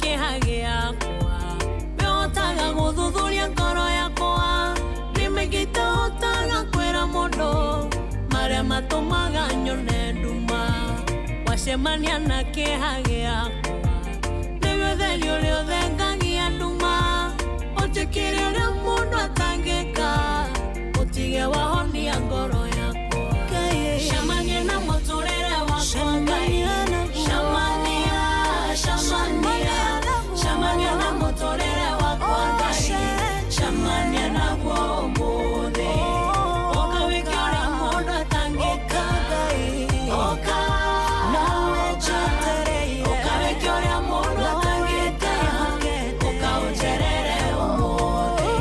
kĩeha gĩakwa. Wĩhotaga gũthuthuria ngoro yakwa. Nĩ mĩingĩ itahotaga kwĩra mũndũ marĩa matũmaga nyone nduma. Wacemania na kĩeha gĩakwa, nĩwe ũtheri ũrĩa ũthengagia nduma. Ũnjĩkĩre ũrĩa mũndũ atangĩka, ũtige wahonia ngoro yakwa. Cemania na mũtũrĩre wakwa Ngai. Cemania, cemania, cemania na mũtũrĩre wakwa Ngai. Cemania naguo ũmũthĩ. Ũka wĩke ũrĩa mũndũ atangĩka. Ũka, ũka, ũka wĩke ũrĩa mũndũ atangĩka. Ũka ũnjerere ũmũthĩ.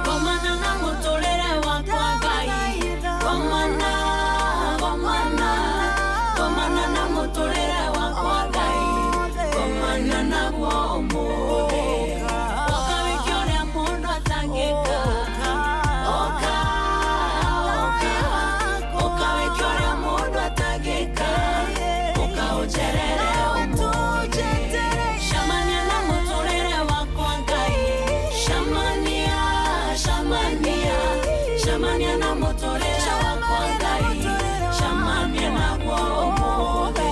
Gomana na mũtũrĩre wakwa Ngai. Gomana, gomana, gomana na mũtũrĩre wakwa Ngai. Gomana naguo ũmũthĩ. Ũka wĩke ũrĩa mũndũ atangĩka. Ũka, ũka, ũka wĩke ũrĩa mũndũ atangĩka. Ũka ũnjerere ũmũthĩ. Cemania na mũtũrĩre wakwa Ngai. Cemania, cemania, cemania na mũtũrĩre wakwa Ngai. Cemania naguo ũmũthĩ.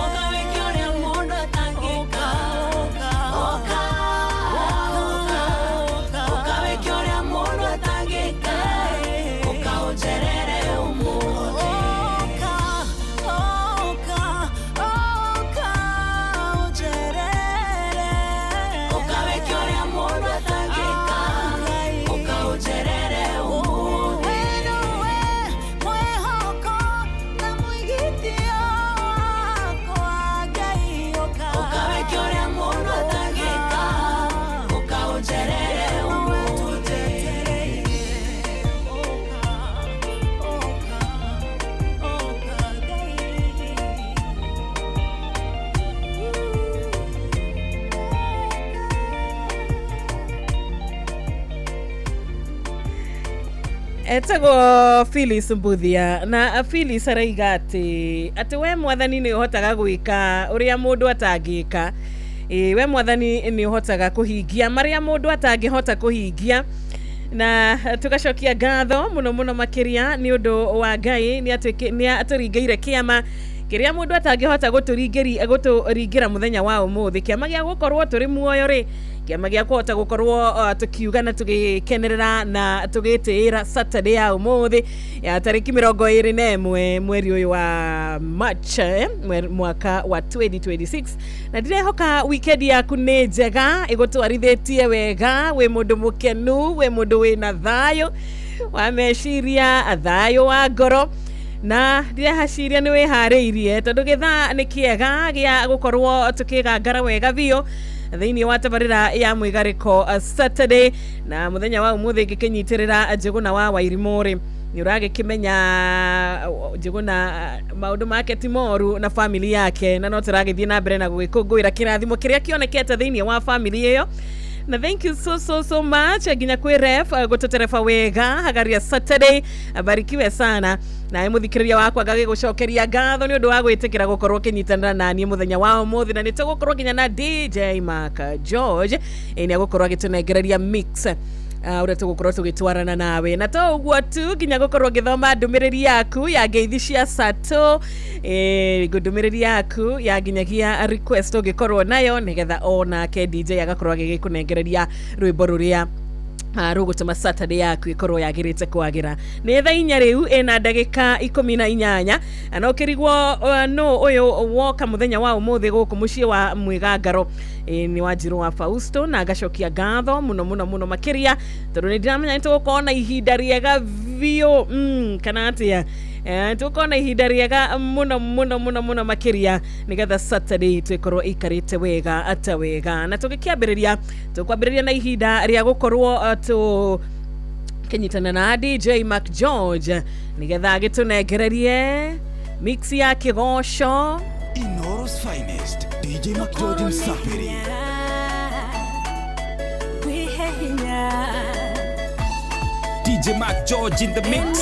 Ũka wĩke ũrĩa mũndũ atangĩka. Ũka, ũka, ũka wĩke ũrĩa mũndũ atangĩka. Ũka ũnjerere ũmũthĩ. Ũka wĩke ũrĩa mũndũ atangĩka. Ũka ũnjerere ũmũthĩ. Ũka wĩke ũrĩa mũndũ atangĩka. Ũka ũnjerere ũmũthĩ. Etagwo Phyllis Mbuthia na Phyllis araiga atĩ we mwathani nĩ ũhotaga gwĩka ũrĩa mũndũ atangĩka. Ĩĩ, we mwathani nĩ ũhotaga kũhingia marĩa mũndũ atangĩhota kũhingia, na tũgacokia ngatho mũno mũno makĩria nĩ ũndũ wa Ngai nĩ atũringĩire kĩama kĩrĩa mũndũ atangĩhota gũtũringĩra mũthenya wa ũmũthĩ, kĩama gĩa gũkorwo tũrĩ muoyo rĩ, kĩama gĩa kũhota gũkorwo tũkiuga na tũgĩkenerera na tũgĩtĩĩra Saturday ya ũmũthĩ ya tarĩki 21 mweri ũyũ wa March, mwaka wa 2026. Na ndirehoka weekend yaku nĩ njega, ĩgũtwarithĩtie wega, wĩ mũndũ mũkenu, wĩ mũndũ wĩna thayũ wa meciria, thayũ wa ngoro, na ndĩraciria nĩ wĩharĩirie tondũ gĩthaa nĩ kĩega gĩa gũkorwo tũkĩgangara wega biũ thĩinĩ wa tabarĩra ya mwĩgarĩko Saturday. Na mũthenya wa ũmũthĩ ngĩkĩnyitĩrĩra Njũgũna wa Wairimũ rĩ, nĩ ũragĩkĩmenya Njũgũna maũndũ make ti moru na family yake, na no tũragĩthiĩ na mbere na gũgĩkũngũĩra kĩrathimo kĩrĩa kĩonekete thĩinĩ wa family ĩyo. Na thank you so so so much nginya kwĩ ref gũtũtereba wega hagaria Saturday, barikiwe sana. Nawe mũthikĩrĩria wakwa ngagĩgũcokeria ngatho nĩ ũndũ wa gwĩtĩkĩra gũkorwo ũkĩnyitanĩra naniĩ mũthenya wa ũmũthĩ, na nĩ tũgũkorwo nginya na DJ Mark George, nĩ agũkorwo agĩtũnengereria mix ũrĩa tũgũkorwo tũgĩtwarana nawe. Na to ũguo tu, nginya gũkorwo ngĩthoma ndũmĩrĩri yaku ya ngeithi cia sato, ndũmĩrĩri yaku ya nginyagia request ũngĩkorwo nayo, nĩgetha onake DJ agakorwo agĩgĩkũnengereria rwĩmbo rũrĩa rũgũtũma Saturday yaku ĩkorwo yagĩrĩte kwagĩra. Nĩ thaa 4 rĩu ĩna ndagĩka 18, na ũkĩrigwo nũ ũyũ woka mũthenya wa ũmũthĩ gũkũ mũciĩ wa mwĩgangaro, nĩ Wanjirũ wa Fausto, na ngacokia ngatho mũno mũno mũno makĩria tondũ nĩ ndiramenya nĩ tũgũkorwo na ihinda rĩega biũ, kana atĩa? Tũgũkorwo na ihinda rĩega mũno mũno mũno mũno makĩria nĩgetha Saturday itũ ĩkorwo ĩikarĩte wega ata wega. Na tũgĩkĩambĩrĩria, tũkwambĩrĩria na ihinda rĩa gũkorwo tũ Akĩnyitana na DJ Mac George nĩgetha agĩtũnengererie mix ya kĩgoco. Inooro's finest, DJ Mac George Msafiri. DJ Mac George in the mix.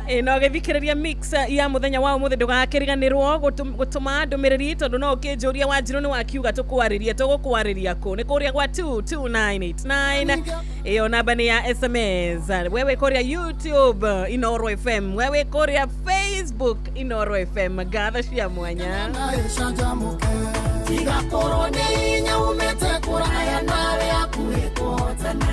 Ĩno gĩthikĩrĩria mix ya mũthenya wa ũmũthĩ ndũgakĩriganĩrwo gũtũma ndũmĩrĩri tondũ no ũkĩnjũria Wanjirũ nĩ wakiuga tũkwarĩrie tũgũkwarĩria kũ nĩ kũrĩa gwa 22989 ĩyo namba nĩ ya SMS. Wewe kũrĩa YouTube Inooro FM, wewe kũrĩa Facebook Inooro FM, ngatho cia mwanya. Tigakorwo nĩ hinya umĩte kũraya nawe hakuhĩ kũhotana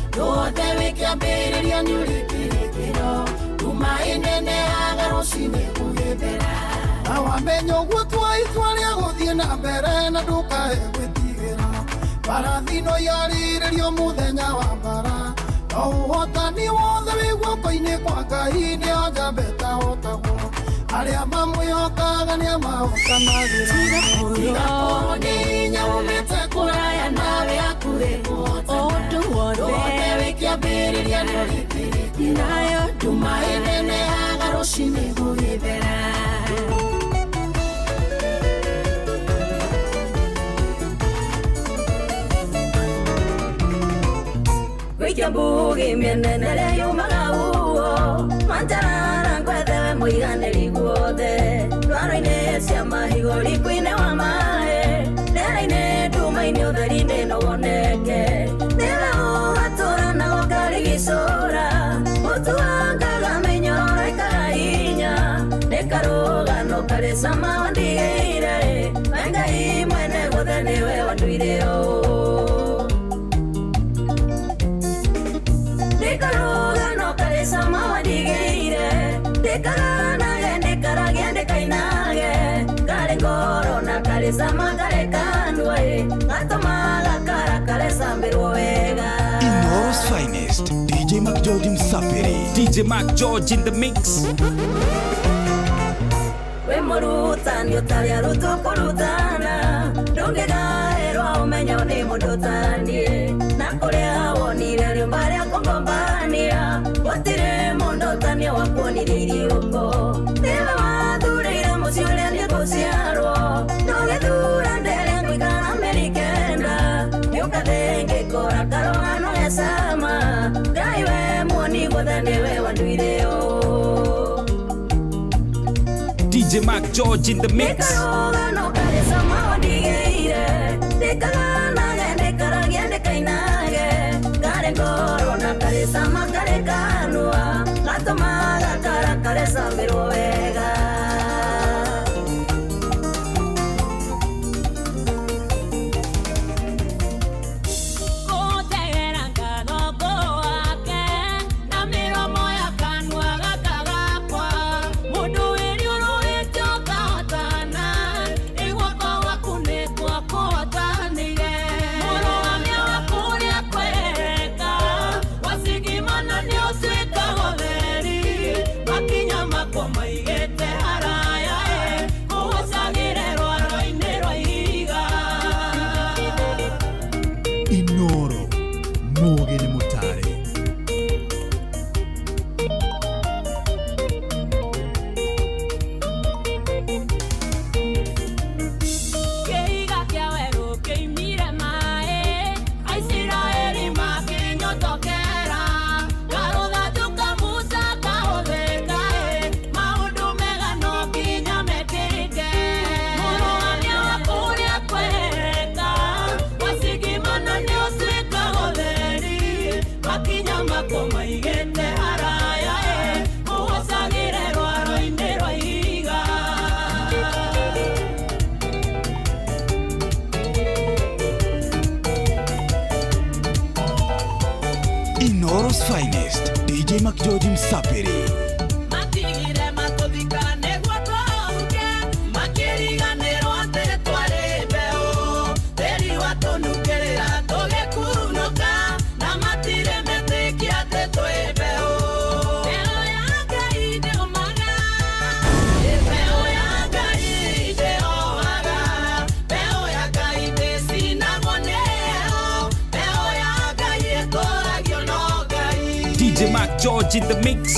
ndũhote wĩkĩambĩrĩria nĩ ũrĩkĩrĩkĩro nduma ĩnenehaga rũcinĩ gũgĩthera na wamenya ũguo tua itua rĩa gũthiĩ na mbere na ndũkae gwĩtigĩra mbarathi no yarĩrĩrio mũthenya wa mbara no ũhotani wothe wĩ guoko-inĩ kwa Ngai nĩ njamba ĩtahotagwo arĩa mamwĩhokaga nĩ amahotanagĩra. Tigakorwo nĩ hinya umĩte kũraya nawe hakuhĩ kũhotana ndũhote wĩkĩambĩrĩria nĩ ũrĩkĩrĩkĩro nduma ĩnenehaga rũcinĩ gũgĩthera. Gwĩkia mĩenenere yumaga uo manjarara ngwethewe mũiganĩri guothe ndwaro-inĩ cia mahigo riko-inĩ wa maĩ rĩera-inĩ nduma-inĩ ũtheri-inĩ no woneke nĩwe ũhatũranaga ũkarigicũra ũtuangaga mĩnyororo ĩkaga hinya nĩ karũgano karĩ cama wandigĩire we Ngai mwene guothe nĩwe wanduire ũũ. Ndikarũgano karĩ cama wandigĩire ndikaganage ndikaragie ndikainage karĩ ngoro na karĩ cama karĩ kanua gatũmaga karakare cambĩrwo wega. Inooro's finest, DJ Mac George Msafiri. DJ Mac George in the mix. We mũrutani ũtarĩ arutwo kũrutana ndũngĩgaĩrwo ũmenyo nĩ mũndũ taniĩ na kũrĩa wonire rĩũmba rĩa kũngombania gũtirĩ mũndũ ũtania wakuonirie iriũko nĩwe wathurĩire mũciĩ ũrĩa niĩ ngũciarwo ndũgĩthura ndere ngũikara mĩeri kenda nĩũkathĩ ngĩkora karũgano ge cama Ngai we muoni guothe nĩwe wanduire ũũ. DJ Mac George in the mix. Ndikarũgano karĩ cama wandigĩire ndikaganage ndikaragie ndikainage karĩ ngoro na karĩ cama karĩ kanua gatũmaga karakare cambĩrwo wega. Inooro mũũgĩ nĩ mũtare. Kĩiga kĩa werũ kĩimire maĩ Aisiraeli makĩnyotokera karũthanju ka Musa kahũthĩka maũndũ mega no nginya mekĩke mũrũgamia wa kũrĩa kwereka wacigimana nĩ ũtuĩkaga ũtheri makinya makwo maigĩte haraya ũgocagĩre rwaro-inĩ rwa ihiga. Inooro's finest, DJ Mac George Msafiri. Matigire matũthika nĩguo tũhuke makĩriganĩrwo atĩ twarĩ mbeũ tĩri watũnungĩrĩra tũgĩkunũka na matirĩ metĩkia atĩ twĩ mbeũ. Mbeũ ya Ngai ndĩũmaga, mbeũ ya Ngai ndĩhohaga, mbeũ ya Ngai ndĩcinagwo nĩ heho, mbeũ ya Ngai ĩkũragio no Ngai. Mark George in the mix.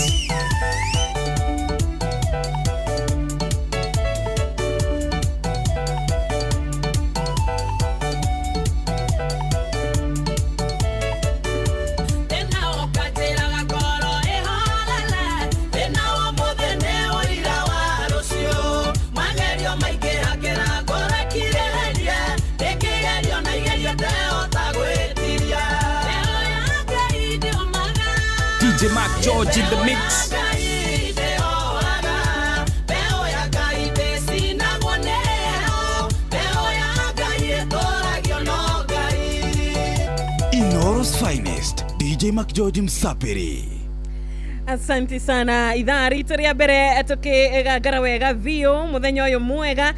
Thĩna ũkanjĩraga ngoro ĩhorere, thĩna wa ũmũthĩ nĩ ũira wa rũciũ. Magerio maingĩhagĩra ngoro ĩkirĩrĩrie, ndĩngĩgerio na igerio ndehota gwĩtiria. Mbeũ ya Ngai ndĩũmaga. DJ Mark George in the mix. Ngai ndĩohaga, mbeũ ya Ngai ndĩcinagwo nĩ heho, mbeũ ya Ngai ĩtũragio no Ngai. Inoro's finest, DJ Mark George Msapiri. Asante sana. Ithaa ritũ rĩa mbere tũkĩgangara wega biũ mũthenya ũyũ mwega.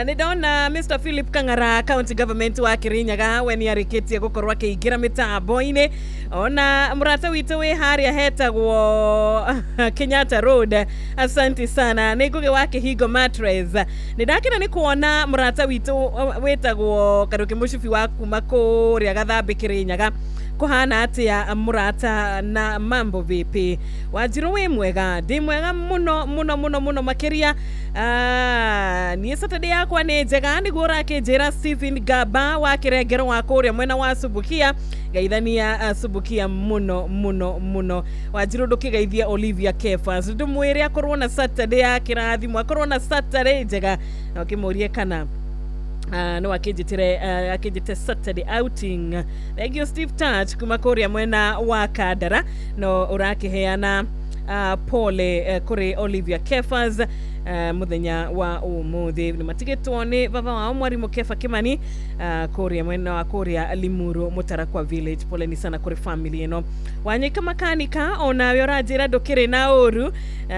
Nĩ ndona Mr Philip Kang'ara, county government wa Kirinyaga, we nĩ arĩkĩtie gũkorwo akĩingĩra mĩtambo-inĩ. Ona mũrata witũ wĩ harĩa hetagwo Kenyatta Road, asante sana. Nĩ Ngũgĩ wa Kĩhingo Mattress, nĩ ndakena nĩ kuona mũrata witũ wĩtagwo Karuki Mũcibi wa kuma kũrĩa Gathambĩ Kirinyaga. Kũhana atĩa mũrata na mambo vipi? Wanjirũ wĩ mwega? Ndĩ mwega mũno mũno mũno mũno makĩria. Niĩ Saturday yakwa nĩ njega, nĩguo ũrakĩnjĩra. Stephen Gaba wa Kĩrengero wa kũrĩa mwena wa Subukia, geithania Subukia mũno mũno mũno. Wanjirũ ndũkĩgeithie Olivia Kefas, ndũmwĩre akorwo na Saturday ya kĩrathimo, akorwo na Saturday njega, na ũkĩmũrie kana no akĩnjĩtĩre akĩnjĩte Saturday outing. Thank you Steve Touch kuma kũrĩa mwena wa Kandara, no ũrakĩheana pole kũrĩ Olivia Kefas mũthenya wa ũmũthĩ. Nĩ matigĩtwo nĩ baba wao mwarimũ Kefa Kimani kũrĩa mwena wa kũrĩa Limuru Mũtarakwa village. Poleni sana kũrĩ family ĩno. Wanyika makanika, onawe ũranjĩra ndũkĩrĩ na ũru,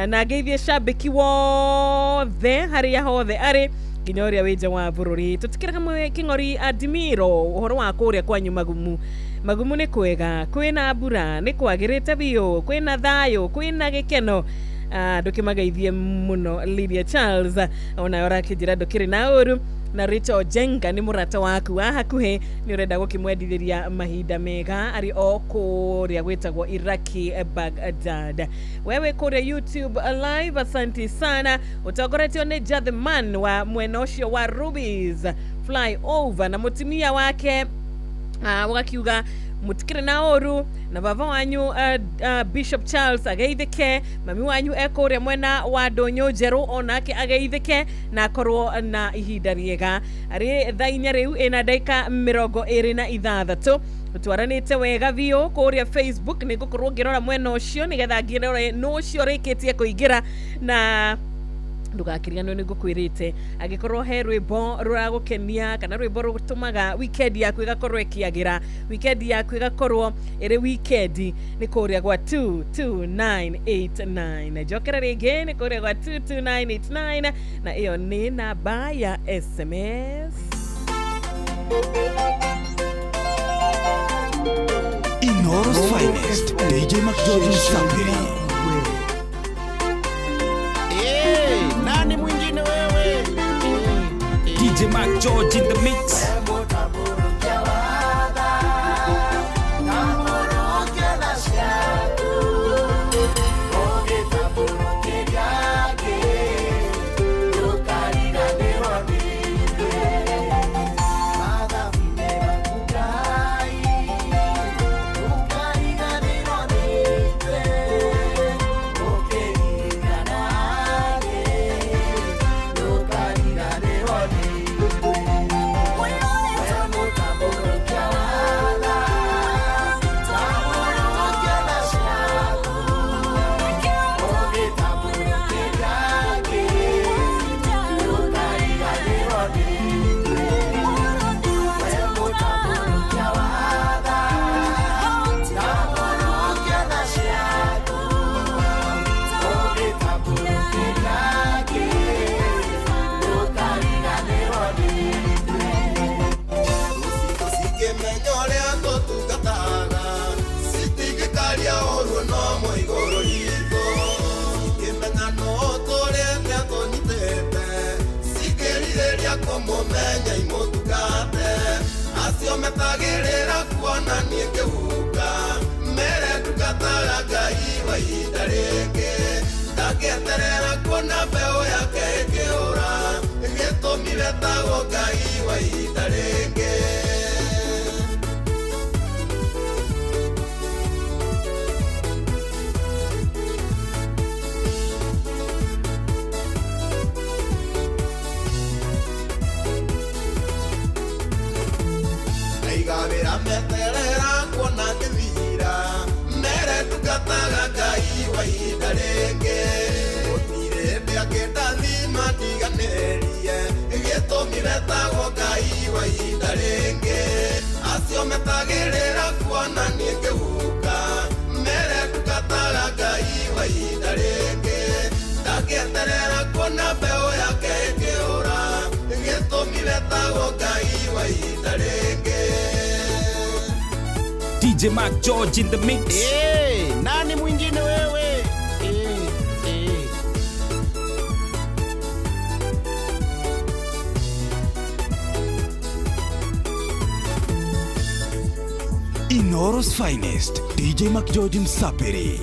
na ngeithie shabiki wothe harĩa hothe arĩ nginya ũrĩa wĩ nja wa bũrũri. Tũtikĩraga mwe kĩng'ori Adimiro ũhoro wa kũrĩa kwanyu Magumu. Magumu nĩ kwega, kwĩna mbura, nĩ kwagĩrĩte biũ, kwĩna thayũ, kwĩna gĩkeno. Ndũkĩmageithie mũno. Lydia Charles, onawe ũrakĩnjĩra ndũkĩrĩ na ũru. Na Rachel Jenga nĩ mũrata waku wa hakuhĩ, nĩ ũrenda gũkĩmwendithĩria mahinda mega arĩ o kũrĩa gwĩtagwo Iraki Baghdad. Wewe kũrĩa YouTube live, asante sana. Ũtongoretio nĩ Jatheman wa mwena ũcio wa Rubies Flyover na mũtumia wake, ũgakiuga mutikire na ũru, na baba wanyu Bishop Charles ageithĩke, mami wanyu ekũrĩa mwena wa Ndũnyũ Njerũ onake ageithĩke na akorwo na ihinda rĩega. Arĩ thaa 4 rĩu ĩna ndagĩka 26, twaranĩte wega biũ kũrĩa Facebook. Nĩ ngũkorwo ngĩrora mwena ũcio nĩgetha ngĩrore nũ ũcio ũrĩkĩtie kũingĩra, na ndũgakĩriganĩrwo nĩ ngũkwĩrĩte angĩkorwo he rwĩmbo rũragũkenia kana rwĩmbo rũtũmaga weekend yaku ĩgakorwo ĩkĩagĩra, weekend yaku ĩgakorwo ĩrĩ weekend, nĩ kũrĩa gwa 22989. Njokera rĩngĩ, nĩ kũrĩa gwa 22989, na ĩyo nĩ namba ya SMS. Inoro's finest, DJ Mark George Msapiri. Hey, nani mwingine wewe? DJ Mark George in the mix. Wewe Ndangĩeterera kuona ngĩthira mere ndungataga Ngai wa ihinda rĩngĩ gũtirĩ hĩndĩ angĩndathima ndiganĩrie gĩtũmi betagwo Ngai wa ihinda rĩngĩ acio metagĩrĩra kuona niĩ ngĩhuka mere ndungataga Ngai wa ihinda rĩngĩ ndangĩeterera kuona mbeũ yake ĩkĩũra gĩtũmi betagwo Ngai wa ihinda rĩngĩ. DJ Mark George in the mix. Hey, nani mwingine wewe? Hey, hey. Inoro's finest, DJ McGeorge Msapiri.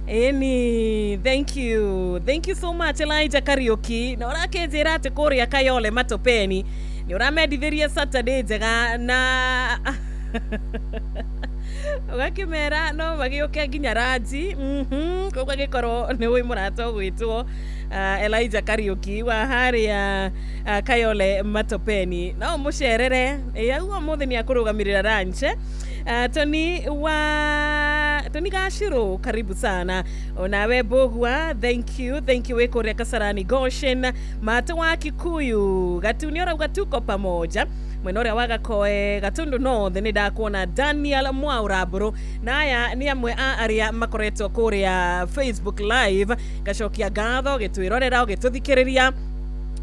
Eni, thank you. Thank you so much Elijah Kariuki. Na ũrakĩnjĩra atĩ kũrĩa Kayole Matopeni nĩ ũramendithirie Saturday njega na ũgakĩmera no magĩũke nginya ranji. Koguo agĩkorwo nĩ wĩ mũrata ũgwĩtwo Elijah Kariuki wa harĩa Kayole Matopeni, no ũmũcerere. Ĩ auga ũmũthĩ nĩ akũrũgamĩrĩra lunch. Tony wa Tony Gashiro, karibu sana. Onawe Bogwa, thank you, thank you. Wĩ kũrĩa Kasarani Goshen, Mato wa Kikuyu Gatuni ũrauga tuko pamoja mwena ũrĩa wa Gakoe Gatundu North. Nĩ ndakuona Daniel Mwauraburu, na aya nĩ amwe a arĩa makoretwo kũrĩa Facebook Live. Ngacokia ngatho gĩtwĩrorera ũgĩtũthikĩrĩria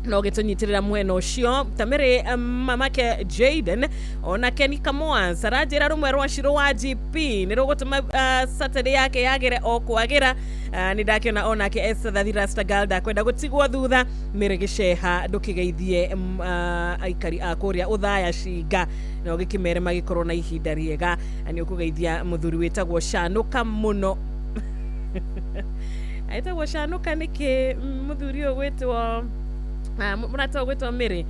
no gĩtũnyitĩrĩra mwena ũcio tamĩrĩ mamake Jaden ona Kenny Kamoas aranjĩra rũmwe rwa Shiro wa GP nĩ rũgũtũma Saturday yake yagĩre o kwagĩra. Nĩ ndakĩona onake Esther Thathi Rastagal ndakwenda gũtigwo thutha. Mĩrĩ gĩceha ndũkĩgeithie aikari a kũrĩa Ũthaya Cinga na ũgĩkĩmere magĩkorwo na ihinda rĩega. Na nĩ ũkũgeithia mũthuri wĩtagwo Shanuka mũno. Etagwo Shanuka nĩkĩ mũthuri ũyũ gwĩtwo mũrata ũyũ gwĩtwo Mĩrĩ,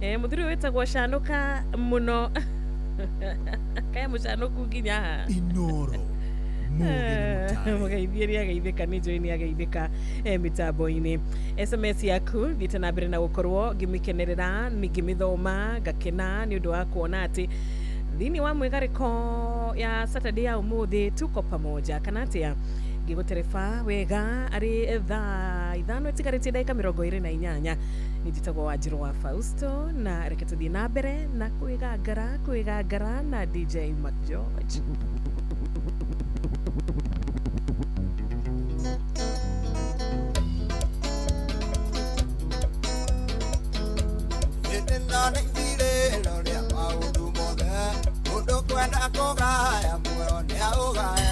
mũthuri ũyũ wĩtagwo Shanuka mũno kaya mũcanũku nginya haha. Inoro. Mũgeithie nĩ ageithĩka, nĩ njũĩ nĩ ageithĩka mĩtambo-inĩ. SMS yaku thiĩte na mbere na gũkorwo ngĩmĩkenerera, ngĩmĩthoma ngakena nĩ ũndũ wa kuona atĩ thĩinĩ wa mwĩgarĩko ya Saturday ya ũmũthĩ tuko pamoja kana atĩa. Ngĩgũtereba wega arĩ thaa 5 ĩtigarĩtie ndagĩka 28. Nĩ njĩtagwo Wanjirũ wa Fausto na reke tũthiĩ na mbere na kwĩgangara kwĩgangara na DJ McGeorge. Hĩndĩ ĩno nĩ ithirĩro rĩa maũndũ mothe, mũndũ kwenda kũgaya muoyo nĩaũgae,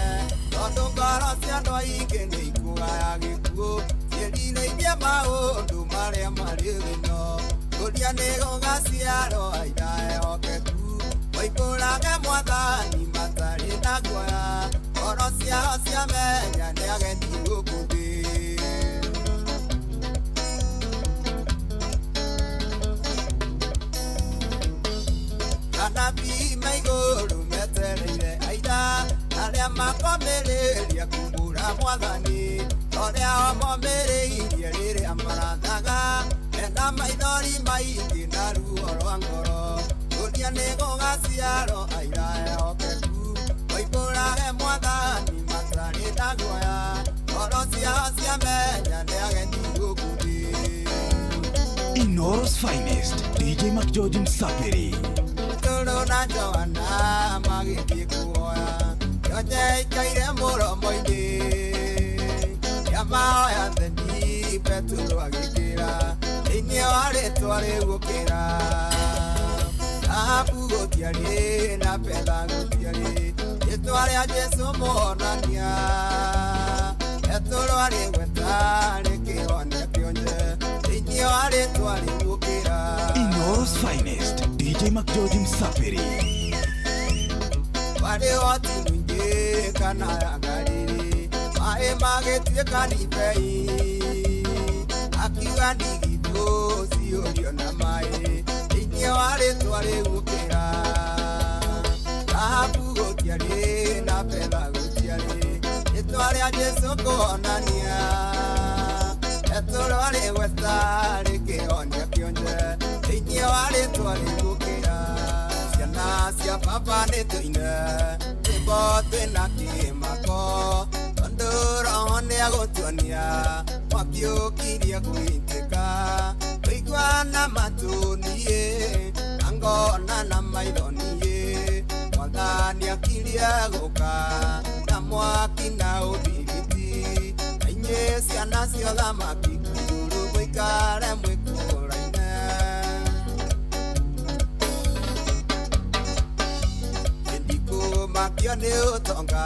tondũ ngoro cia andũ aingĩ nĩ ikũgaya gĩkuũ, ciĩrirĩirie maũndũ marĩa marĩ thĩ-ĩno. Kũria nĩ gũgaciarwo aira ehokeku, moimbũrage mwathani matarĩ na guoya, ngoro ciao ciamenya nĩ ageni gũkũ thĩ. Anabii maigũrũ metereire aira arĩa makomĩrĩria kumbũra mwathani, ũrĩa omomĩrĩirie rĩrĩa marathaga mena maithori maingĩ na ruo rwa ngoro. Kũria nĩ gũgaciarwo aira ehokeku, moimbũrage mwathani matarĩ na guoya, ngoro ciao ciamenya nĩ ageni gũkũ thĩ. Inoro's finest, DJ McGeorge Msapiri. Petero na Johana magĩthiĩ kuoya kĩonje aikaire mũromo-inĩ, kĩamahoya theni Petero agĩkĩra thĩinĩ wa rĩtwa rĩu gũkĩra. Thahabu gũtiarĩ na betha gũtiarĩ, rĩtwa rĩa Jesũ mũhonania. Petero arĩgweta rĩkĩhonia kĩonje thĩinĩ wa rĩtwa rĩu gũkĩra. Inoro's finest, DJ McGeorge Msapiri. Warĩ hoti mũingĩ kana ya Galili, maĩ magĩtuĩka ndibei, akiuga ndigithũ ciyũrio na maĩ thĩinĩ wa rĩtwa rĩu gũkĩra. Thahabu gũtiarĩ na betha gũtiarĩ, rĩtwa rĩa Jesũ kũhonania. Petero arĩgweta rĩkĩhonia kĩonje thĩinĩ wa rĩtwa rĩu gũkĩra. Ciana Ciana cia baba nĩ tũine rwĩmbo twĩna kĩmako tondũ roho nĩagũtuonia mwaki ũkirie gwĩtĩka kũigua na matũ niĩ na ngona na maitho niĩ mwathani akirie gũka na mwaki na ũbiriti na inyuĩ ciana cia ũthamaki igũrũ mũikare mwĩkũraine. Ndikũmakio nĩ ũtonga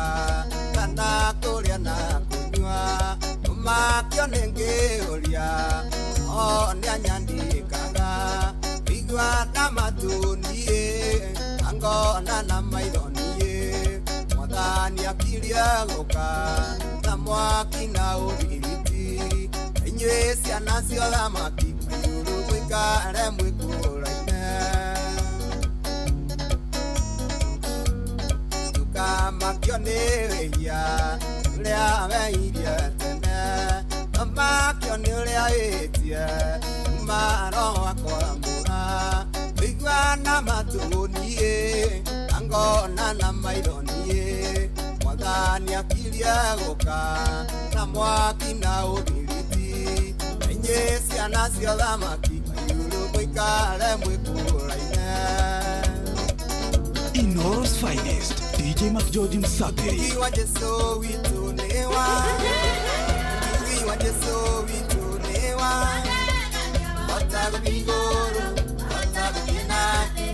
kana kũrĩa na kũnyua kũmakio nĩ ngĩũria o nĩanyandĩkaga kũigua na matũ niĩ na ngona na maitho niĩ mwathani akirie gũka na mwaki na ũbiriti na inyuĩ ciana cia ũthamaki igũrũ mũikare mwĩkũraine. Ndũkamakio nĩ wĩhia ũrĩa weirie tene tũmakio nĩ ũrĩa wĩtie kuma roho akwamũra kũigua na matũ niĩ na ngona na maitho niĩ mwathani akirie gũka na mwaki na ũbiriti na inyuĩ ciana cia ũthamaki igũrũ mũikare mwĩkũraine. Inoro's finest, DJ McGeorge Msapiri. Ugi wa Jesu witũ nĩ wa Ugi wa Jesu witũ nĩ wa Hota gũthiĩ igũrũ, hota gũthiĩ na thĩ,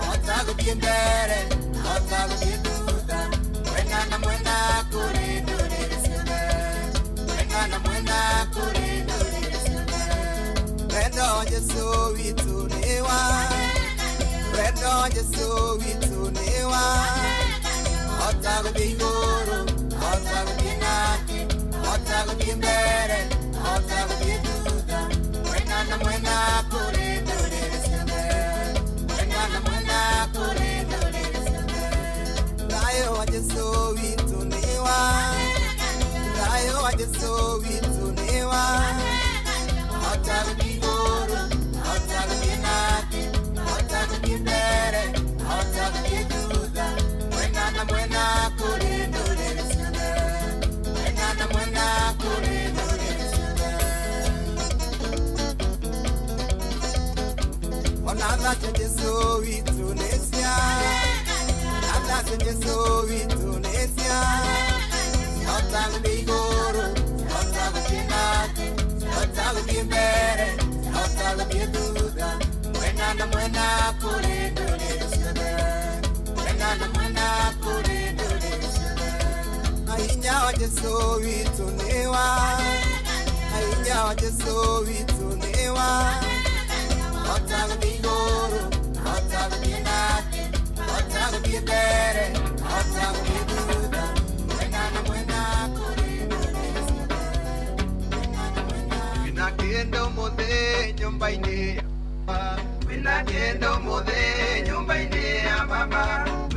hota gũthiĩ mbere, hota gũthiĩ thutha, mwena na mwena kũrĩ ndũrĩrĩ ciothe, mwena na mwena kũrĩ ndũrĩrĩ ciothe. Wendo wa Jesu witũ nĩ wa Wendo wa Jesu witũ nĩ wa Hota gũthiĩ igũrũ, hota gũthiĩ na thĩ, hota gũthiĩ mbere, hota gũthiĩ thutha, mwena na mwena kũrĩ ndũrĩrĩ ciothe, mwena na mwena kũrĩ ndũrĩrĩ ciothe. Thayũ wa Jesu witũ nĩ wa Thayũ wa Jesu witũ nĩ wa Hota gũthiĩ igũrũ, hota gũthiĩ na thĩ, hota gũthiĩ mbere, hota gũthiĩ thutha, mwena na mwena kũrĩ ndũrĩrĩ ciothe, mwena na mwena kũrĩ ndũrĩrĩ ciothe. Ona tha cia Jesu witũ nĩ cia tha cia Jesu witũ nĩ cia hota gũthiĩ igũrũ, hota gũthiĩ na thĩ, hota gũthiĩ mbere, hota gũthiĩ thutha, mwena na mwena kũrĩ ndũrĩrĩ ciothe, mwena na mwena kũrĩ ndũrĩrĩ ciothe. Na hinya wa Jesu witũ nĩ wa na hinya wa Jesu witũ nĩ wa hota gũthiĩ igũrũ, hota gũthiĩ na thĩ, hota gũthiĩ mbere, hota gũthiĩ thutha, mwena na mwena kũrĩ ndũrĩrĩ ciothe, mwena na mwena. Wĩna kĩndũ mũthĩ nyũmba-inĩ ya baba. Wĩna kĩndũ mũthĩ nyũmba-inĩ ya baba.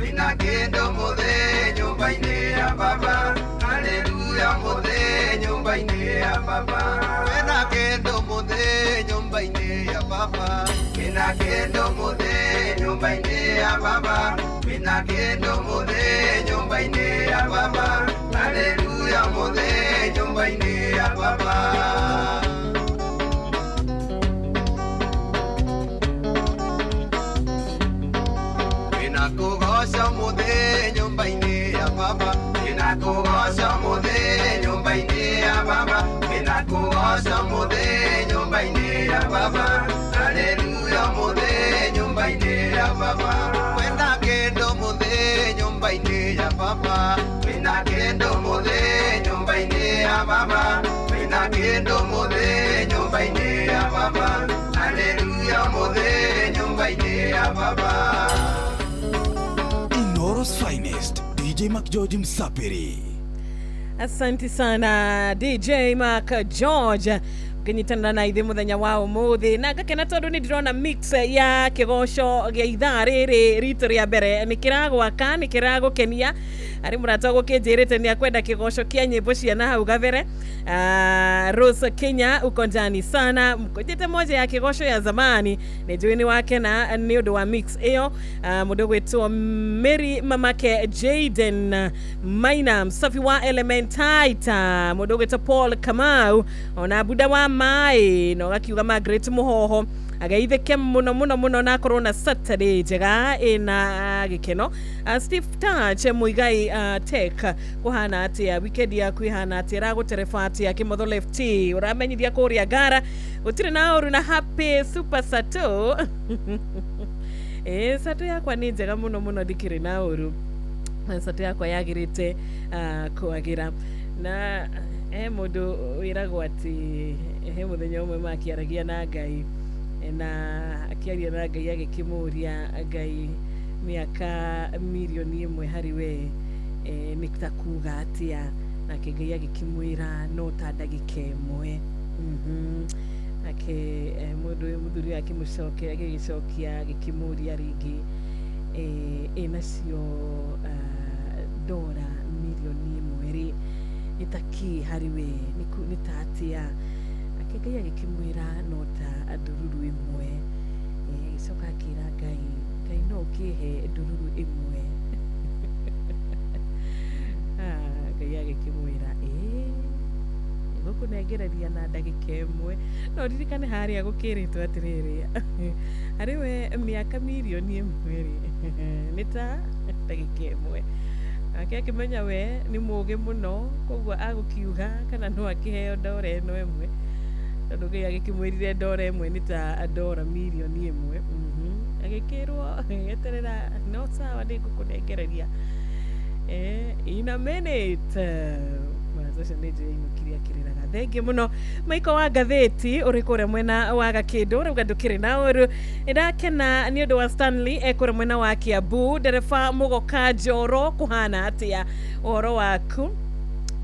Wĩna kĩndũ mũthĩ nyũmba-inĩ ya baba. Haleluya mũthĩ nyũmba-inĩ ya baba. Wĩna kĩndũ mũthĩ nyũmba-inĩ ya baba. Wĩna kĩndũ mũthĩ nyũmba-inĩ ya baba. Wĩna kĩndũ mũthĩ nyũmba-inĩ ya baba. Haleluya mũthĩ nyũmba-inĩ ya baba. Wĩna kũgoca mũthĩ nyũmba-inĩ ya baba. Wĩna kũgoca mũthĩ nyũmba-inĩ ya baba. Wĩna kũgoca mũthĩ nyũmba-inĩ ya baba. Haleluya mũthĩ nyũmba-inĩ ya baba. Wĩna kĩndũ mũthĩ nyũmba-inĩ ya baba. Wĩna kĩndũ mũthĩ nyũmba-inĩ ya baba. Wĩna kĩndũ mũthĩ nyũmba-inĩ ya baba. Haleluya mũthĩ nyũmba-inĩ ya baba. Inoro's finest, DJ McGeorge Msapiri. Asante sana DJ Mark George Ngĩnyitanĩra na ithuĩ mũthenya wa ũmũthĩ na ngakena tondũ nĩ ndĩrona mix ya kĩgoco gĩa ithaa rĩrĩ ritũ rĩa mbere nĩ kĩragwaka, nĩ kĩragũkenia. Harĩ mũrata ũgũkĩnjĩrĩte nĩ akwenda kĩgoco kĩa nyĩmbo cia na hau gabere. Rose Kenya, uko ndani sana, mkojete moja ya kĩgoco ya zamani. Nĩ njũĩ nĩ wakena nĩ ũndũ wa mix ĩyo. Mũndũ gwĩtwo Mary mamake Jaden Maina, msafi wa Elementaita, mũndũ gwĩtwo Paul Kamau, ona Buda wa Mai, na ũgakiuga Margaret Mũhoho ageithĩke mũno mũno mũno na akorwo na Saturday njega ĩna gĩkeno. Steve Touch Muigai, Tech kũhana atĩa? Weekend yaku ihana atĩa? Ĩragũtereba atĩa? Kĩmotho Left ũramenyithia kũrĩa Ngara gũtirĩ na ũru na happy super sato. Ĩĩ, sato yakwa nĩ njega mũno mũno, ndikĩrĩ na ũru. Sato yakwa yagĩrĩte kwagĩra. Na he mũndũ wĩragwo atĩ he mũthenya ũmwe makĩaragia na Ngai, na akĩaria na Ngai agĩkĩmũria Ngai, mĩaka 1,000,000 harĩ we nĩ ta kuga atĩa? Nake Ngai agĩkĩmwĩra no ta ndagĩka ĩmwe. Nake mũndũ ũyũ, mũthuri ũyũ, akĩmũcokeria, agĩgĩcokia agĩkĩmũria rĩngĩ, ĩ nacio ndora 1,000,000 rĩ, nĩ ta kĩ harĩ we, nĩ ta atĩa? Nake Ngai agĩkĩmwĩra no ta ndururu ĩmwe. Agĩcoka akĩra Ngai, Ngai no ũkĩhe ndururu ĩmwe? Ngai agĩkĩmwĩra, ĩĩ, ngũkũnengereria na ndagĩka ĩmwe. No ririkane harĩa gũkĩrĩtwo atĩrĩrĩ, harĩ we mĩaka 1,000,000 rĩ, nĩ ta ndagĩka ĩmwe. Nake akĩmenya we nĩ mũgĩ mũno, koguo agũkiuga kana no akĩheo ndora ĩno ĩmwe, tondũ Ngai agĩkĩmwĩrire ndora ĩmwe nĩ ta ndora 1,000,000. Agĩkĩrwo eterera, no sawa, nĩ ngũkũnengereria in a minute. Mũrata ũcio nĩ njũĩ ainũkire akĩrĩraga. Thengiũ mũno Maiko wa ngathĩti ũrĩ kũrĩa mwena wa Gakĩndũ, ũrauga ndũkĩrĩ na ũru. Nĩndakena nĩ ũndũ wa Stanley e kũrĩa mwena wa Kiambu. Ndereba Mũgoka Njoro, kũhana atĩa ũhoro waku?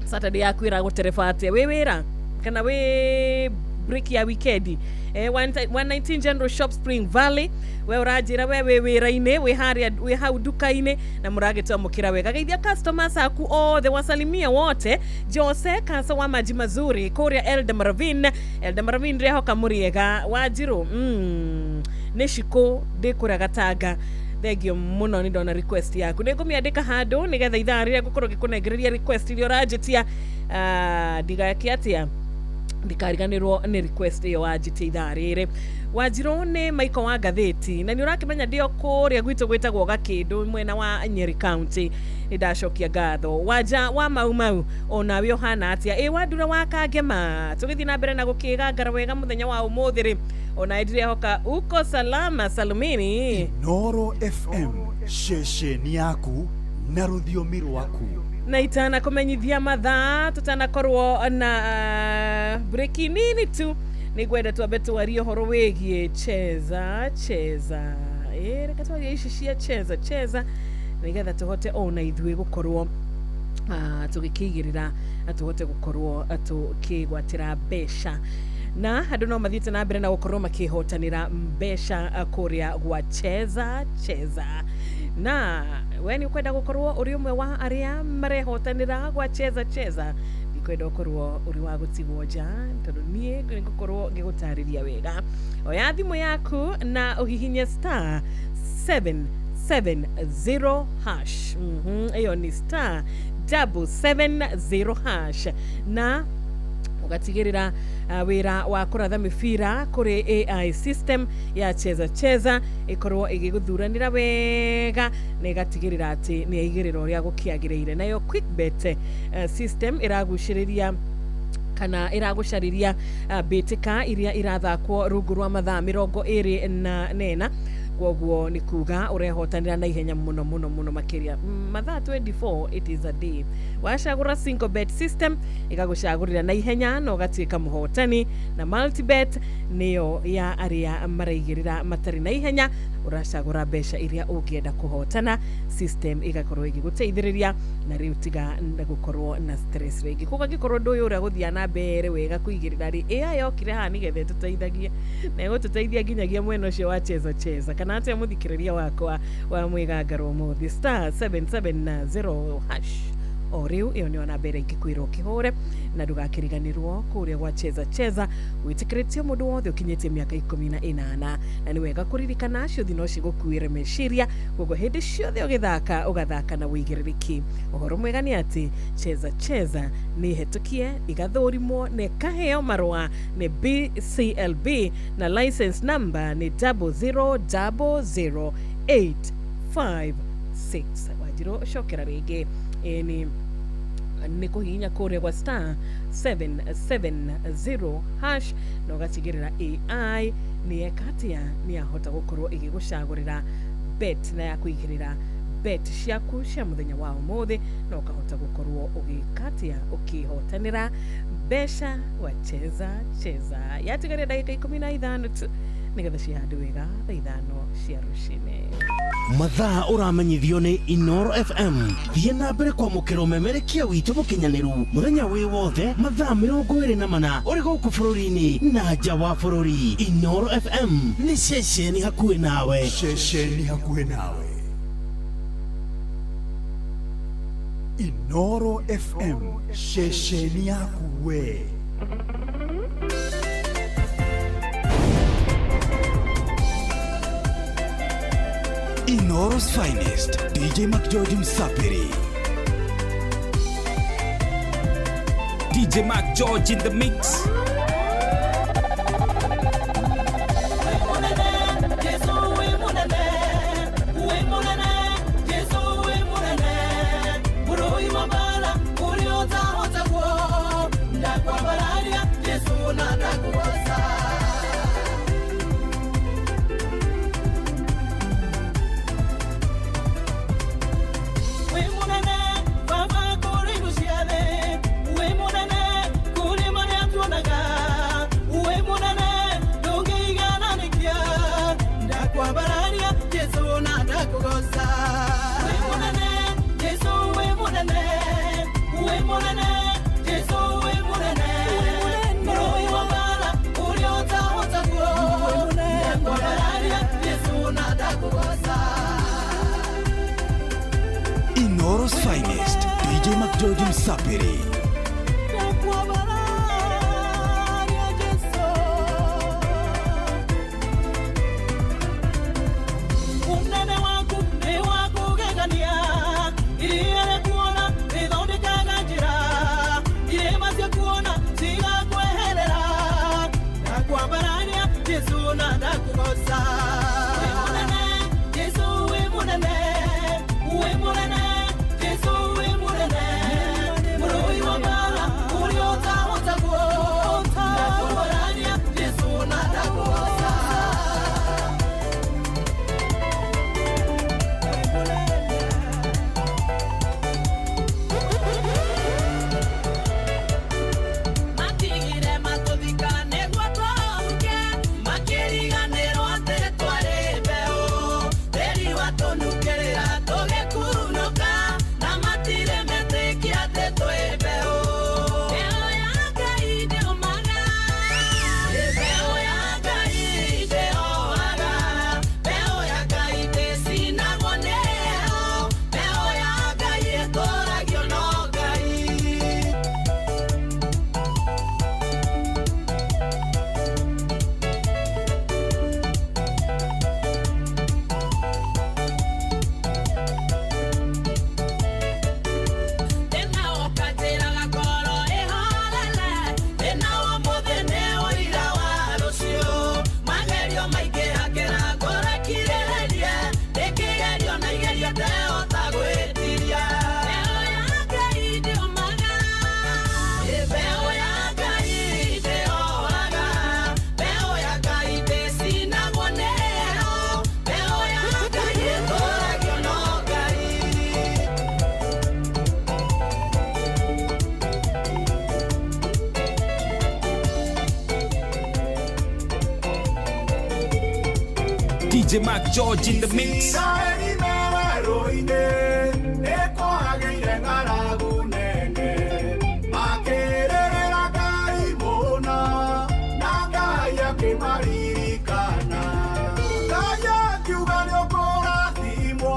Saturday yaku ĩragũtereba atĩa? Wĩ wĩra kana wĩ break ya weekend? 119 General Shop, Spring Valley, we ũranjĩra we wĩ wĩra-inĩ, wĩ harĩa, wĩ hau nduka-inĩ na mũragĩtwamũkĩra wega. Geithia customers aku othe, wasalimie wote. Jose Kasa wa maji mazuri kũrĩa Eldama Ravine, Eldama Ravine, ndĩrehoka mũrĩega. Wanjirũ nĩ cikũ ndĩ kũrĩa Gatanga, thengio mũno, nĩ ndona request yaku, nĩ ngũmĩandĩka handũ nĩgetha ithaa rĩrĩa ngũkorwo ngĩkũnengereria request iria ũranjĩtia, ndigake atĩa, ndikariganĩrwo nĩ request ĩyo wanjĩtia ithaa rĩrĩ. Wanjirũ nĩ Maiko wa ngathĩti, na nĩ ũrakĩmenya ndĩ o kũrĩa gwitũ gwĩtagwo Gakĩndũ mwena wa Nyeri County. Nĩ ndacokia ngatho. Wanja wa Mau Mau, onawe ũhana atĩa? Ĩ wandura wa Kangema, tũgĩthiĩ na mbere na gũkĩgangara wega mũthenya wa ũmũthĩ rĩ, onawe ndirehoka uko salama salumini. Noro FM, ceceni yaku na rũthiomi rwaku. Na itana kũmenyithia mathaa, tũtanakorwo na break nini tu, nĩ ngwenda twambe twarie ũhoro wĩgiĩ Cheza Cheza. Ĩ reke twarie ici cia Cheza Cheza nĩgetha tũhote ona ithuĩ gũkorwo tũgĩkĩigĩrĩra na tũhote gũkorwo tũkĩgwatĩra mbeca, na andũ no mathiĩte na mbere na gũkorwo makĩhotanĩra mbeca kũrĩa gwa Cheza Cheza. Na we nĩ ũkwenda gũkorwo ũrĩ ũmwe wa arĩa marehotanĩra gwa Cheza Cheza, ndikwenda ũkorwo ũrĩ wa gũtigwo nja, tondũ niĩ nĩ ngũkorwo ngĩgũtarĩria wega. Oya thimũ yaku na ũhihinye *770#. Ĩyo nĩ *770# na ũgatigĩrĩra wĩra wa kũratha mĩbira kũrĩ AI system ya Cheza Cheza ĩkorwo ĩgĩgũthuranĩra wega na ĩgatigĩrĩra atĩ nĩ yaigĩrĩra ũrĩa gũkĩagĩrĩire. Nayo quickbet system ĩragucĩrĩria kana ĩragũcarĩria mbĩtĩka iria irathakwo rungu rwa mathaa 24, koguo nĩ kuga ũrehotanĩra na ihenya mũno mũno mũno makĩria. Mathaa 24, it is a day. Wacagũra single bet system, ĩgagũcagũrĩra na ihenya na ũgatuĩka mũhotani, na multibet nĩyo ya arĩa maraigĩrĩra matarĩ na ihenya. Ũracagũra mbeca iria ũngĩenda kũhotana, system ĩgakorwo ĩgĩgũteithĩrĩria na rĩu tiga na gũkorwo na stress rĩngĩ. Koguo angĩkorwo ũndũ ũyũ ũrĩa gũthiĩ na mbere wega kũigĩrĩra rĩ, AI yokire haha nĩgetha ĩtũteithagie na ĩgũtũteithia nginyagia mwena ũcio wa cheza cheza kana atĩa. Mũthikĩrĩria wakwa wa mwĩgangaro ũmũthĩ, *770# o rĩu ĩyo nĩyo namba ĩrĩa ingĩkwĩra ũkĩhũre, na ndũgakĩriganĩrwo kũrĩa gwa cheza cheza gwĩtĩkĩrĩtio mũndũ wothe ũkinyĩtie mĩaka 18, na nĩ wega kũririkana ciũthi no cigũkuĩre meciria, koguo hĩndĩ ciothe ũgĩthaka ũgathaka na wĩigĩrĩrĩki. Ũhoro mwega nĩ atĩ cheza cheza nĩ hetũkie, ĩgathũrimwo na ĩkaheo marũa nĩ BCLB, na license number nĩ 0000856. Wanjirũ cokera rĩngĩ, ĩni nĩ kũhihinya kũrĩa gwa *770# na ũgatigĩrĩra AI nĩ yeka atĩa, nĩ yahota gũkorwo ĩgĩgũcagũrĩra bet na ya kũigĩrĩra bet ciaku cia mũthenya wa ũmũthĩ, na ũkahota gũkorwo ũgĩka atĩa, ũkĩhotanĩra mbeca wa cheza cheza. Yatigaria ndagĩka 15 tu nĩgetha cihande wega thaa 5 cia rũcinĩ. Mathaa ũramenyithio nĩ Inoro FM. Thiĩ na mbere kwamũkĩra ũmemerekia witũ mũkinyanĩru mũthenya wĩ wothe, mathaa 24, ũrĩ gũkũ bũrũri-inĩ na nja wa bũrũri. Inoro FM nĩ ceceni hakuhĩ nawe. Ceceni hakuhĩ nawe, Inoro FM, ceceni yaku we. Inoro's finest, DJ McGeorge Msapiri. DJ Mark George in the mix. Jesu wĩ mũnene, wĩ mũnene, Jesu wĩ mũnene, mũrũi wa mbara ũrĩa ũtahotagwo, ndakwambararia Jesu na ndakũgoca. Wĩ mũnene Baba kũrĩ indo ciothe, wĩ mũnene kũrĩ marĩa tuonaga, wĩ mũnene ndũngĩigananĩkia, ndakwambararia Jesu na ndakũgoca. Wĩ mũnene Jesu, wĩ mũnene, wĩ mũnene Jesu, wĩ mũnene, mũrũi wa mbara ũrĩa ũtahotagwo, ndakwambararia Jesu na ndakũgoca. Inoro's finest, DJ McGeorge Msapiri. Ndakwambararia Jesu. Unene waku nĩ wa kũgegania, iria rĩkuona rĩthondekaga njĩra, irĩma ciakuona cigakweherera, ndakwambararia Jesu na ndakũgoca. Wĩ mũnene Jesu, wĩ mũnene, wĩ mũnene Jesu, wĩ mũnene, mũrũi wa mbara ũrĩa ũtahotagwo. DJ Mark George in the mix. Isiraeli me werũ-inĩ nĩ kwagĩire ng'aragu nene, makĩrĩrĩra Ngai mũno na Ngai akĩmaririkana. Ngai akiuga nĩũkũrathimwo,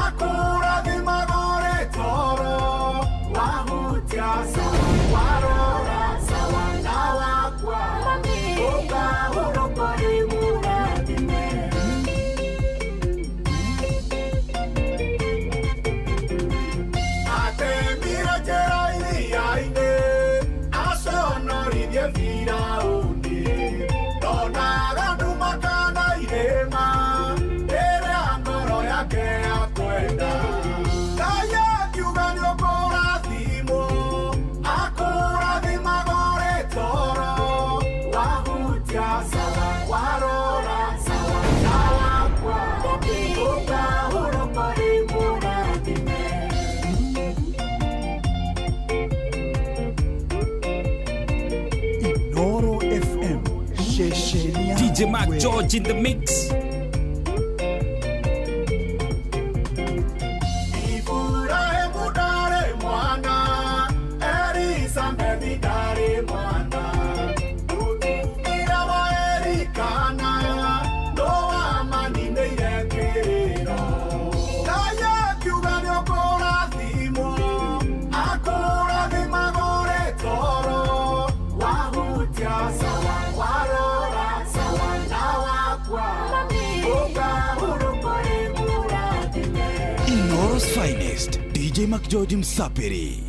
akũrathimaga ũrĩ toro, wahutia sawa, warora sawa na wakwa, ũkahurũka ũrĩ mũrathime. Atemire njĩra iria-inĩ, aconoririe Firaũni. Ndonaga nduma kana irĩma, rĩrĩa ngoro yake yakwenda. Ngai akiuga nĩũkũrathimwo, akũrathimaga ũrĩ toro, wahutia sawa, warora sawa na wakwa, ũkahurũka ũrĩ mũrathime. Inoro FM Sheshenia DJ Mark George in the mix. Iburahĩmu ndarĩ mwana, Elizabethi ndarĩ mwana, mũtumia wa Elikana nĩwamaninĩire kĩrĩro. Ngai akiuga nĩũkũrathimwo, akũrathimaga ũrĩ toro, wahutia sawa, warora sawa na wakwa, ũkahurũka ũrĩ mũrathime. Inoro's finest DJ Mark George Msapiri.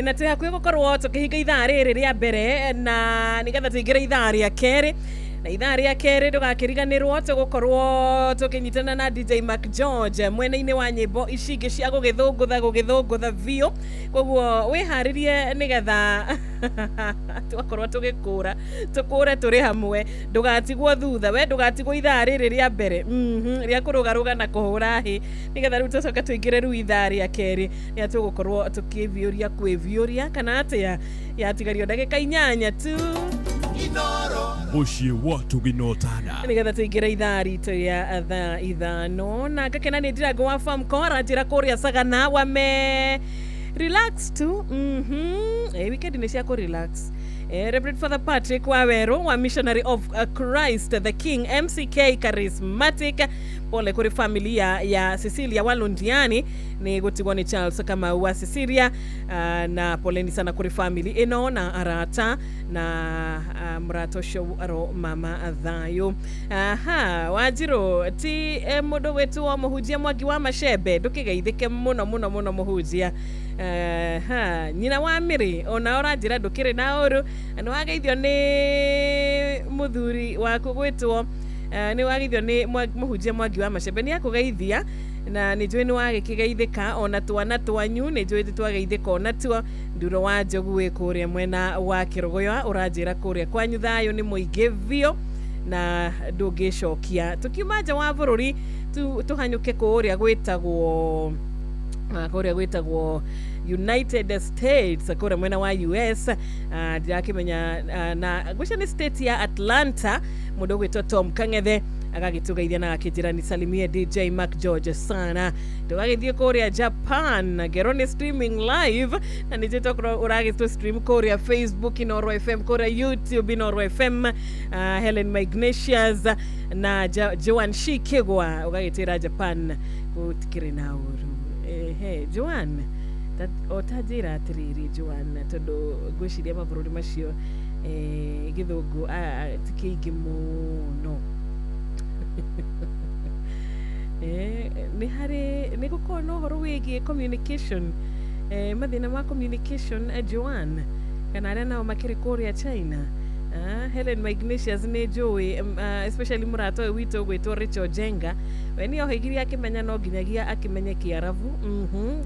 Na twĩ hakuhĩ gũkorwo tũkĩhinga ithaa rĩrĩ rĩa mbere na nĩgetha tũingĩre ithaa rĩa kerĩ, na ithaa rĩa kerĩ ndũgakĩriganĩrwo tũgũkorwo tũkĩnyitana na DJ Mark George mwena-inĩ wa nyĩmbo ici ingĩ cia gũgĩthũngũtha gũgĩthũngũtha biũ, koguo wĩharĩrie nĩgetha twakorwo tũgĩkũra tũkũre tũrĩ hamwe, ndũgatigwo thutha, we ndũgatigwo ithaa rĩrĩ rĩa mbere rĩa kũrũgarũga na kũhũra hĩ, nĩgetha rĩu tũcoke tũingĩre rĩu ithaa rĩa kerĩ rĩa tũgũkorwo tũkĩviũria kwĩviũria kana atĩa, yatigario ndagĩka 8 tu Mũciĩ watu gĩnotana. Nĩgetha tũingĩre ithaa ritũ rĩa thaa 5 na ngakena nĩ ndirango wa Famcor anjĩra kũrĩa Sagana wame relax tu. Weekend nĩ cia kũ relax. Reverend Father Patrick Waweru wa Missionary of Christ the King MCK Charismatic, pole kũrĩ familia ya Cecilia Walundiani nĩ gũtigwo nĩ Charles Kamau wa Cecilia, na poleni sana kũrĩ family ĩno na arata na mũrata ũcio aro mama thayũ. Aha, Wanjirũ ti mũndũ gwĩtwo mũhunjia Mwangi wa Macembe, ndũkĩgeithĩke mũno mũno mũno mũhunjia. Ha, nyina wa Mĩrĩ ona ũranjĩra ndũkĩrĩ na ũru, na nĩwageithio nĩ mũthuri waku gwĩtwo nĩwageithio nĩ mũhunjia Mwangi wa Macembe, nĩ akũgeithia na nĩ njũĩ nĩwagĩkĩgeithĩka ona twana twanyu nĩ njũĩ nĩtwageithĩka ona tuo. Nduro wa Njogu wĩ kũrĩa mwena wa Kĩrũgũya, ũranjĩra kũrĩa kwanyu thayũ nĩ mũingĩ biũ na ndũngĩcokia. Tũkiuma nja wa bũrũri tũhanyũke kũrĩa gwĩtagwo kũrĩa gwĩtagwo United States, kũrĩa mwena wa US, ndirakĩmenya na ngwĩciria nĩ state ya Atlanta, mũndũ ũgwĩtwo Tom Kang'ethe agagĩtũgeithia na agakĩnjĩra nisalimie DJ Mark George sana. Tũgagĩthiĩ kũrĩa Japan, ngero nĩ streaming live na nĩ njĩtwo ũragĩtũ stream kũrĩa Facebook Inoro FM, kũrĩa YouTube Inoro FM, Helen Magnesius na Joan Shikigwa ũgagĩtĩra Japan gũtikĩrĩ na ũru. Ehe, Joan otanjĩra atĩrĩrĩ Joan, tondũ ngwĩciria mabũrũri macio gĩthũngũ ti kĩingĩ mũno. Nĩ harĩ nĩ gũkorwo na ũhoro wĩgiĩ communication, mathĩna ma communication, Joan, kana arĩa nao makĩrĩ kũrĩa China. Helen Magnesius nĩ njũĩ, especially mũrata ũyũ witũ ũgwĩtwo Rachel Jenga, we nĩ ohĩgirie akĩmenya no nginyagia akĩmenye Kĩarabu,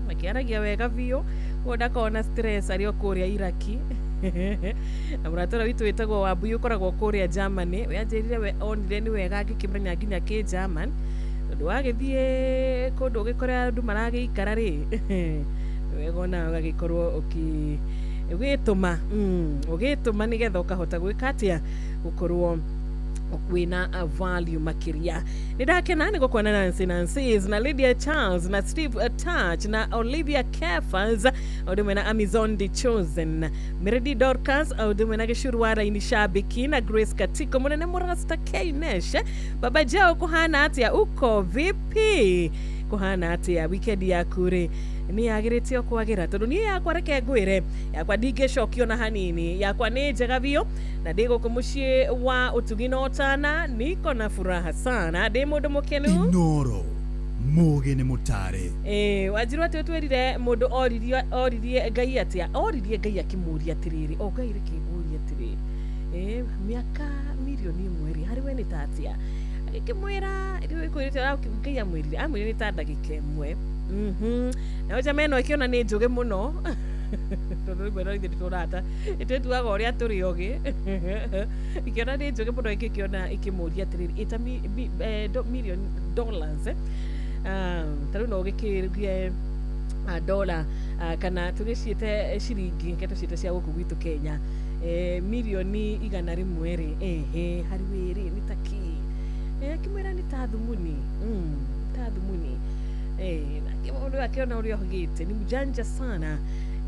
akĩaragia wega biũ, koguo ndakoragwo na stress arĩ o kũrĩa Iraki. Na mũrata ũrĩa witũ wĩtagwo Wambui ũkoragwo kũrĩa Germany, we anjĩrire we onire nĩ wega angĩkĩmenya nginya kĩ German, tondũ wagĩthiĩ kũndũ ũgĩkore andũ maragĩikara rĩ, nĩ wega onawe ũgagĩkorwo ũgĩtũma ũgĩtũma nĩgetha ũkahota gwĩka atĩa, gũkorwo Wina value makiria. Nĩ ndakena nĩ gũkuona Nancy Nancy's na Lydia Charles na Steve Touch na Olivia Kefas, o ũndũ ũmwe na Amazon The Chosen, Meredi Dorcas, o ũndũ ũmwe na Gĩcuru wa Raini Shabiki na Grace Katiko mũnene Mũrasta Knesh. Baba Jao, kũhana atĩa? Uko vipi? Kũhana atĩa? Weekend yaku rĩ, nĩ yagĩrĩte o kwagĩra? Tondũ niĩ yakwa, reke ngwĩre, yakwa ndingĩcokio na hanini. Yakwa nĩ njega biũ na ndĩ gũkũ mũciĩ wa ũtugi na ũtana. Niko na furaha sana, ndĩ mũndũ mũkenu. Inoro mũgĩ nĩ mũtare. Ĩĩ, Wanjiru, atĩ ũtwĩrire mũndũ oririe oririe Ngai atĩa? Oririe Ngai akĩmũria atĩrĩrĩ, o Ngai, reke ngũrie atĩrĩrĩ, ĩ mĩaka 1,000,000 rĩ, harĩ we nĩ ta atĩa? Agĩkĩmwĩra rĩu ĩkwĩrĩte Ngai amwĩrire amwĩrire nĩ ta ndagĩka 1. Nayo njama ĩno ĩkĩona nĩ njũgĩ mũno, tondũ rĩmwe no ithuĩ nĩtũrata ĩtwĩtuaga ũrĩa tũrĩ ogĩ, ikĩona nĩ njũgĩ mũno, ĩgĩkĩona ĩkĩmũria atĩrĩrĩ, ĩta million dollars, eh? Ta rĩu no ũgĩkĩrie dola kana tũgĩciĩte ciringi, reke tũciĩte cia gũkũ gwitũ Kenya, 100,000,000 rĩ, ehe, harĩ wĩ rĩ nĩ ta kĩ? Akĩmwĩra nĩ ta thumuni, ta thumuni. Nake mũndũ akĩona ũrĩa ohĩgĩte ni mjanja sana,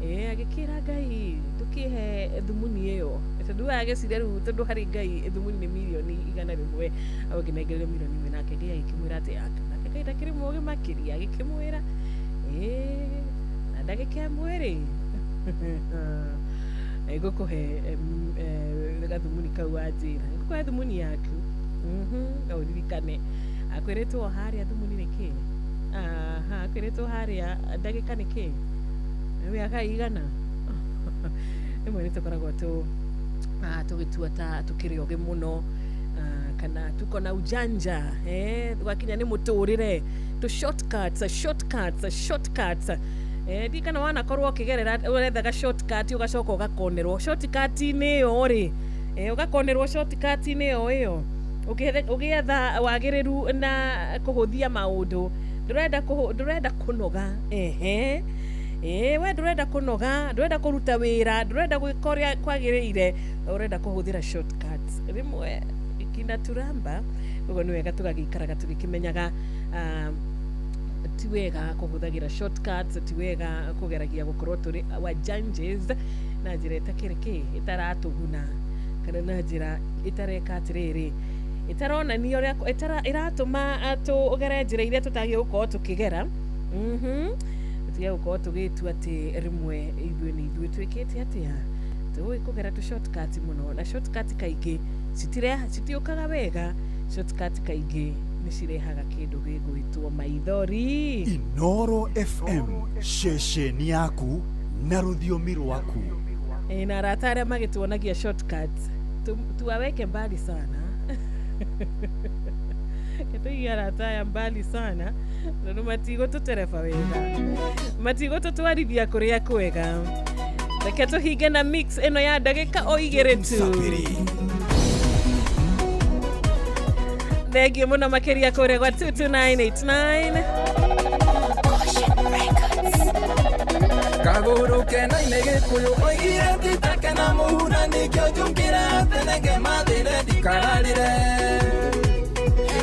agĩkĩra Ngai, ndũkĩhe thumuni ĩyo, tondũ we agĩciria rĩu, tondũ harĩ Ngai thumuni nĩ 100,000,000, agũkĩnengererio 1,000,000. Nake Ngai agĩkĩmwĩra atĩ nake Ngai ndakĩrĩ mũũgĩ makĩria, agĩkĩmwĩra na ndagĩka 1 rĩ, ngũkũhe gathumuni kau wanjĩra, ngũkũhe thumuni yaku. No ũririkane akwĩrĩtwo harĩa thumuni nĩ kĩ? Aha, akwĩrĩtwo harĩa ndagĩka nĩ kĩ? Mĩaka igana rĩmwe. Nĩ tũkoragwo tũgĩtua ta tũkĩrĩ ogĩ mũno, kana tuko na ujanja, tũgakinya nĩ mũtũrĩre tũ shortcuts, shortcuts, shortcuts. Ndikana wanakorwo ũkĩgerera ũrethaga shortcut, ũgacoka ũgakonerwo shortcut-inĩ ĩyo rĩ, ũgakonerwo shortcut-inĩ ĩyo ũgĩetha wagĩrĩru na kũhũthia maũndũ. Ndũrenda kũnoga, ehe, ĩĩ, we ndũrenda kũnoga, ndũrenda kũruta wĩra, ndũrenda gwĩka ũrĩa kwagĩrĩire, ũrenda kũhũthĩra shortcuts. Rĩmwe kinaturamba. Ũguo nĩ wega tũgagĩikaraga tũgĩkĩmenyaga ti wega kũhũthagĩra shortcuts, ti wega kũgeragia gũkorwo tũrĩ wajanjes na njĩra ĩtakĩrĩ kĩ ĩtaratũguna, kana na njĩra ĩtareka atĩrĩrĩ, ĩtaronania ũrĩa ĩratũma tũgere njĩra iria tũtagĩrĩire gũkorwo tũkĩgera. Tũtige gũkorwo tũgĩtua atĩ rĩmwe ithuĩ nĩ ithuĩ twĩkĩte atĩa, tũĩ kũgera tũ shortcut mũno, na shortcut kaingĩ citiũkaga wega. Shortcut kaingĩ nĩ cirehaga kĩndũ gĩgwĩtwo maithori. Inoro FM, ceceni yaku na rũthiomi rwaku. Ĩ, na arata arĩa magĩtuonagia shortcut tuwaweke mbali sana. Tũige arata aya mbali sana, tondũ matigũtũtereba wega, matigũtũtwarithia kũrĩa kwega. Reke tũhinge na mix ĩno ya ndagĩka o 2 tu. Msapiri. Thengio mũno makĩria kũrĩa gwa 22989. Kagũrũ kena inĩ gĩkũyũ oigire titake na mũhura, nĩkĩo njũkĩra tene ngemathĩre ndikararĩre,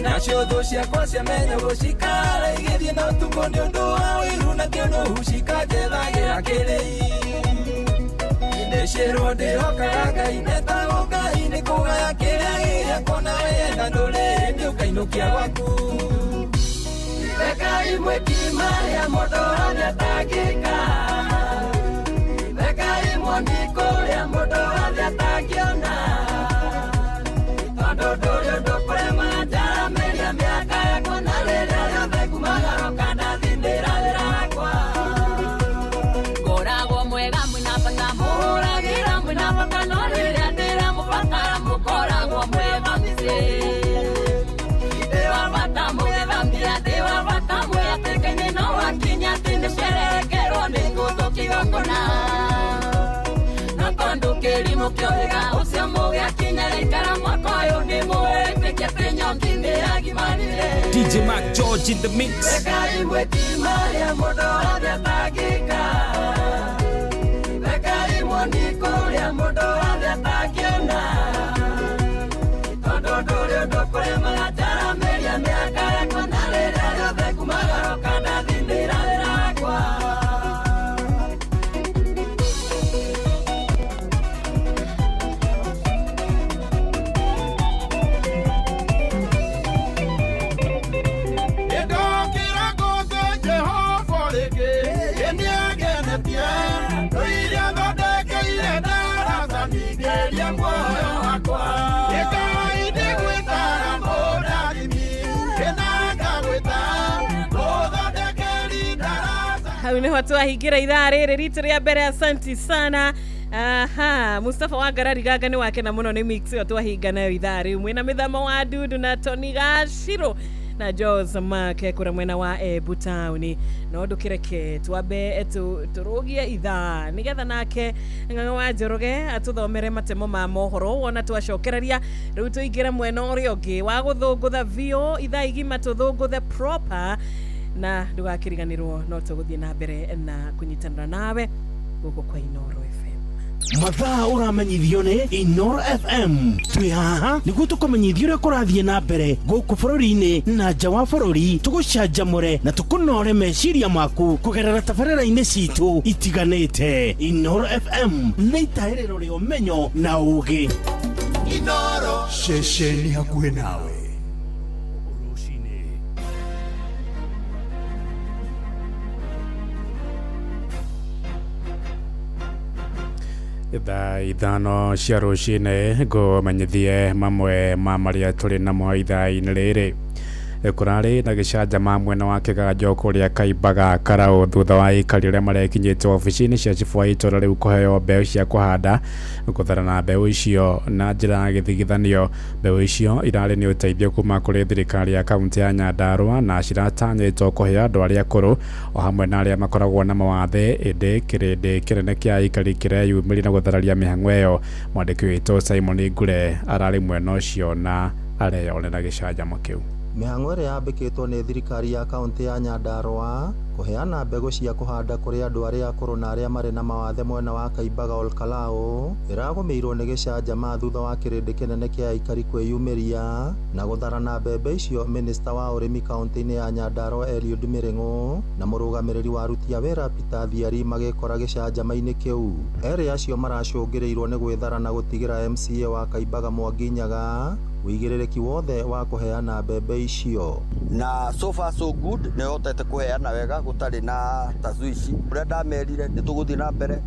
nacio thũ ciakwa ciamenya gũcikara igĩthiĩ na ũtukũ nĩ ũndũ wa ũiru na kĩũnũhu cikanjethagĩra kĩrĩi. Ndĩcĩrwo ndĩhokaga Ngai, netagwo Ngai nĩ kũgaya kĩrĩa gĩakwa, na wenda ndũrĩ hĩndĩ ũkainũkia gwaku. Rekai mwĩki marĩa mũndũ wothe atangĩka, rekai muoni kũrĩa mũndũ wothe atangĩona, tondũ ndũrĩ ũndũ kũrema njaramĩria mĩaka yakwa, na rĩrĩa rĩothe ngumagaroka ndathindĩra wĩra wakwa. Ngoragwo mwega mwĩna bata, mũhũragĩra mwĩna bata, no rĩrĩa ndĩramũbatara mũkoragwo mwĩ mĩciĩ. Ndĩ wa bata mũgĩthambia, ndĩ wa bata mwĩatĩka-inĩ, no wakinya atĩ nĩcerekerwo nĩ ngũthũkio kũna, na tondũ kĩrimũ kĩohĩga ũcio mũgĩakinya gĩikara mwaka ũyũ, nĩ mũwĩtĩkia atĩ nyongi nĩ yagimarire. DJ Mark George in the mix. Rekai mwĩki marĩa mũndũ wothe atangĩka, rekai muoni kũrĩa mũndũ wothe atangĩona, tondũ ndũrĩ Hau niho twahingira ithaa rĩrĩ ritũ rĩa mbere. Asanti sana. Aha, Mustafa wa Ngarari Ganga nĩ wakena mũno nĩ mix ĩyo twahinga nayo ithaa rĩu, mwĩna mĩthamo wa Dudu na Tony Gaciro na Jos Mark kũrĩa mwena wa Embu taũni. No ndũkĩreke twambe tũrũgie ithaa nĩgetha nake Ng'ang'a wa Njoroge atũthomere matemo ma mohoro. Wona twacokereria rĩu tũingĩre mwena ũrĩa ũngĩ wa gũthũngũtha biũ ithaa igima, tũthũngũthe proper, na ndũgakĩriganĩrwo no tũgũthiĩ na mbere na kũnyitanĩra nawe gũkũ kwa Inooro FM. Mathaa ũramenyithio nĩ Inoro FM. Twĩ haha nĩguo tũkũmenyithia ũrĩa kũrathiĩ na mbere gũkũ bũrũri-inĩ na nja wa bũrũri, tũgũcanjamũre na tũkũnore meciria maku kũgerera tabarĩra-inĩ citũ itiganĩte. Inoro FM nĩ itahĩrĩro rĩa ũmenyo na ũũgĩ. Inoro ceceni hakuhĩ nawe. Thaa 5 cia rũcinĩ ngũmenyithie mamwe ma marĩa tũrĩ namo ithaa-inĩ rĩrĩ. Kũrarĩ na gĩcanjama mwena wa Kĩganjo kũrĩa Kaimbaga Karaũ thutha wa aikari arĩa marekinyĩte obici-inĩ cia cibũ wa itũũra rĩu kũheo mbeũ cia kũhanda gũtharana mbeũ icio na njĩra ya gĩthigithanio. Mbeũ icio irarĩ nĩ ũteithio kuma kũrĩ thirikari ya kaunti ya Nyandarũa na ciratanyĩtwo kũheo andũ arĩa akũrũ o hamwe na arĩa makoragwo na mawathe, ĩndĩ kĩrĩndĩ kĩnene kĩa aikari kĩreyumĩria na gũthararia mĩhang'o ĩyo. Mwandĩki witũ Simon Ngure ararĩ mwena ũcio na areyonera gĩcanjama kĩu. Mĩhang'o ĩrĩa yambĩkĩtwo nĩ thirikari ya kaunti ya Nyandarũa kũheana mbegũ cia kũhanda kũrĩ andũ arĩa akũrũ na arĩa marĩ na mawathe mwena wa Kaimbaga Olkalau ĩragũmĩirwo nĩ gĩcanjama thutha wa kĩrĩndĩ kĩnene kĩa aikari kwĩyumĩria na gũtharana mbembe icio. Minista wa ũrĩmi kaunti-inĩ ya Nyandarũa Eliud Mĩrĩng'ũ na mũrũgamĩrĩri wa aruti a wĩra Peter Thiari magĩkora gĩcanjama-inĩ kĩu. Erĩ acio maracũngĩrĩirwo nĩ gwĩthara na gũtigĩra MCA wa Kaimbaga Mwangi Nyaga ũigĩrĩrĩki wothe wa kũheana mbembe icio. Na so far so good, nĩ hotete kũheana wega gũtarĩ na tacuici. Ũrĩa ndamerire nĩ tũgũthiĩ na mbere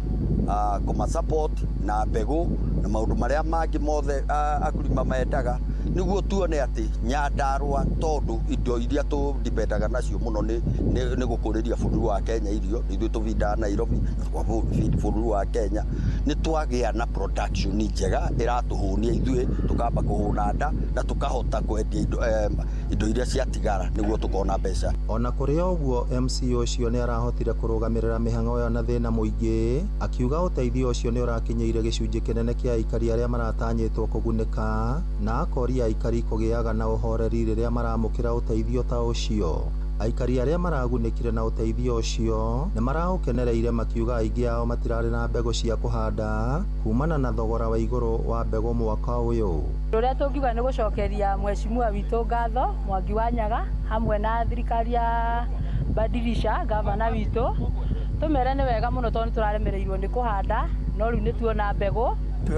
kũma support na mbegũ na maũndũ marĩa mangĩ mothe akulima mendaga, nĩguo tuone atĩ Nyandarũa, tondũ indo iria tũdipendaga nacio mũno nĩ gũkũrĩria bũrũri wa Kenya irio, ithuĩ tũbindaga Nairobi na tũkabindi bũrũri wa Kenya, nĩ twagĩa na production njega ĩratũhũnia ithuĩ, tũkamba kũhũna nda na tũkahota kwendia indo iria ciatigara nĩguo tũkona mbeca. Ona kũrĩ ũguo, MC ũcio nĩ arahotire kũrũgamĩrĩra mĩhang'o ĩyo na thĩna mũingĩ, akiuga ũteithio ũcio nĩ ũrakinyĩire gĩcunjĩ kĩnene kĩa aikari arĩa maratanyĩtwo kũgunĩka, na akoria aikari kũgĩaga na ũhoreri rĩrĩa maramũkĩra ũteithio ta ũcio. Aikari arĩa maragunĩkire na ũteithio ũcio nĩ maraũkenereire, makiuga aingĩ ao matirarĩ na mbegũ cia kũhanda kumana na thogora wa igũrũ wa mbegũ mwaka ũyũ. Ũrĩa tũngiuga nĩ gũcokeria mheshimiwa witũ ngatho Mwangi wa Nyaga hamwe na thirikari ya Badilisha gavana witũ, tũmere nĩ wega mũno tondũ nĩ tũraremereirwo nĩ kũhanda no rĩu nĩ tuona mbegũ.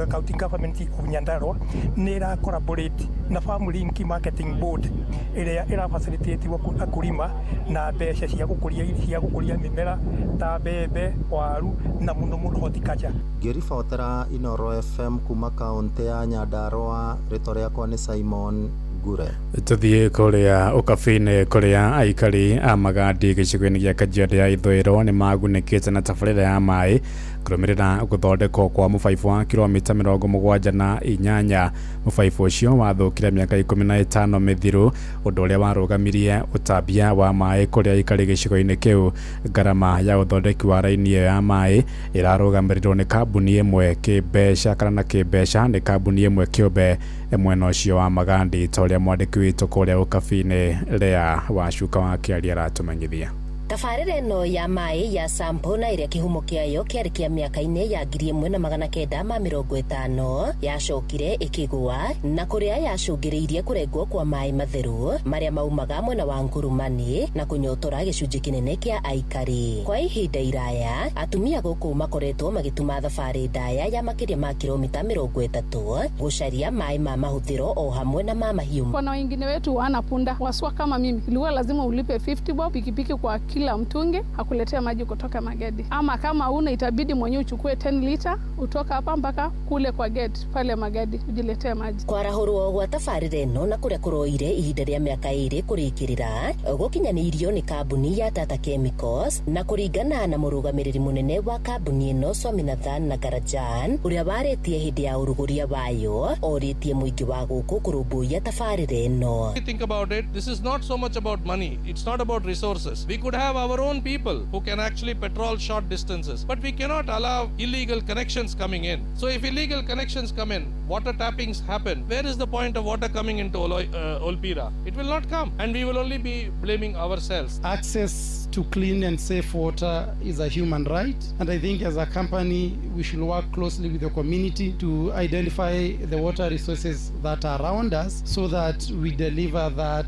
County government of Nyandarua nĩ ĩra collaborate na Farm Link Marketing Board ĩrĩa ĩra facilitate akulima na mbeca cia gũkũria mĩmera ta mbembe, waru na mũno mũno horticulture. Ngĩribotera Inooro FM kuma kaunti ya Nyandarua, rĩtwa rĩakwa nĩ Simon Ngure. Tũthiĩ kũrĩa ũkabi-inĩ kũrĩa aikari a Magadi gĩcigo-inĩ gĩa Kajiado ya ithũĩro nĩ magunĩkĩte na tabarĩra ya maĩ kũrũmĩrĩra gũthondekwo kwa mũbaibũ wa kilomita 78. Mũbaibũ ũcio wathũkire mĩaka 15 mĩthiru, ũndũ ũrĩa warũgamirie ũtambia wa maĩ kũrĩa aikari gĩcigo-inĩ kĩu. Ngarama ya ũthondeki wa raini ĩyo ya maĩ ĩrarũgamĩrĩrwo nĩ kambuni ĩmwe kĩmbeca kana na kĩmbeca nĩ kambuni ĩmwe kĩũmbe mwena ũcio wa Magandi, ta ũrĩa mwandĩki witũ kũrĩa ũkabi-inĩ Lea Wacuka wa Kĩaria aratũmenyithia. Tabarĩra ĩno ya maĩ ya sampo na ĩrĩa kĩhumo kĩayo kĩarĩ kĩa mĩaka-inĩ ya 1950 yacokire ĩkĩgũa na kũrĩa yacũngĩrĩirie kũrengwo kwa maĩ matheru marĩa maumaga mwena wa Ngurumani na kũnyotora gĩcunjĩ kĩnene kĩa aikari. Kwa ihinda iraya atumia gũkũ makoretwo magĩtuma thabarĩ ndaya ya makĩria ma kilomita 30 gũcaria maĩ ma mahũthĩro o hamwe na ma mahiũ. Kuna wengine wetu wana punda waswa kama mimi, ilikuwa lazima ulipe 50 bob pikipiki kwa kila mtungi akuletea maji kutoka Magadi, ama kama una itabidi mwenyewe uchukue 10 lita utoka hapa mpaka kule kwa gate pale Magadi ujiletee maji. Kwarahũrwo gwa tabarĩra ĩno na kũrĩa kũroire ihinda rĩa mĩaka 2 kũrĩkĩrĩra gũkinyanĩirio nĩ kambuni ya Tata Chemicals na kũringana na mũrũgamĩrĩri mũnene wa kambuni ĩno Swaminathan Nagarajan ũrĩa warĩtie hĩndĩ ya ũrugũria wayo orĩtie mũingĩ wa gũkũ kũrũmbũiya tabarĩra ĩno. Think about it, this is not so much about money, it's not about resources. We could have our own people who can actually patrol short distances, but we cannot allow illegal connections coming in. So if illegal connections come in, water tappings happen, where is the point of water coming into Olpira? It will not come, and we will only be blaming ourselves. Access to clean and safe water is a human right, and I think as a company we should work closely with the community to identify the water resources that are around us so that we deliver that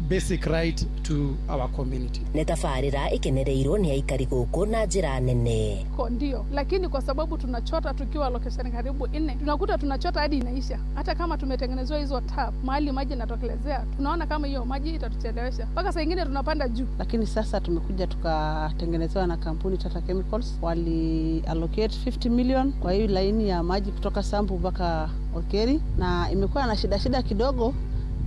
basic right to our community. Nĩ tabarĩra ĩkenereirwo nĩ aikari gũkũ na njĩra nene. Ndio, lakini kwa sababu tunachota tukiwa location karibu 4, tunakuta tunachota hadi inaisha. Hata kama tumetengenezewa hizo tap mahali maji inatokelezea, tunaona kama hiyo maji itatuchelewesha. Mpaka saa nyingine tunapanda juu. Lakini sasa tumekuja tukatengenezewa na kampuni Tata Chemicals, wali allocate 50 million kwa hiyo laini ya maji kutoka Sambu mpaka Olkeri, na imekuwa na shida kidogo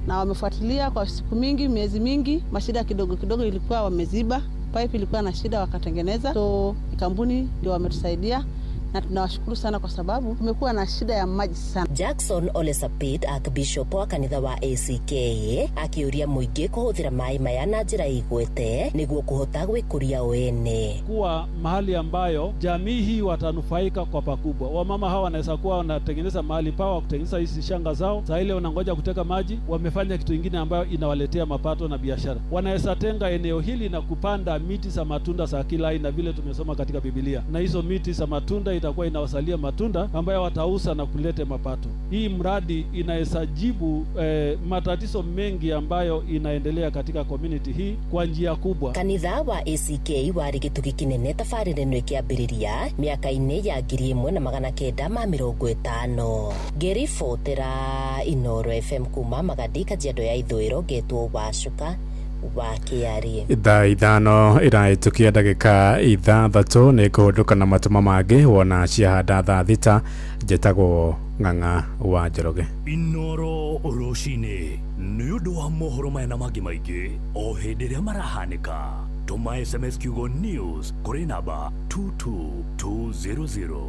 na wamefuatilia kwa siku mingi, miezi mingi, mashida kidogo kidogo ilikuwa wameziba, pipe ilikuwa na shida wakatengeneza. So kampuni ndio wametusaidia na tunawashukuru sana kwa sababu kumekuwa na shida ya maji sana. Jackson Ole Sapit, Archbishop wa kanitha wa ACK, akiuria mũingĩ kũhũthĩra maĩ maya na njĩra igwete nĩguo kũhota gwĩkũria o ene. Kuwa mahali ambayo jamii hii watanufaika kwa pakubwa. Wamama hawa wanaweza kuwa wanatengeneza mahali pao wa kutengeneza hizi shanga zao, saa ile wanangoja kuteka maji, wamefanya kitu kingine ambayo inawaletea mapato na biashara. Wanaweza tenga eneo hili na kupanda miti za matunda za kila aina vile tumesoma katika Biblia, na hizo miti za matunda itakuwa inawasalia matunda ambayo watauza na kulete mapato. Hii mradi inaweza jibu matatizo mengi ambayo inaendelea katika community hii kwa njia kubwa. Kanitha wa ACK warĩ gĩtugĩ kĩnene tabarĩra ĩno ĩkĩambĩrĩria mĩaka-inĩ ya 1950. Ngĩribotera Inooro FM kuma Magadi, Kajiado ya Ithũĩro, ngetwo Wacuka wa Kĩarĩ. Thaa 5 ĩrahĩtũkia ndagĩka 6 nĩ kũhũndũka na matũma mangĩ wona ciahanda thaa 6. Njĩtagwo Ng'ang'a wa Njoroge. Inooro rũcinĩ nĩ ũndũ wa mohoro maya na mangĩ maingĩ o hĩndĩ ĩrĩa marahanĩka. Tũma SMS kiugo news kũrĩ namba 22200.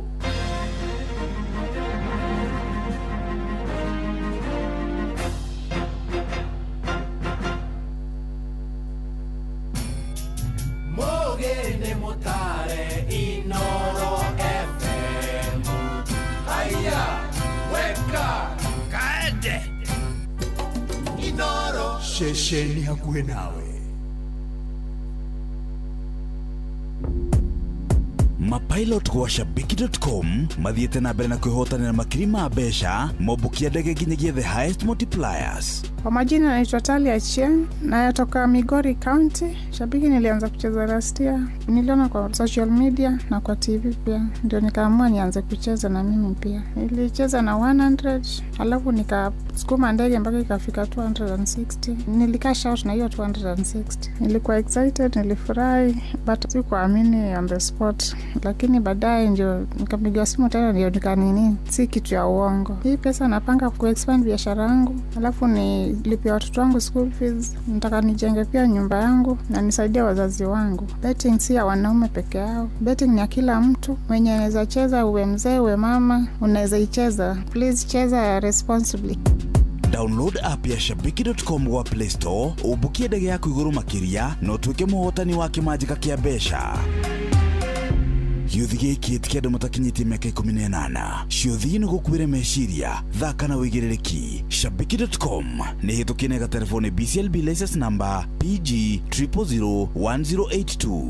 Mugende mutare Inooro FM. Haya, weka kaende Inooro. Ceceni hakuhĩ nawe. Mapilot gwa shabiki.com mathiĩte na mbere na kwĩhotanĩra makiri ma mbeca mombũkia ndege nginyagia the highest multipliers. Kwa majina naitwa Talia Chieng, natoka Migori County. Shabiki nilianza kucheza last year. Niliona kwa social media na kwa TV pia. Ndio nikaamua nianze kucheza na mimi pia. Nilicheza na 100, alafu nikasukuma ndege mpaka ikafika 260. Nilikash out na hiyo 260. Nilikuwa excited, nilifurahi, but sikuamini on the spot. Lakini baadaye ndio nikapiga simu tena, ndio nikanini, si kitu ya uongo. Hii pesa napanga kuexpand biashara yangu, alafu nilipia watoto wangu school fees, nataka nijenge pia nyumba yangu na nisaidie wazazi wangu. Betting si ya wanaume peke yao, betting ni ya kila mtu mwenye anaweza cheza, uwe mzee uwe mama, unaweza icheza. Please cheza responsibly. Download app ya shabiki.com gwa Play Store, ũmbũkie ndege yaku igũrũ makĩria na ũtuĩke mũhotani wa kĩmanjĩka kĩa mbeca. Gĩũthi gĩkĩ ti kĩa andũ matakinyĩtie mĩaka 18. Ciũthi nĩ gũkuĩre meciria, thaka na wĩigĩrĩrĩki. Shabiki.com nĩ hĩtũkie na ĩgaterefone BCLB license number PG 0001082.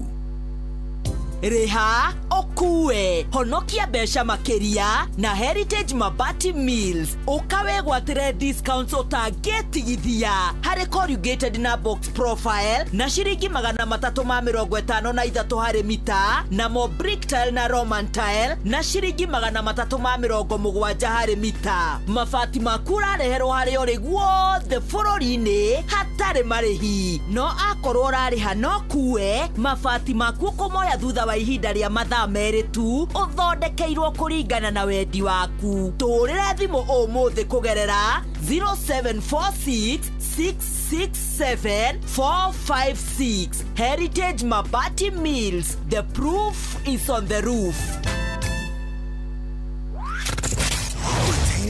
Rĩha Kue honokia mbeca makĩria na Heritage Mabati Mills ũkawegwatĩre discounts ũtangĩtigithia harĩ corrugated na box profile na ciringi 353 harĩ mita, namo brick tile na roman tile na ciringi 370 harĩ mita. Mabati maku ũrareherwo harĩa ũrĩ guothe bũrũri-inĩ hatarĩ marĩhi, no akorwo ũrarĩha no kue mabati maku ũkũmoya thutha wa ihinda rĩa mathaa 2 tu, ũthondekeirwo kũringana na wendi waku. Tũhũrĩre thimũ ũmũthĩ kũgerera 0746 667 456. Heritage Mabati Mills, the proof is on the roof.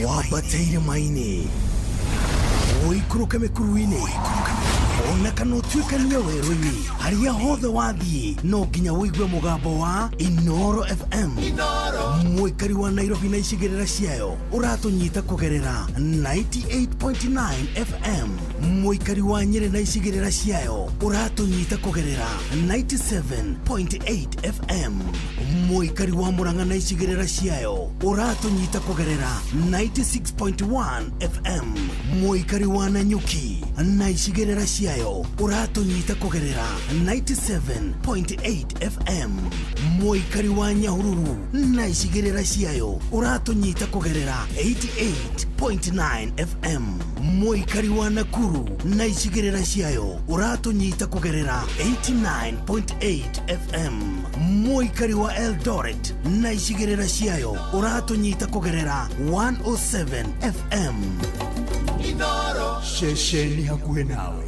Wambateire maini ũikũrũke mĩkuru-inĩ ona kana ũtuĩkanie werũ-inĩ, harĩa hothe wathiĩ no nginya ũigue mũgambo wa Inoro FM. Mũikari wa Nairobi na icigĩrĩra ciayo ũratũnyita kũgerera 98.9 FM. Mũikari wa Nyĩrĩ na icigĩrĩra ciayo ũratũnyita kũgerera 97.8 FM. Mũikari wa Murang'a na icigĩrĩra ciayo ũratũnyita kũgerera 96.1 FM. Mũikari wa Nanyuki na icigĩrĩra ciayo ũratũnyita kũgerera 97.8 FM. Mũikari wa Nyahururu na icigĩrĩra ciayo ũratũnyita kũgerera 88.9 FM. Mũikari wa Nakuru na icigĩrĩra ciayo ũratũnyita kũgerera 89.8 FM. Mũikari wa Eldoret na icigĩrĩra ciayo ũratũnyita kũgerera 107 FM. Inoro ceceni hakuhĩ nawe.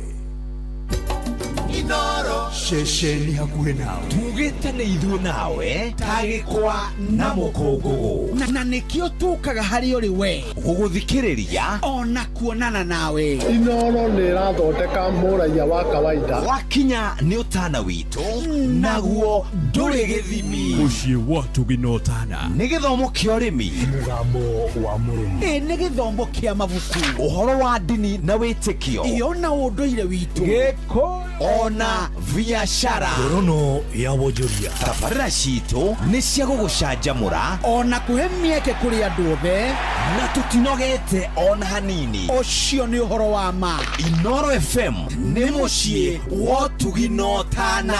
Inoro ceceni hakuhĩ nawe. Tugĩte nĩ ithuĩ nawe ta gĩkwa na mũkũngũgũ, na nĩkĩo tũkaga harĩ ũrĩ we gũgũthikĩrĩria ona kuonana nawe. Inoro nĩ ĩrathondeka mũraiya wa kawaida. Wakinya nĩ ũtana witũ naguo ndũrĩ gĩthimi. Mũciĩ wa ũtugi na ũtana nĩ gĩthomo kĩa ũrĩmi, mũgambo wa mũrĩmi, ĩ nĩ gĩthomo kĩa mabuku, ũhoro wa ndini na wĩtĩkio, iyo na ũndũire witũ, gĩkũyũ ona biashara, ngorono ya wonjoria. Tabarĩra citũ nĩ cia gũgũcanjamũra ona kũhe mĩeke kũrĩ andũ othe, na tũtinogete ona hanini. Ũcio nĩ ũhoro wa ma. Inoro FM nĩ mũciĩ wa ũtugi na ũtana.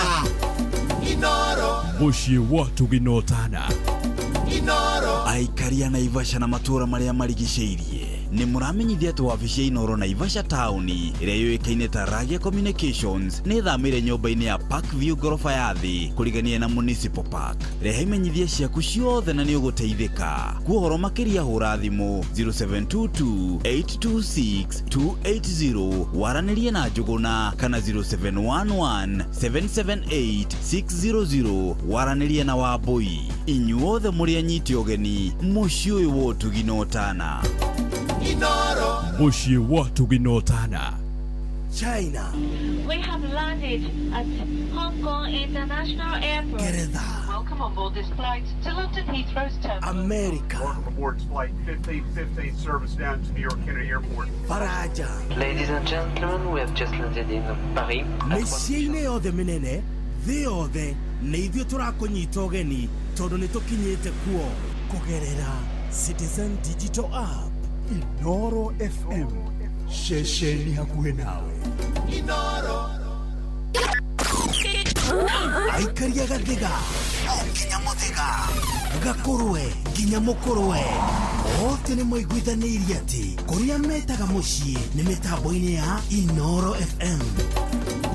Inoro mũciĩ wa ũtugi na ũtana. Inoro Aikari a Naivasha na matũũra marĩa marigicĩirie nĩ mũramenyithia atĩ wabici ya Inoro Naivasha taũni ĩrĩa yũĩkaine ta Ragia Communications nĩ ĩthamĩire nyũmba-inĩ ya Park View ngoroba ya thĩ kũrigania na Municipal Park. Rehe imenyithia ciaku ciothe na nĩ ũgũteithĩka. Kwa ũhoro makĩria hũra thimũ 0722 826 280 waranĩrie na Njũgũna kana 0711 778 600 waranĩrie na Wambũi. Inyuothe mũrĩ anyiti ũgeni mũciĩ ũyũ wa ũtugi na ũtana. Inoro mũciĩ wa ũtugi na ũtana. China. We have landed at Hong Kong International Airport. Geretha. Welcome on board this flight to London Heathrow's terminal. America. Welcome aboard flight 1515 service down to New York Kennedy Airport. Faraja. Ladies and gentlemen, we have just landed in Paris. Mĩciĩ-inĩ yothe mĩnene thĩ yothe nĩ ithuĩ tũrakũnyita ũgeni tondũ nĩ tũkinyĩte kuo kũgerera Citizen Digital App. Inoro FM ceceni hakuhĩ nawe. Inoro Aikaria gathiga o nginya mũthĩga, gakũrwe nginya mũkũrwe, othe nĩ maiguithanĩirie atĩ kũrĩa metaga mũciĩ nĩ mĩtambo-inĩ ya Inoro FM.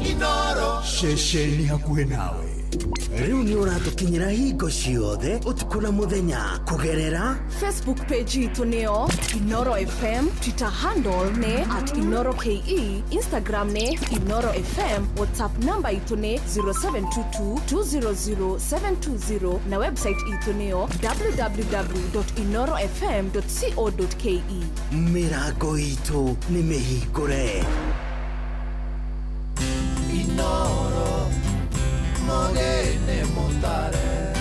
Inoro ceceni hakuhĩ nawe. Rĩu nĩ ũratũkinyĩra hingo ciothe ũtukũ na mũthenya kũgerera Facebook page itũ nĩyo Inoro FM, Twitter handle nĩ @InoroKE, Instagram nĩ Inoro FM, WhatsApp namba itũ nĩ 0722 200 720 na website itũ nĩyo www.inorofm.co.ke. Mĩrango itũ nĩ mĩhingũre. Inoro Mogene Montare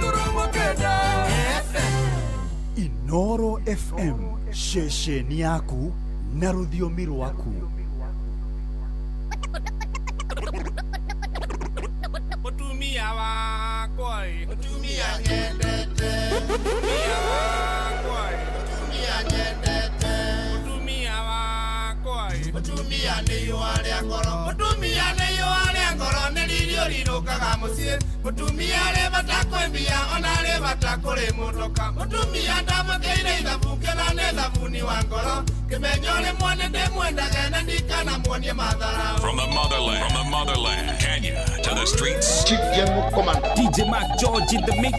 98.9 FM. Inoro FM ceceni yaku na rũthiomi rwaku. wakwa mutumia nyendete mutumia wakwa mutumia nyendete mutumia wakwa mutumia nĩ ihũa rĩa ngoro mutumia nĩ ihũa rĩa ngoro nĩ rĩrĩa ũrirũkaga mũciĩ mutumia arĩ bata kwĩ mbia ona arĩ bata kũrĩ mũtoka mutumia ndamũkĩire ithabu kĩona nĩ thabuni wa ngoro kĩmenyo rĩmwe nĩ ndĩmwendage na ndikanamuonie matharau. From the motherland, Kenya, to the streets. Chief General Commander. DJ Mark George in the mix.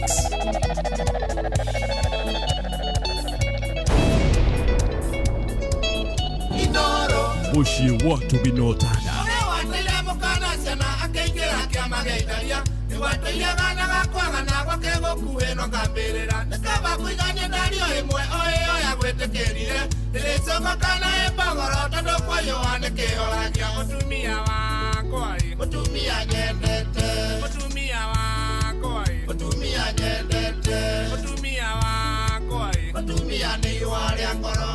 Inoro Muciĩ watu binotana. Ũrĩa wateire mũkana ciana akĩingĩra kĩama gĩa itharia nĩgwatũire gana gakwagana gwake gũkuhĩ no ngambĩrĩra nĩ kaba kũigania ndario ĩmwe o ĩyo ya gwĩtĩkĩrire ndĩrĩcomoka na ĩmbogoro tondũ kwayũa nĩ kĩhoragia mũtumia wakwa mũtumia nyendete mũtumia wakwa mũtumia nyendete mũtumia wakwa mũtumia nĩ ihũa rĩa ngoro.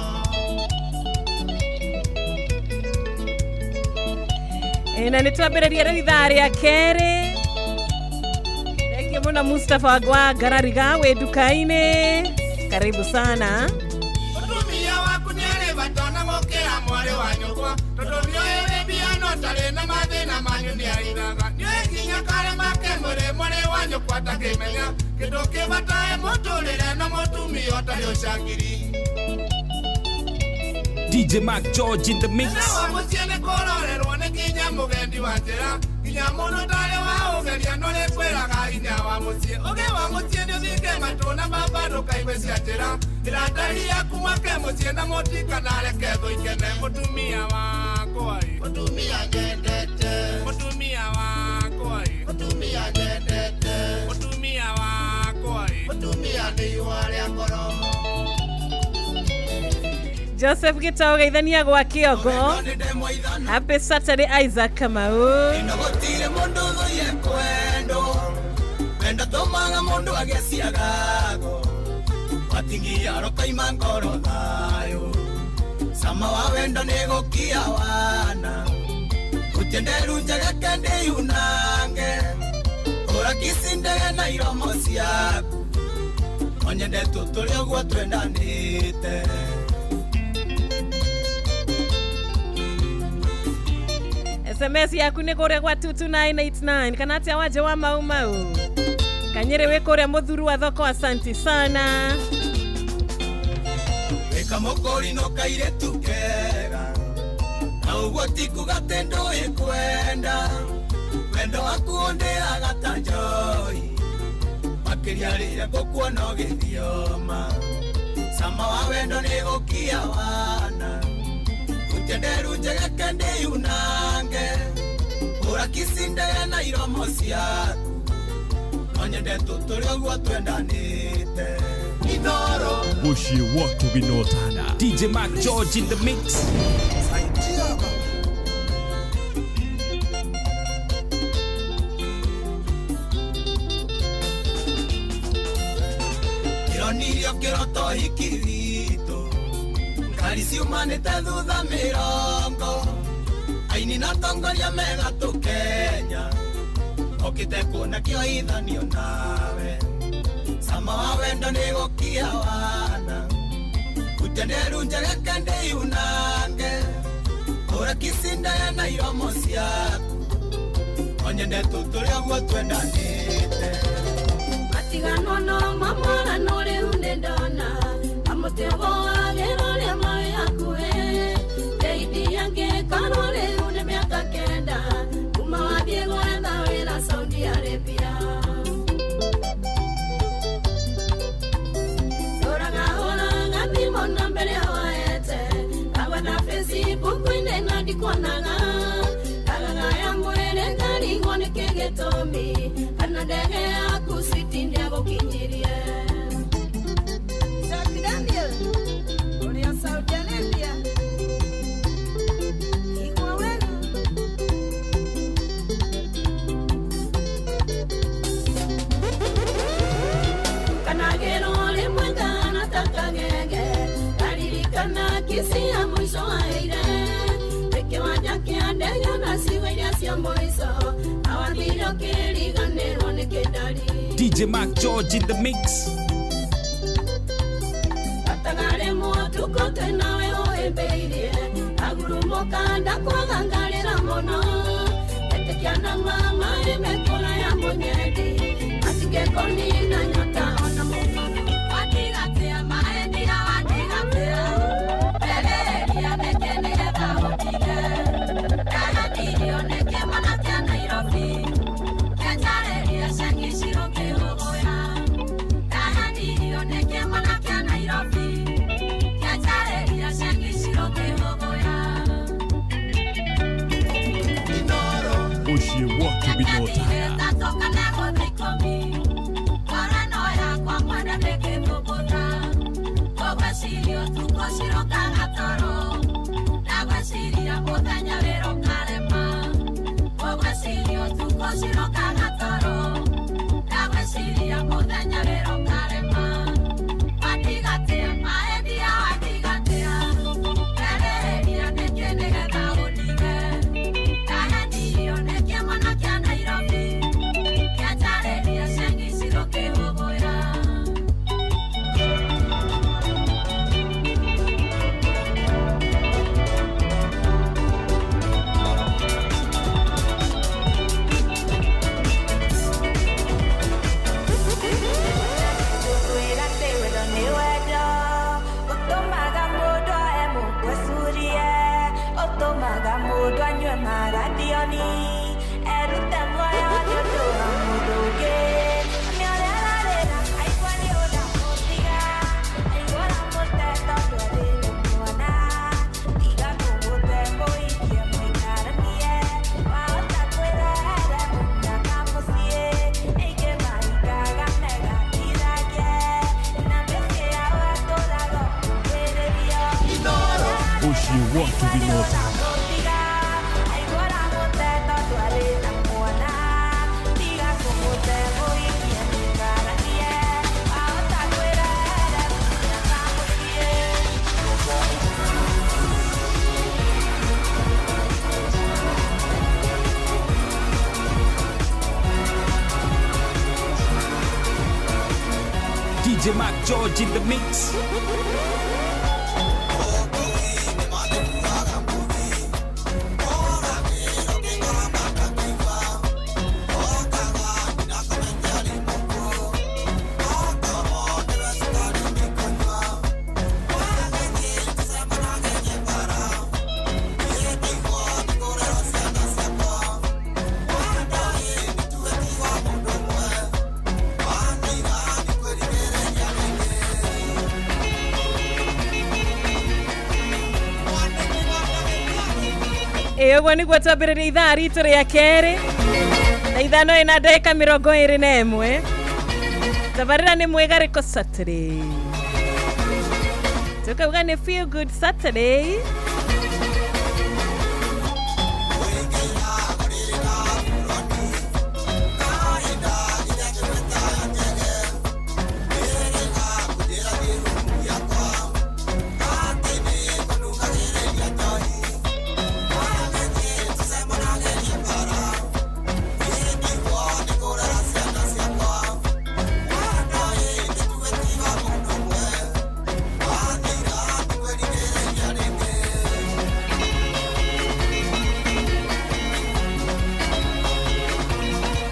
Na nä twambä rä ithaa rä a kerä thengio må no Mustafa gwa Ngarariga wä nduka-inä karibu sana. Mũtumia waku nĩ arĩ bata ona gũkĩra mwarĩ wa nyũkwa tondũ nĩoĩ wĩ mbia no tarĩ na mathĩna manyu nĩarithaga nĩoĩ nginya karĩ make mwĩrĩ mwarĩ wa nyũkwa atakĩmenya kĩndũ kĩ bata ĩ mũtũrĩre na mũtumia ũtarĩ ũcangiri. DJ Mark George in the mix. Thĩna wa mũciĩ nĩ kũrorerwo nĩ nginya mũgendi wa njĩra nginya mũndũ ũtarĩ wa ũgeria no nĩkwĩraga hinya wa mũciĩ ũgĩ wa mũciĩ nĩ ũthinge matũ na baba ndũkaigue cia njĩra ĩrataria yaku mwake mũciĩ na mũtikanareke thũ ikene mũtumia wakwa mũtumia nyendete mũtumia wakwa mũtumia nyendete mũtumia wakwa mũtumia nĩ ihũa rĩa ngoro. Joseph Gitau geithania gwa Kĩongo. Happy Saturday Isaac Kamau. Gũtirĩ mũndũ ũthũire kwendwo wendo tũmaga mũndũ agĩe ciagago watingia rũkaima ngoro thayũ cama wa wendo nĩ gũkia wana ũtenderu njegeke ndĩyunange ũrakici ndege na iromo ciaku onyende tũtũre ũguo twendanĩte. SMS yaku nä kå rä a gwa 22989 kana atä wanje wa mau mau kanyere wä kå rä a må thuru wa thoko asanti sana. Wĩka mũkũri no kairĩtu kega na ũguo ti kuga atĩ ndũĩ kwenda wendo waku ũndĩaga ta njohi makĩria rĩrĩa ngũkuona ũgĩthioma cama wa wendo nĩ gũkia wana ũtenderu njegeke ndĩyunange ũrakici ndege na iromo ciaku onyende tũtũre ũguo twendanĩte. Inoro Muciĩ watu binotana. DJ Mark George in the mix. Kĩronirio kĩroto hiki witũ ngari ciumanĩte thutha mĩrongo aini na atongoria megatũ Kenya okĩte kuona kĩoithanio nawe cama wa wendo nĩ gũkia wana ũtenderu njegeke ndĩyunange ũrakici ndege na iromo ciaku onyende tũtũre ũguo twendanĩte. Matigano no mamora no rĩu nĩ ndona amũtego wagĩro rĩa maĩ hakuhĩ ndeithia ngĩkorwo rĩu nĩ mĩaka 9 kuma wathiĩ gwetha wĩra Saudi Arabia. Roraga hũraga thimũ na mbere woete ngagwetha Facebook-inĩ na ndikuonaga ngagaga ya mwĩrĩ ngarigwo nĩkĩ gĩtũmi kana ndege yaku switi ndĩagũkinyirie. Jack Daniel ũrĩa Saudi Arabia igua wega. Kanagĩrwo rĩmwe ngahana ta kagege ngaririkana kici ya mũico waheire wĩ kĩwanja kĩa ndege na ciugo iria cia mũico awathire ũkĩriganĩrwo nĩ kĩndari. DJ DJ Mark George in the mix. Atagare motuko tenawe oembeire agurumokanda kwagangarira mono etekiana mama emekora ya munyendi atigekoni na nyota ona mukano watigatia maendia watigatia bereria nekenetha utige kahanirio neke manakia Nairobi kenjareria cangiciro kihuguya kahanirio neke manakia Nairobi kenjareria cangiciro kihuguya. Ushie watu binotaka. DJ Mark George in the mix. Ũguo nĩguo twambĩrĩria ithaa ritũ rĩa kerĩ na ithano ĩna ndagĩka 21. Tabarĩra nĩ mwĩgarĩko Saturday, tukauga nĩ feel good Saturday.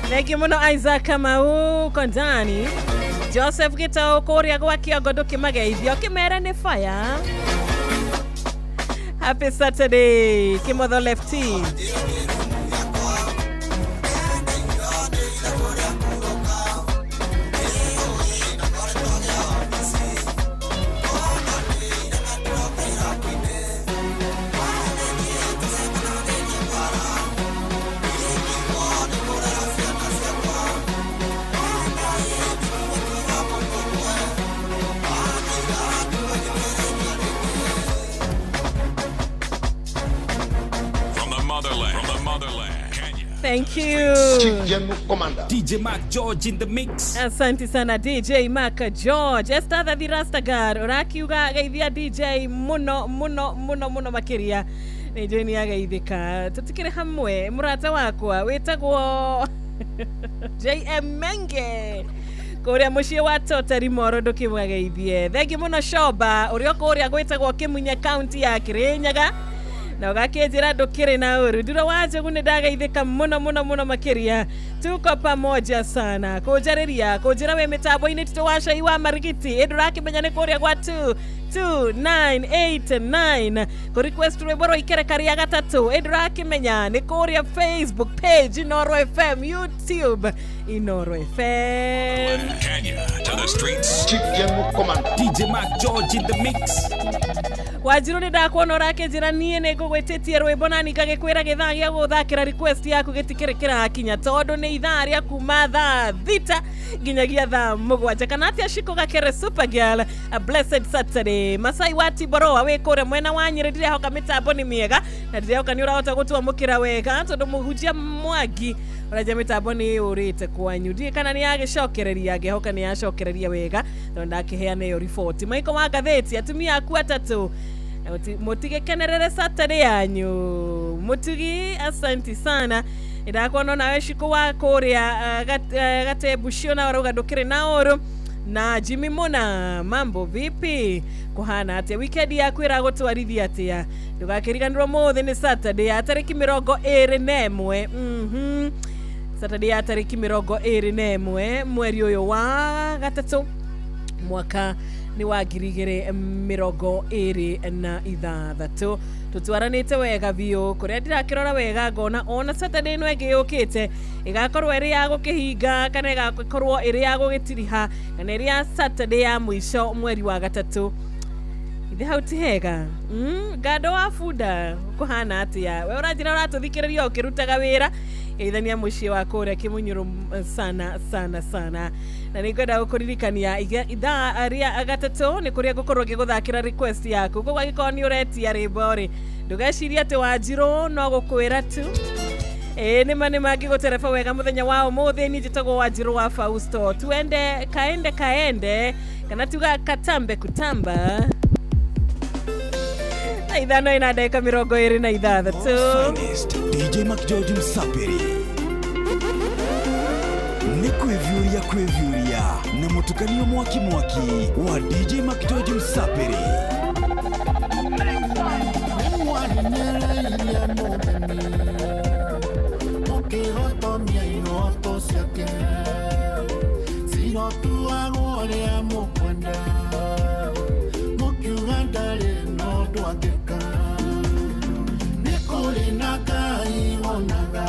Thank you muno Isaac Kamau Kondani Joseph Gitau kuria gwa Kiongo ndukimageithio kimere ni fire. Happy Saturday Kimotho Lefty. Thank you. DJ Mark George in the mix. Asante sana DJ Mark George. Esther the Rastagar urakiuga geithia DJ muno muno muno muno makiria. Nĩ njũĩ nĩ ageithĩka. Tũtikĩrĩ hamwe mũrata wakwa wĩtagwo JM Menge. Kũrĩa mũciĩ wa Tota Rimoro ndũkĩmwageithie. Thengi mũno Shoba ũrĩa kũrĩa gwĩtagwo Kĩmunye kaunti ya Kĩrĩnyaga na ũgakĩnjĩra ndũkĩrĩ na ũru. Nduro wa Njogu nĩ ndageithĩka mũno mũno mũno makĩria. Tuko pamoja sana. Kũnjarĩria kũnjĩra wĩ mĩtambo-inĩ titũ wa cai wa marigiti ĩ ndũrakĩmenya nĩ kũrĩa gwa 2 2989 kũ request rwĩmbo rwa ikereka rĩa gatatũ ĩ ndũrakĩmenya nĩ kũrĩa Facebook page Inooro FM, YouTube Inooro FM. Kenya to the streets. DJ Mark George in the mix. Wanjiru nĩ ndakuona ũrakĩnjĩra niĩ nĩ ngũgwĩtĩtie rwĩmbo na ningagĩkwĩra gĩthaa gĩa gũthakĩra request yaku gĩtikĩrĩ kĩrakinya tondũ nĩ ithaa rĩa kuma thaa 6 nginyagia thaa 7 kana atĩa. Shiko Gakere Super Girl, a blessed Saturday. Masai wa Tiboroa wĩ kũrĩa mwena wa Nyĩrĩ, ndirehoka mĩtambo nĩ mĩega na ndirehoka nĩ ũrahota gũtwamũkĩra wega tondũ mũhunjia Mwangi ũranja mĩtambo nĩ yũrĩte kwanyu. Ndiĩ kana nĩ yagĩcokereria, ngĩhoka nĩ yacokereria wega tondũ ndakĩheana ĩyo riboti. Maiko wa ngathĩti, atumia aku atatũ mũtigĩkenerere Saturday yanyu. Mutugi, asanti sana. Ndakuona nawe Shiko wa kũrĩa Gatembucio na ũrauga ndũkĩrĩ na ũru. Na Jimmy Mona, mambo vipi? Kuhana atia? Weekend yaku ĩragũtwarithia atĩa? Ndũgakĩriganĩrwo mũthĩ nĩ Saturday ya tarĩki 21. Saturday ya tarĩki 21 mweri ũyũ wa gatatũ mwaka nĩ wa 2026. Tũtwaranĩte wega biũ kũrĩa ndirakĩrora wega ngona ona Saturday ĩno ĩngĩ yũkĩte ĩgakorwo ĩrĩ ya gũkĩhinga kana ĩgakorwo ĩrĩ ya gũgĩtiriha kana ĩrĩ ya Saturday ya mũico mweri wa gatatũ. Ithe hau ti hega. Ngando wa bunda kũhana atĩa? We ũranjĩra ũratũthikĩrĩria ũkĩrutaga wĩra geithania mũciĩ wa kũrĩa Kĩmunyũrũ sana sana sana. Na nĩ ngwenda gũkũririkania ithaa rĩa gatatũ nĩ kũrĩa ngũkorwo ngĩgũthakĩra request yaku. Koguo angĩkorwo nĩ ũretia rwĩmbo rĩ, ndũgecirie atĩ Wanjirũ no gũkwĩra tu. Ĩĩ nĩma nĩma ngĩgũtereba wega mũthenya wa ũmũthĩ. Niĩ njĩtagwo Wanjirũ wa Fausto. Tuende kaende kaende kana tuga katambe kutamba. Na 5:26. Finest DJ Mark George Msapiri nĩ kwĩviũria kwĩviũria na mũtukanio mwaki mwaki wa DJ Mark George Msapiri. Nĩmwahinyĩrĩirie mũgeni mũkĩhotomia ihoto ciake cirotuagwo ũrĩa mũkwenda mũkiuga ndarĩ na ũndũ angĩka. Nĩ kũrĩ na Ngai wonaga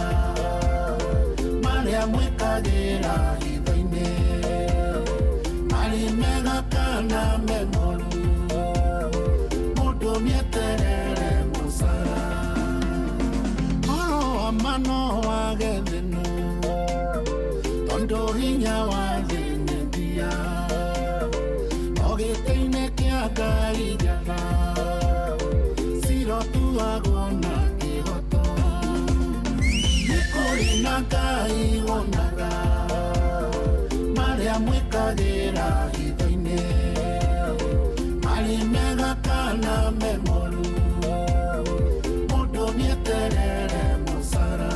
marĩa mwĩkagĩra hitho-inĩ marĩ mega kana me moru mũndũ nĩeterere mũcara. Ũhoro wa ma no wage thĩno tondũ hinya wa thĩ nĩ mbia no gĩtĩ-inĩ kĩa Ngai njaga cirotuagwo na kĩhoto. Nĩ kũrĩ na Ngai wonaga marĩa mwĩkagĩra hitho-inĩ marĩ mega kana me moru mũndũ nĩeterere mũcara.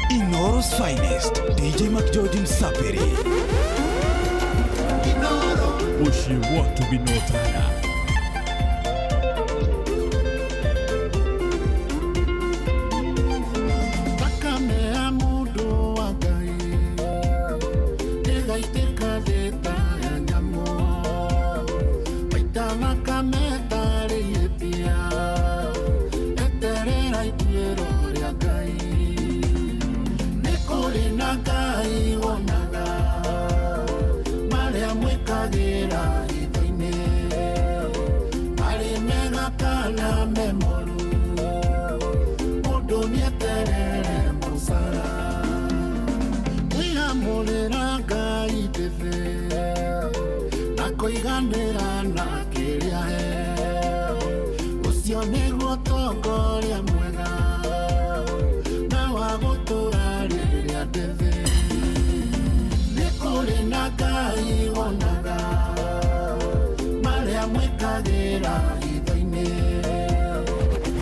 Inooro's finest DJ Mark George Msapiri. Mũciĩ watu binotana. Thakame ya mũndũ wa Ngai ĩgaitĩka thĩ ta ya nyamũ maita thakame tarĩ ihĩtia eterera ituĩro rĩa Ngai. Nĩ kũrĩ na Ngai wonaga marĩa mwĩkagĩra hitho-inĩ marĩ mega kana me moru mũndũ nĩeterere mũcara. Kwĩamũrĩra Ngai ndĩthĩ na kũiganĩra na kĩrĩa he ũcio nĩguo ũtongoria mwega na wa gũtũra rĩrĩa ndĩthĩ. Nĩ kũrĩ na Ngai wonaga marĩa mwĩkagĩra hitho-inĩ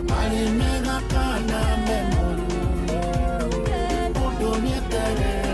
marĩ mega kana me moru mũndũ nĩeterere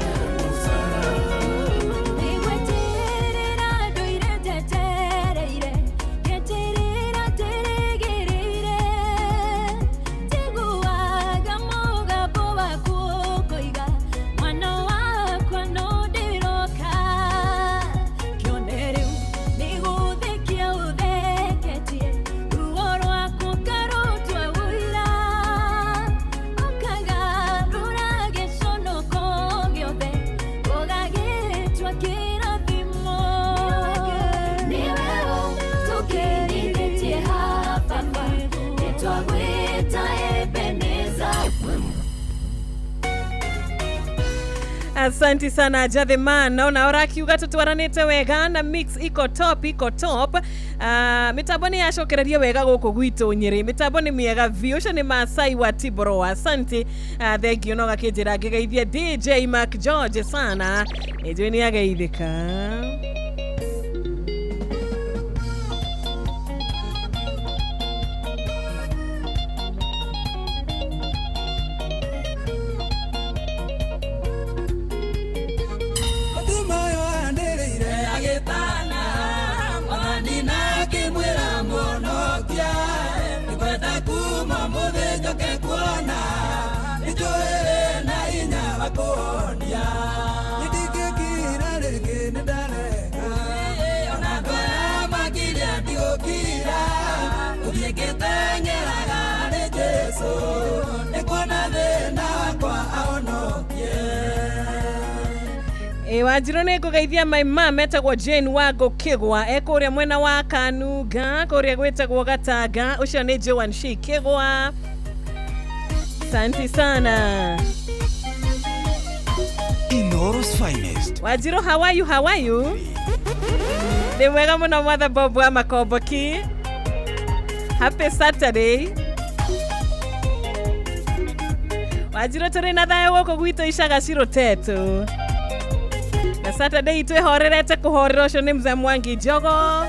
Asante sana Jatheman, naona ũrakiuga tũtwaranĩte wega na mix iko top, iko top. Mĩtambo nĩ yacokereria wega gũkũ gwitũ Nyĩrĩ, mĩtambo nĩ mĩega biũ. Ũcio nĩ Masai wa Tiboro, asante. Thank you. No gakĩnjĩra ngĩgeithia DJ Mark George sana, nĩnjũĩ nĩ ageithĩka. Wanjirũ nĩ ngũgeithia my mom etagwo Jane Wango Kĩgwa, e kũrĩa mwena wa Kanunga kũrĩa gwĩtagwo Gatanga. Ũcio nĩ Joan Shi Kĩgwa, asante sana. Inooro's finest. Wanjirũ, how are you? How are you? Nĩ mwega mũno mwatha Bob wa Makomboki. Happy Saturday. Wanjirũ, tũrĩ na thayũ gũkũ gwitũ Icaga Cirotetu. Na Saturday twĩhorerete kũhorera. Ũcio nĩ Mzee Mwangi Njogo.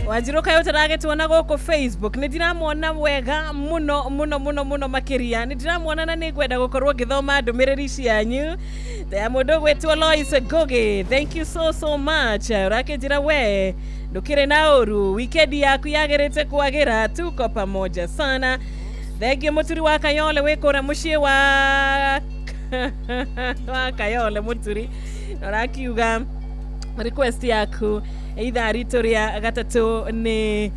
Wanjirũ kaĩ ũtaragĩtuona gũkũ Facebook, nĩ ndĩramuona wega mũno mũno mũno mũno makĩria, nĩ ndĩramuona na nĩ ngwenda gũkorwo ngĩthoma ndũmĩrĩri cianyu. Ya mũndũ ũgwĩtwo Lois Ngugi, thank you so so much. Ũrakĩnjĩra we ndũkĩrĩ na ũru, weekend yaku yagĩrĩte kwagĩra, tuko pamoja sana. Thank you Mũturi wa Kayole wĩ kũrĩa mũciĩ wa wa Kayole. Mũturi ũrakiuga request yaku ithaa ritũ rĩa gatatũ nĩ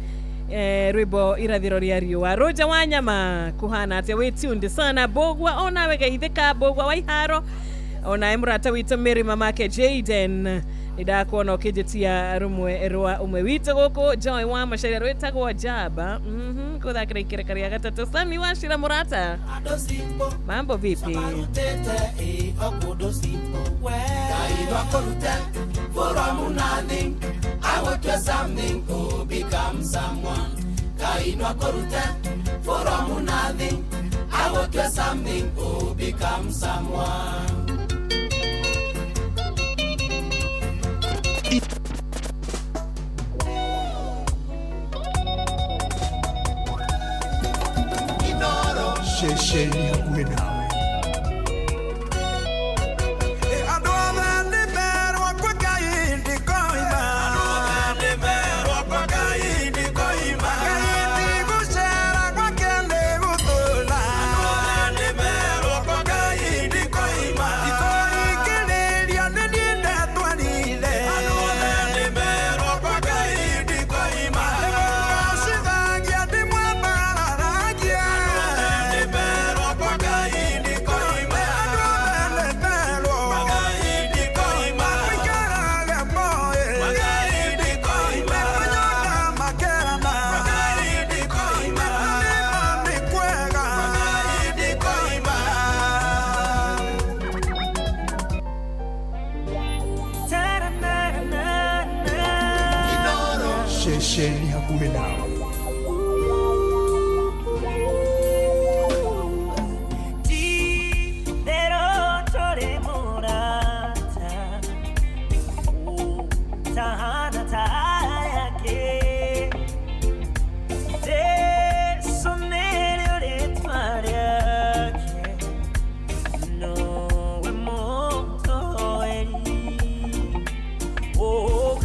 rwĩmbo irathĩro rĩa riũa. Roja wa nyama kuhana atĩa? Wĩ tuned sana. Mbũgua onawe geithĩka, Mbũgua wa Iharo onawe mũrata witũ Mary mamake Jaden, nĩ ndakuona ũkĩnjĩtia rũmwe rwa ũmwe witũ gũkũ Joy wa Macharia rwĩtagwo Jaba. Kũthakĩra ikereka rĩa gatatũ. Sami wa Shira mũrata, mambo vipi? From nothing, I want to something to become someone. Kainwa korute, from nothing, I want to something to become someone. Inooro ceceni hakuhĩ nawe. Ceceni hakuhĩ nawe. Oh,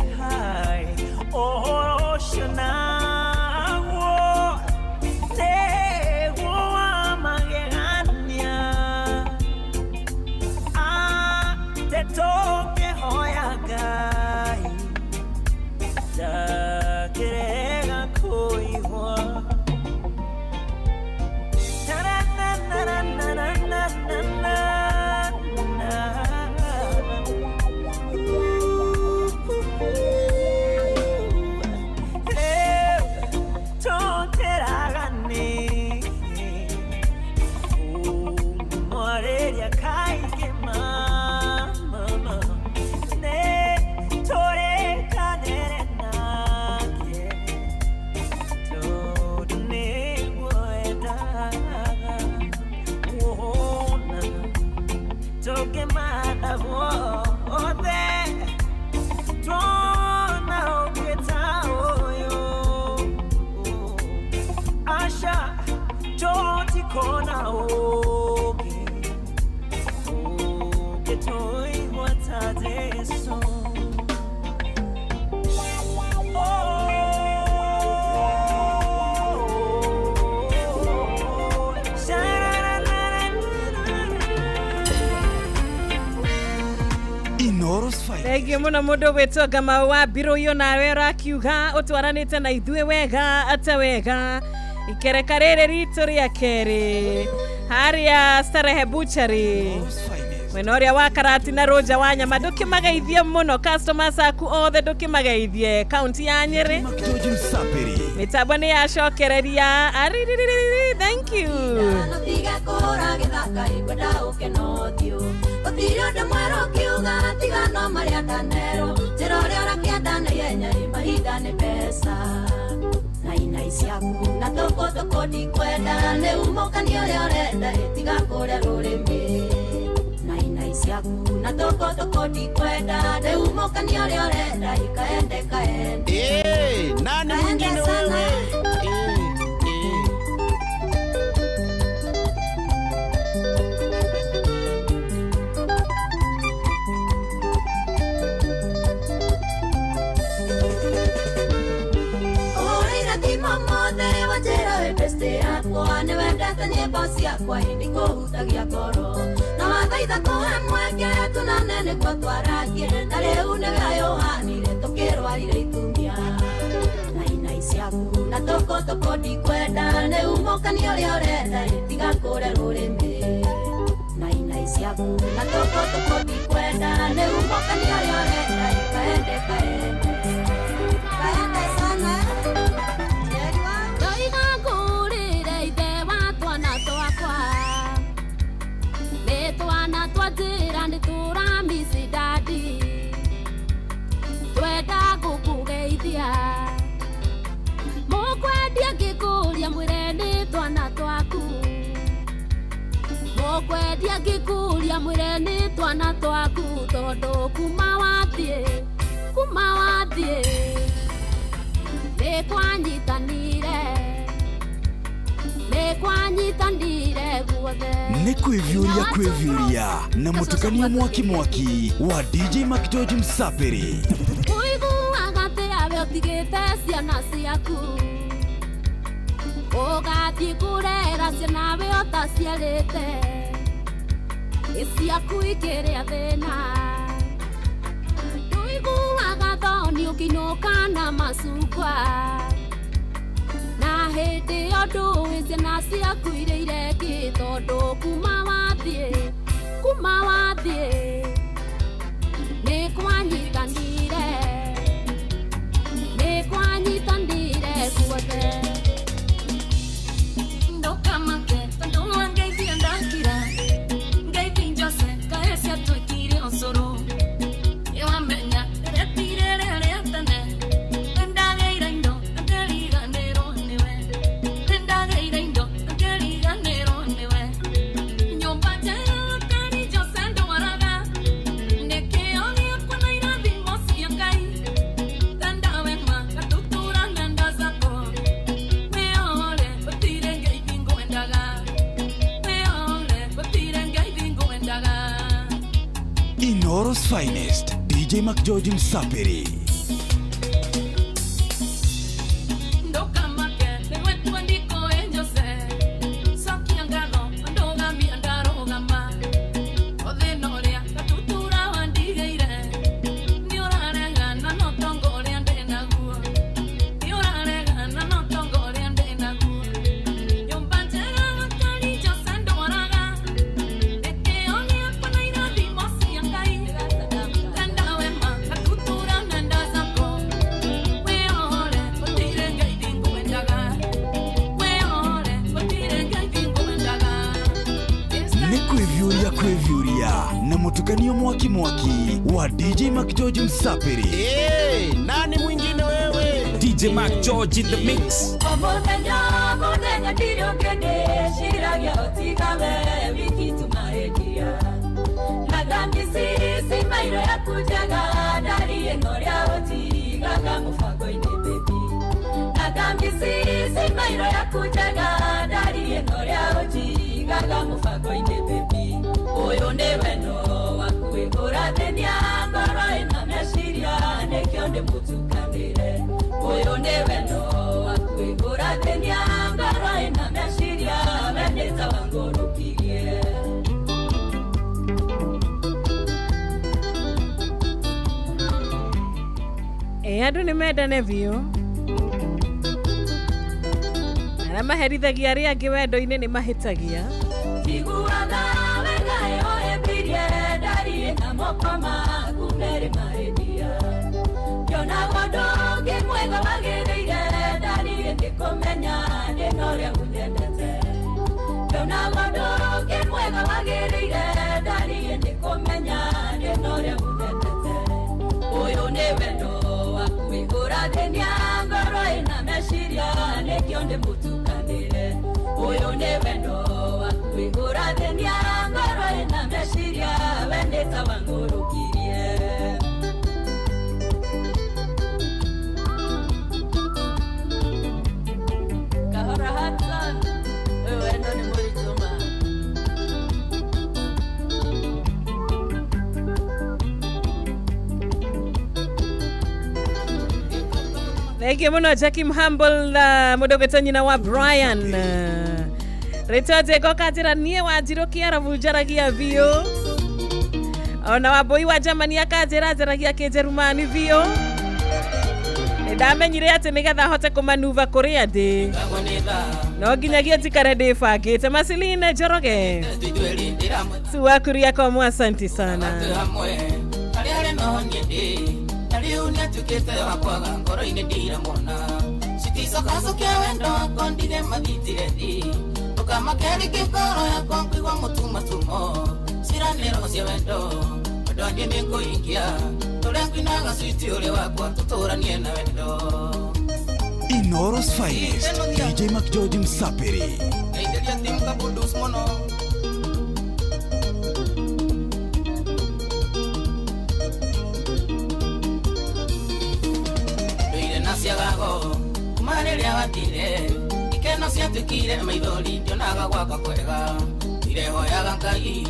Aca tũtikona ũngĩ ũngĩtũigua ta Jesũ. Thengiå må no må ndå gwä two Ngamau wa mbirå iyo nawe ũrakiuga ũtwaranĩte na ithuĩ wega ate wega ikereka rĩrĩ ritũ rĩa kerĩ harĩa Starehe Butchery mwena ũrĩa wa Karati na Rũnja wa nyama ndũkĩmageithie mũno customers aku othe ndũkĩmageithie kaunti ya Nyĩrĩ mĩtambo nĩ yacokereria ariririri thank you. Tiga kũhũra gĩthaka ingwenda ũke na ũthiũ gũtirĩ ũndũ mwerũ ũkiuga tiga no marĩa ndanerwo njĩra ũrĩa ũrakĩenda na ihenya ĩ mahinda nĩ mbeca na inai ciaku na tũkũ tũkũ ndikwenda nĩ umũkani ũrĩa ũrenda ĩ tiga kũrĩa rũrĩmĩ na inai ciaku na tũkũ tũkũ ndikwenda nĩ umũkani ũrĩa ũrenda ĩ kaende kaende. Nani mwingine wewe? Nĩwendete nyĩmbo ciakwa indi kũhutagia ngoro na wathaitha kũhe mweke tunane nĩguo twaragie na rĩu nĩwe ayũhanire tũkĩrwarire itumia na inai ciaku na tũkũ tũkũ ndikwenda nĩ umũkani ũrĩa ũrenda ĩ tiga kũrĩa rũrĩmĩ na inai ciaku na tũkũ tũkũ ndikwenda nĩ umũkani ũrĩa ũrenda ĩ kaende kaende kaende sana. Twana nĩ dadi twenda gũkũgeithia mũkwendia ngĩkũria mwĩre nĩ twana twaku mũkwendia ngĩkũria mwĩre nĩ twana twaku tondũ kuma wathiĩ nĩ kwanyitanire guothe. Nĩ kwĩviũria kwĩviũria na mũtukanio mwaki mwaki wa DJ McGeorge Msapiri. Ũiguaga atĩ awe ũtigĩte ciana ciaku ũgathiĩ kũrera ciana we ũtaciarĩte ĩ ciaku ikĩrĩa thĩna ndũiguaga thoni ũkĩinũka na macungwa na hĩndĩ ĩyo ndũĩ ciana ciaku irĩire kĩ tondũ kuma wathiĩ nĩ kwanyitanire guothe. Ndokamake tondũ wangeithia ndakira ngeithi Jose kaĩ ciatuĩkire ũcũrũ nĩwamenya rĩretire rĩrĩa rĩa tene nĩndagĩire indo ngĩriganĩrwo nĩwe nĩndagĩire indo ngĩriganĩrwo nĩwe nyũmba njega kari Jose ndwaraga nĩkĩo gĩakwa na irathimo cia Ngai tenda wema gatutura ng'enda zako wĩyore gũtirĩ ngeithi ngwendaga wĩyore gũtirĩ ngeithi ngwendaga. Inoro's finest DJ McGeorge Msapiri. Ndokamake nĩgwetua ndikũĩ Jose cokia ngatho ndũgamia ndarũgama ũthĩna ũrĩa gatutura wandigĩire nĩũraregana na ũtonga ũrĩa ndĩnaguo nĩũraregana na ũtonga ũrĩa ndĩnaguo nyũmba njega gakari Jose ndwaraga nĩkĩo gĩakwa na irathimo cia Ngai tenda wema gatutura ng'enda zako wĩyore gũtirĩ ngeithi ngwendaga wĩyore gũtirĩ ngeithi ngwendaga. Nĩ kwĩviũria kwĩviũria na mũtukanio mwaki mwaki wa DJ McGeorge Msapiri. Nani mwingine wewe? DJ McGeorge in the mix. O mũthenya mũthenya ndirĩ ũngĩ ndĩciragia ũtiga we wiki tumaĩndia na thambici cimairo yaku njega ndari ĩno ũrĩa ũtigaga mũbango-inĩ baby na thambici cimairo yaku njega Ndĩkaga mũbango-inĩ baby Ũyũ nĩ wendo waku ũrathĩnia ngoro ĩna meciria nĩkĩo ndĩmũtukanĩre Ũyũ nĩ wendo waku ũrathĩnia ngoro ĩna meciria we nĩ ta wangũrũkirie. Andũ nĩ mendane biũ arĩa maherithagia arĩa angĩ wendo-inĩ nĩ mahĩtagia. Njiguaga wega ĩyo ĩmbirie ndariĩ na moko maku merĩ mahĩtia Ngĩonaga ũndũ ũngĩ mwega wagĩrĩire ndariĩ ndĩkũmenya ndĩna ũrĩa ũnyendete Ngĩonaga ũndũ ũngĩ mwega wagĩrĩire ndariĩ ndĩkũmenya ndĩna ũrĩa ũnyendete Ũyũ nĩ wendo waku ũrathĩnia ngoro ĩna meciria nĩkĩo ndĩmũtukanĩre Ũyũ nĩ wendo waku ũrathĩnia ngoro ĩna meciria we nĩ ta wangũrũkirie. Kahora Hudson, ũyũ wendo nĩ mũritũ ma. Thank you muno Jackie Mhumble mũndũ ũgwĩtwo nyina wa Brian. Rĩtwa Njenga ũkanjĩra niĩ Wanjirũ Kĩarabu njaragia biũ ona Wambũi wa Germany akanjĩra njaragia Kĩnjerumani biũ. Nĩ ndamenyire atĩ nĩgetha hote kũmanuva kũrĩa ndĩ no nginyagia njikare ndĩbangĩte. Masiline Njoroge Suwakuria komo, asanti sana. Rĩu nĩatuĩkĩte wa kwaga ngoro-inĩ ndiramwona citicokacokia wendo wakwa ndige mathitire thi ndũkamakerike ngoro yakwa ngũigua mũtumatumo ciranĩro cia wendo wendo niĩ nĩngũikia tũrĩa ngwinaga switi ũrĩ wakwa tũtũranie na wendo. Inooro's finest DJ McGeorge Msapiri. Ndeithĩria timu kabundus mũno. Ciagago kuma rĩrĩa wathire ikeno ciatuĩkire maithori ndionaga gwakwa kwega irehoyaga Ngai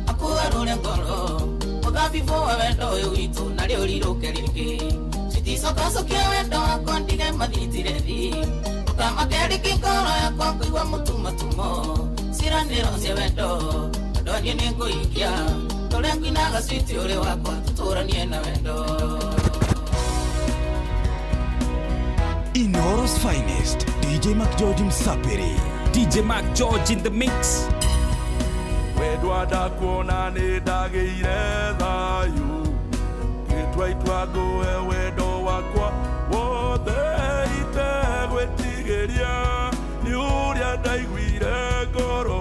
akũgarũre ngoro mũthabibũ wa wendo ũyũ witũ narĩo rirũke rĩngĩ citicokacokia wendo wakwa ndige mathitire thi ndũkamakerike ngoro yakwa ngũigua mũtumatumo ciranĩro cia wendo wendo niĩ nĩngũikia tũrĩa ngwinaga switi ũrĩ wakwa tũtũranie na wendo. Inooro's finest DJ McGeorge Msapiri. DJ McGeorge in the mix. Wendwa ndakuona nĩ ndagĩire thayũ ngĩtua itua ngũhe wendo wakwa wothe itegwĩtigĩria nĩ ũrĩa ndaiguire ngoro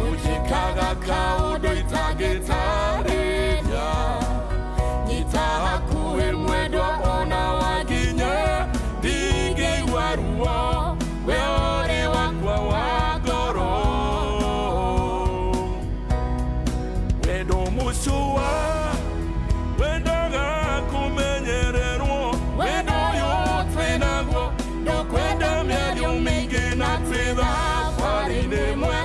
ũnjĩkaga kaũndũ itangĩtarĩria nyita hakuhĩ mwendwa ona wakinya ndingĩigua ruo we ũrĩ wakwa wa ngoro wendo mũcũa wendaga kũmenyererwo wendo ũyũ twĩnaguo ndũkwenda mĩario mĩingĩ na twĩ thabarĩ-inĩ ĩmwe.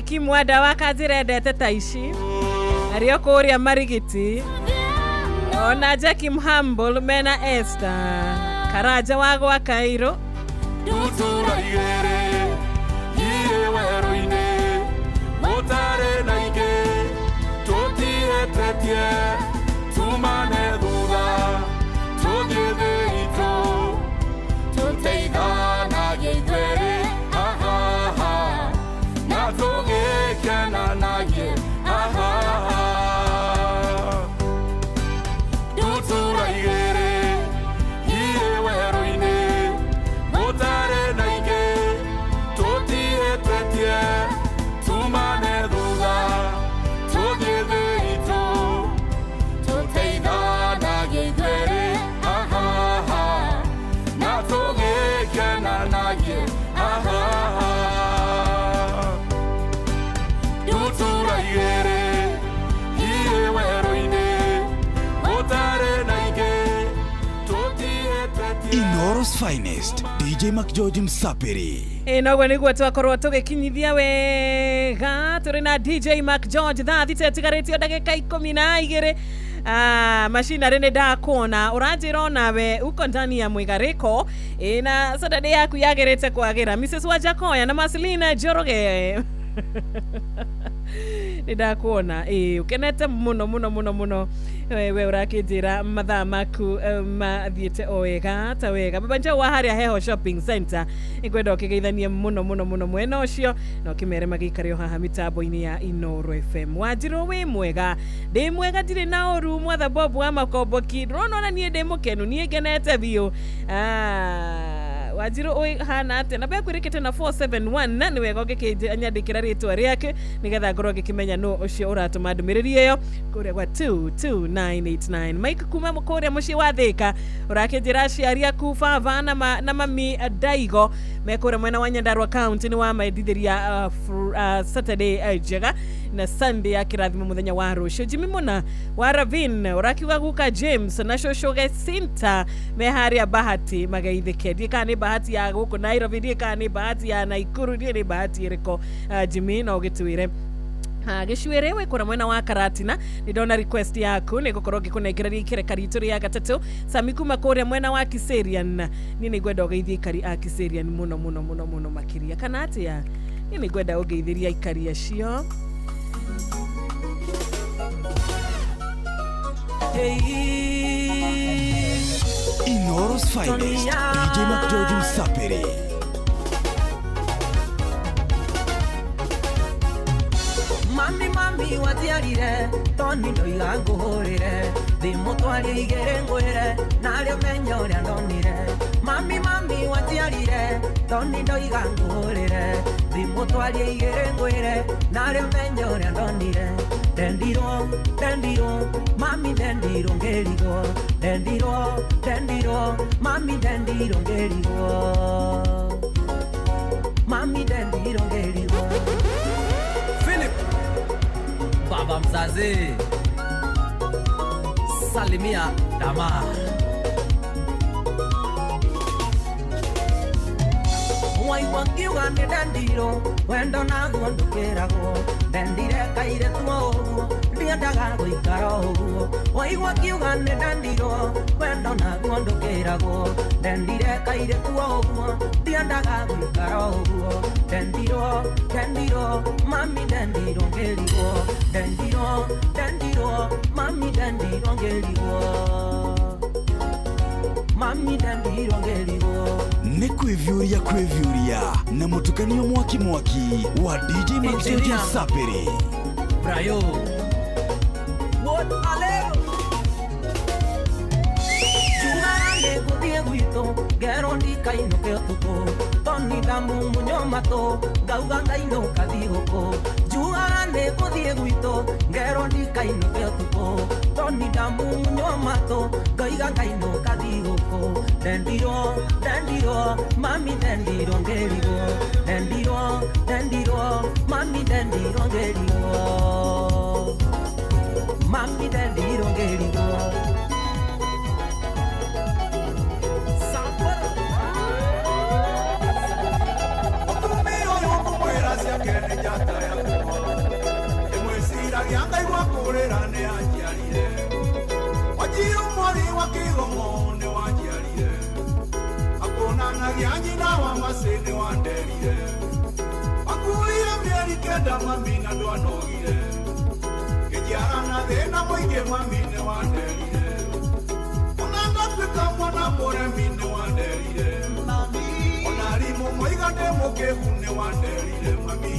Kimwanda wa kanjĩra endete ta ici arĩ o kũrĩa Marigiti ona Jackie Mhumble mena Esther Karanja wa gwa Kairũ Ndutura igĩrĩ irĩ werũ-inĩ gũtarĩ na ingĩ tũtiĩtetie tumane thutha tũthiĩ thĩ itũ tũteithanagie ithuerĩ ahaha na tũgĩkenanagie ahaha ndutura igĩrĩ irĩ werũ-inĩ gũtarĩ na ingĩ tũtiĩtetie tumane thutha tũthiĩ thĩ itũ tũteithanagie ithuerĩ ahaha na tũgĩkenanagie ahaha ndutura igĩrĩ irĩ werũ-inĩ gũtarĩ na ingĩ tũtiĩtetie Inooro's finest DJ McGeorge Msapiri. Noguo nĩguo twakorwo tũgĩkinyithia wega tũrĩ na DJ McGeorge thaa 6 ĩtigarĩtio ndagĩka 12. Macinarĩ nĩ ndakuona ũranjĩra onawe uko ndani ya mwigarĩko na Saturday yaku yagĩrĩte kwagĩra. Mrs Wajakoya na Marcelina Njoroge nĩ ndakuona ũkenete mũno mũno mũno mũno we ũrakĩnjĩra mathaa maku mathiĩte o wega ta wega. Baba Njau wa harĩa Heho Shopping Center nĩngwenda ũkĩgeithanie mũno mũno mũno mwena ũcio na ũkĩmere magĩikare o haha mĩtambo-inĩ ya Inooro FM. Wanjirũ wĩ mwega? Ndĩ mwega ndirĩ na ũru. Mwatha Bob wa Makomboki ndĩrona ona niĩ ndĩ mũkenu niĩ ngenete biũ. Wanjirũ ũhana atĩa? Namba yaku ĩrĩkĩte na 471 na nĩ wega ũngĩkĩnyandĩkĩra rĩtwa rĩake nĩgetha ngorwo ngĩkĩmenya nũ ũcio ũratũma ndũmĩrĩri ĩyo kũrĩa gwa 22989. Mike kuma kũrĩa mũciĩ wa Thĩka ũrakĩnjĩra aciari aku baba na mami Ndaigo me kũrĩa mwena wa Nyandarua County nĩ wamendithĩria Saturday njega na Sunday ya kĩrathimo mũthenya wa rũciũ. Jimmy Muna wa Ravin ũrakiuga guka James na cũcũ Gecinta me harĩa Bahati mageithĩke. Ndiĩ kana nĩ Bahati ya gũkũ Nairobi, ndiĩ kana nĩ Bahati ya Naikuru, ndiĩ nĩ Bahati ĩrĩkũ. Jimmy no ũgĩtwĩre. Gĩcuĩrĩ wĩ kũrĩa mwena wa Karatina nĩ ndona request yaku nĩ ngũkorwo ngĩkũnengereria ikereka ritũ rĩa gatatũ. Sami kuma kũrĩa mwena wa Kiserian niĩ nĩ ngwenda ũgeithie aikari a Kiserian mũno mũno mũno mũno makĩria kana atĩa? Niĩ nĩ ngwenda ũngeithĩrie aikari acio. Inooro's finest DJ McGeorge Msapiri. Mami mami watiarire toni ndoiga nguhurire thimu twarie igĩrĩ ngwĩre narĩo menya ũrĩa ndonire. Mami mami watiarire toni ndoiga nguhurire thimu twarie igĩrĩ ngwĩre narĩo menya ũrĩa ndonire. Ndendirwo ndendirwo mami ndendirwo ngĩrigwo ndendirwo ndendirwo mami ndendirwo ngĩrigwo mami ndendirwo ngĩrigwo. Philip baba mzazi salimia dama Waigua ngiuga nĩ ndendirwo wendo naguo ndũkĩragwo ndendire kairĩtu o ũguo ndiendaga gũikara o ũguo. Waigua ngiuga nĩ ndendirwo wendo naguo ndũkĩragwo ndendire kairĩtu o ũguo ndiendaga gũikara o ũguo. Ndendirwo ndendirwo mami ndendirwo ngĩrigwo ndendirwo ndendirwo mami ndendirwo ngĩrigwo mami ndendirwo ngĩrigwo. Nĩ kwĩviũria kwĩviũria na mũtukanio mwaki mwaki wa DJ McGeorge Msapiri. Brayo What aleo Jugaga nĩngũthiĩ gwitũ ngerwo ndikainũke ũtukũ toni ndamumunywo matũ ngauga ngainũka thigũkũ. Jugaga nĩngũthiĩ gwitũ ngerwo ndikainũke ũtukũ toni ndamumunywo matũ ngauga ngainũka thigũkũ. Ndendirwo ndendirwo mami ndendirwo ngĩrigwo ndendirwo ndendirwo mami ndendirwo ngĩrigwo mami ndendirwo ngĩrigwo. Ciake nĩ njata ya Ngĩkwenda mami na ndwanogire ngĩnjiara na thĩna mũingĩ mami nĩ wanderire ona ndatuĩka mwana mũremi nĩ wanderire ona arimũ moiga ndĩ mũkĩgu nĩ wanderire mami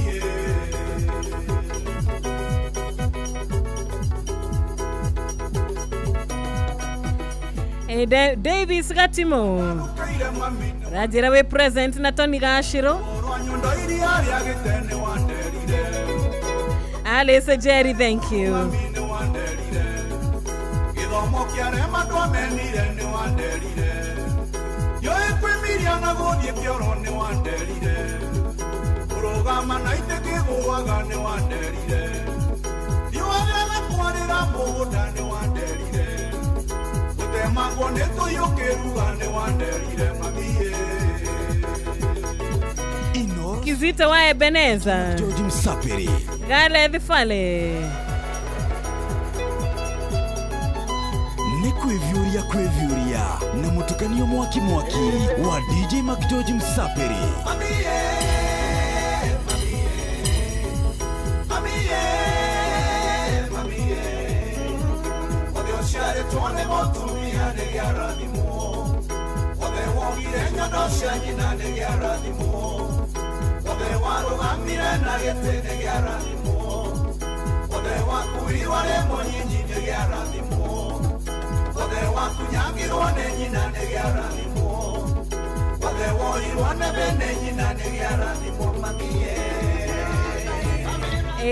ĩ. Davis Gatimo Rajira we present na Tony Gashiro Alice Jerry, thank you. Kizito wa Ebeneza George Msapiri Gale Thifale Nĩ kwĩviũria kwĩviũria na mũtukanio mwaki mwaki wa DJ Mac George Msapiri.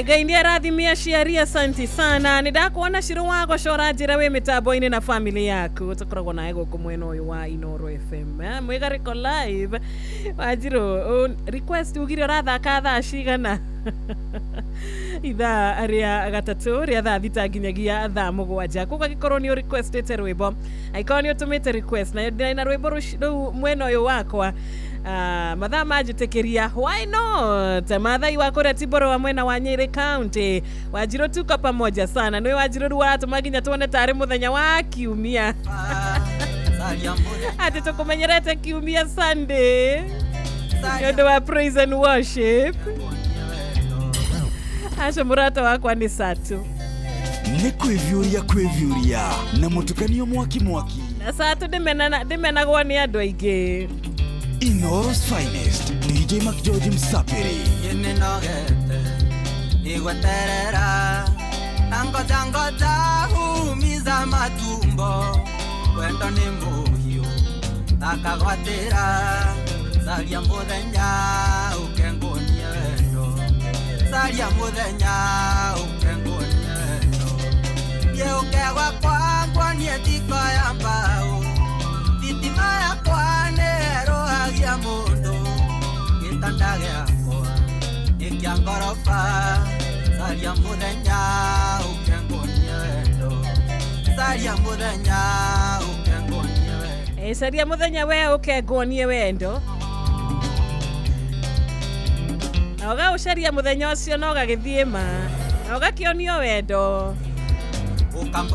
Ngai nĩ arathimia aciari, asanti sana. Nĩ ndakuona Shiro wa gocora njĩra wĩ mĩtambo-inĩ na family yaku tũkoragwo nawe gũkũ mwena ũyũ wa Inoro FM mwĩgarĩko live. Wanjirũ, request ugire ũrathaka thaa cigana? Ithaa rĩa gatatũ rĩa thaa 6 nginyagia thaa 7. Koguo angĩkorwo nĩ ũrequestĩte rwĩmbo, angĩkorwo nĩ ũtũmĩte request na na rwĩmbo rũu mwena ũyũ wakwa, mathaa manjĩtĩkĩria, why not? Mathai wa kũrĩa Tiboro wa mwena wa Nyeri County, Wanjirũ tuko pamoja sana. Nĩ Wanjirũ rĩu waratũma nginya tuone tarĩ mũthenya wa kiumia atĩ tũkũmenyerete kiumia Sunday nĩ ũndũ wa praise and worship. Acio mũrata wakwa nĩ Satu. Nĩ kwĩviũria kwĩviũria na mũtukanio mwaki mwaki na Satu ndĩmenagwo nĩ andũ aingĩ. Inoro's finest DJ Mac George Msapiri. Nĩnogete nĩgweterera na ngoja ngoja humiza matumbo wendo nĩ mũhiũ akagwatĩra caria mũthenya ũkenguonie wendo caria mũthenya ũkenguonie wendo thiĩ ũke gwakwa nguonie thiko ya mbaũ thitima yakwa nĩ mũndũ gĩtanda gĩakwa nĩ kĩa ngoroba caria mũthenya ũkenguonie wendo caria mũthenya ũkenguonie wendo. Caria mũthenya we ũkenguonie wendo na ũgaũcaria mũthenya ũcio na ũgagĩthiĩ ma na ũgakĩonio wendo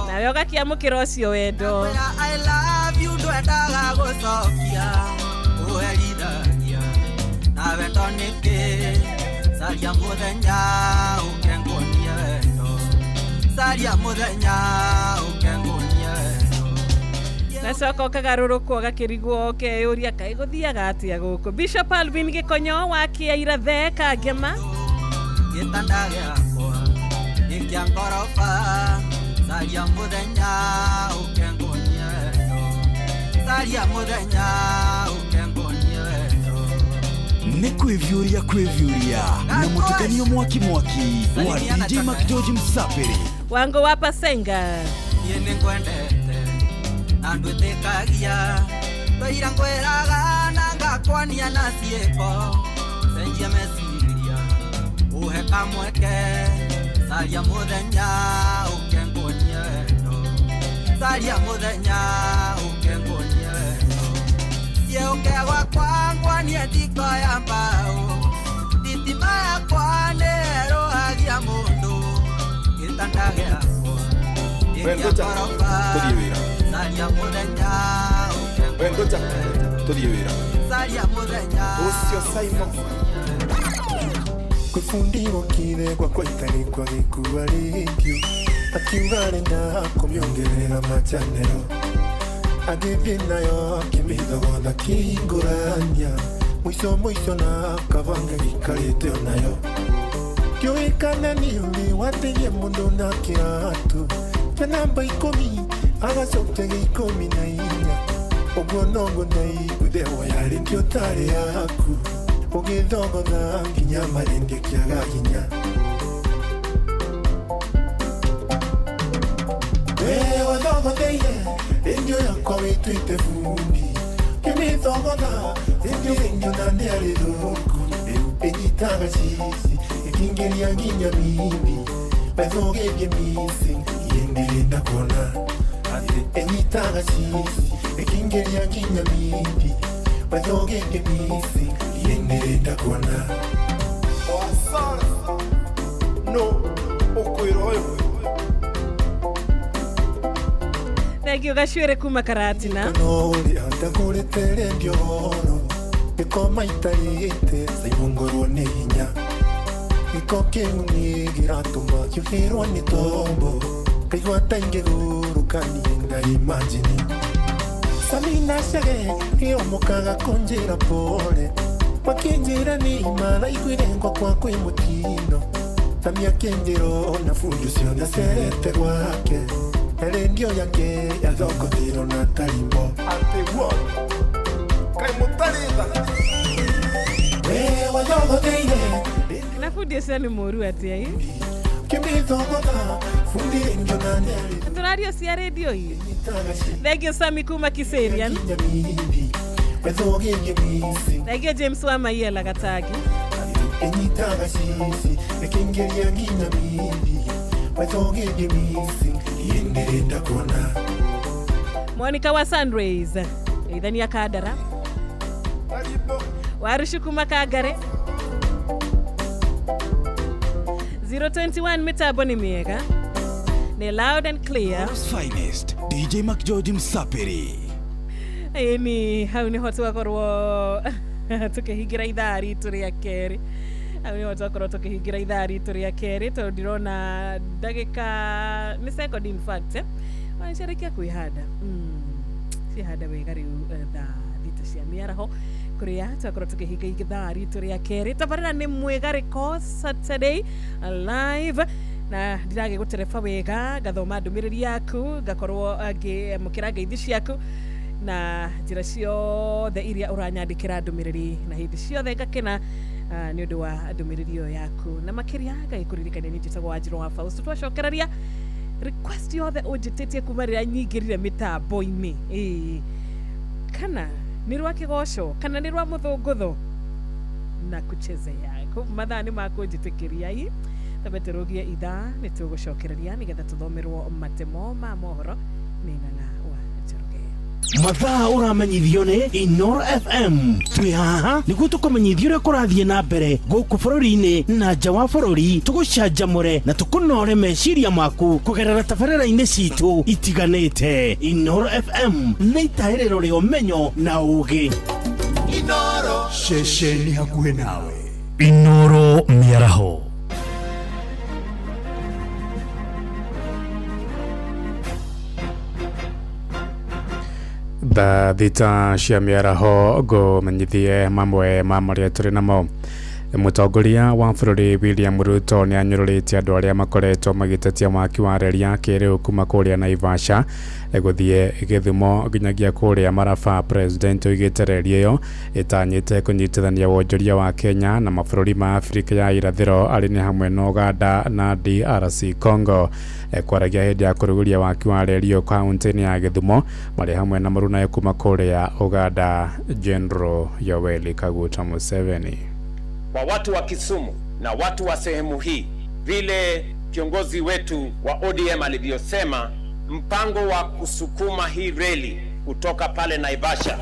nawe ũgakĩamũkĩra ũcio wendo. I love you ndwendaga gũcokia ũherithagia na wendo nĩkĩ caria mũthenya ũkenguonie wendo caria mũthenya ũkenguonie wendo. Nacoka ũkagarũrũkwo ũgakĩrigwo ũkeyũria kaĩ gũthiaga atĩa gũkũ. Bishop Alvin Gĩkonyo wa Kĩaira Theka Ngema gĩtanda gĩakwa nĩ kĩa ngoroba caria mũthenya ũkenguonie wendo caria mũthenya ũkenguonie wendo. Nĩ kwĩviũria kwĩviũria na mũtukanio mwaki mwaki wa DJ Mac George Msapiri. Wango wa Pasenga niĩ nĩngwendete na ndwĩtĩkagia twaira ngwĩraga na ngakwania na ciĩko cenjia meciria ũhe kamweke caria mũthenya ũkenguonie wendo caria mũthenya ũkenguonie wendo thiĩ ũke gwakwa nguonie thiko ya mbaũ thitima yakwa nĩ ĩrũhagia mũndũ gĩtanda gĩakwa nĩ kĩa ngoroba caria mũthenya ũkenguonie wendo tũthiĩ wĩra caria mũthenya ũcio Simon. Kwĩ bundi wokire gwakwa itarĩkwa gĩkua rĩndiũ akiuga arenda kũmĩongerera machanero agĩthiĩ nayo akĩmĩthogotha kĩhingũrania mũico mũico na kabanga gĩikarĩte onayo ndiũĩ kana nĩ ũrĩ wateithia mũndũ na kĩratũ kĩa namba 10 agacokia gĩa 14 ũguo noguo ndaiguire woya rĩndiũ tarĩ yaku ũgĩthogotha nginya marĩndĩ kĩaga hinya. We wathogotheire rĩndiũ yakwa wĩtuĩte bundi kĩmĩthogotha rĩndiũ rĩngĩ na ndĩarĩ thũku rĩu ĩnyitaga cici ĩkĩingĩria nginya mimbi maitho gĩthiĩ missing iĩ ndĩrenda kuona atĩ ĩnyitaga cici ĩkĩingĩria nginya mimbi maitho gĩthiĩ missing iĩ ndĩrenda kuona. Wasara no ũkwĩra ũyũ. Thank you gacwere kuma Karatina. Kanori andagũrĩte rĩndiũ horo gĩkoma itarĩte caimongorwo nĩ hinya gĩko kĩu nĩ gĩratũma kĩũhĩrwo nĩ tombo kaigua ta ingĩgũrũka niĩ ndaimajini Samina Chege ĩomokaga kũnjĩra pole makĩnjĩra nĩ imaraiguire ngwakwa kwĩ mũtino Sami akĩnjĩra ona bundi ũcio nĩacerete gwake na rĩndiũ yake yathogothirwo na tarimbo. Atĩ what? Kaĩ mũtarĩ tha? We wathogotheire na bundi ũcio nĩ mũru atĩa ĩ? Kĩmĩthogotha bundi rĩndiũ na nĩarĩ tũrario cia rĩndiũ ĩ. Thank you Sami kuma Kiserian. Thank you James wa Maiela Gatagi. Ĩnyitaga cici ĩkĩingĩria nginya mimbi maitho gĩthiĩ missing iĩ ndĩrenda kuona. Monica wa Sunrays ithania Kandara Warucu kuma Kangare 021 mitambo nĩ mĩega nĩ loud and clear. Finest DJ McGeorge Msapiri. Ĩni hau nĩho twakorwo tukĩhingĩra ithaa ritũ rĩa kerĩ. Hau nĩho twakorwo tukĩhingĩra ithaa ritũ rĩa kerĩ tondũ ndĩrona ndagĩka nĩ second in fact ciarĩkia kwĩhanda ciĩhanda wega rĩu thaa 6 cia mĩaraho kũrĩa twakorwo tukĩhinga ithaa ritũ rĩa kerĩ. Tabarĩra nĩ mwĩgarĩko Saturday live na ndiragĩgũtereba wega ngathoma ndũmĩrĩri yaku ngakorwo ngĩamũkĩra ngeithi ciaku na njĩra ciothe iria ũranyandĩkĩra ndũmĩrĩri na hĩndĩ ciothe ngakena nĩ ũndũ wa ndũmĩrĩri ĩyo yaku na makĩria ngagĩkũririkania niĩ njĩtagwo Wanjirũ wa Fausto. Twacokereria request yothe ũnjĩtĩtie kuma rĩrĩa nyingĩrire mĩtambo-inĩ ĩĩ kana nĩ rwa kĩgoco kana nĩ rwa mũthũngũtho na kuchezea mathaa nĩ makũnjĩtĩkĩria ĩ tambe tũrũgie ithaa nĩ tũgũcokereria nĩgetha tũthomerwo matemo ma mohoro nĩ Ng'ang'a wa Njoroge. Mathaa ũramenyithio nĩ Inoro FM. Twĩ haha nĩguo tũkũmenyithia ũrĩa kũrathiĩ na mbere gũkũ bũrũri-inĩ na nja wa bũrũri, tũgũcanjamũre na tũkũnore meciria maku kũgerera tabarĩra-inĩ citũ itiganĩte. Inoro FM nĩ itahĩrĩro rĩa ũmenyo na ũũgĩ. Inoro ceceni hakuhĩ nawe. Inoro mĩaraho. Thaa 6 cia mĩaraho ngũmenyithie mamwe ma marĩa tũrĩ namo. Mũtongoria wa bũrũri William Ruto nĩ anyũrũrĩtie andũ arĩa makoretwo magĩtetia mwaki wa reri ya kĩrĩu kuma kũrĩa Naivasha gũthiĩ Gĩthumo nginyagia kũrĩa Maraba. President oigĩte reri ĩyo ĩtanyĩte kũnyitithania wonjoria wa Kenya na mabũrũri ma Afrika ya irathĩro arĩ nĩ hamwe na Uganda na DRC Congo. Kwaragia hĩndĩ ya kũrugũria waki wa reri ĩyo kaunti-inĩ ya Gĩthumo marĩ hamwe na mũrunawe kuma kũrĩa Uganda General Yoweri Kaguta Museveni. Kwa watu wa Kisumu na watu wa sehemu hii, vile kiongozi wetu wa ODM alivyosema, mpango wa kusukuma hii reli kutoka pale Naivasha,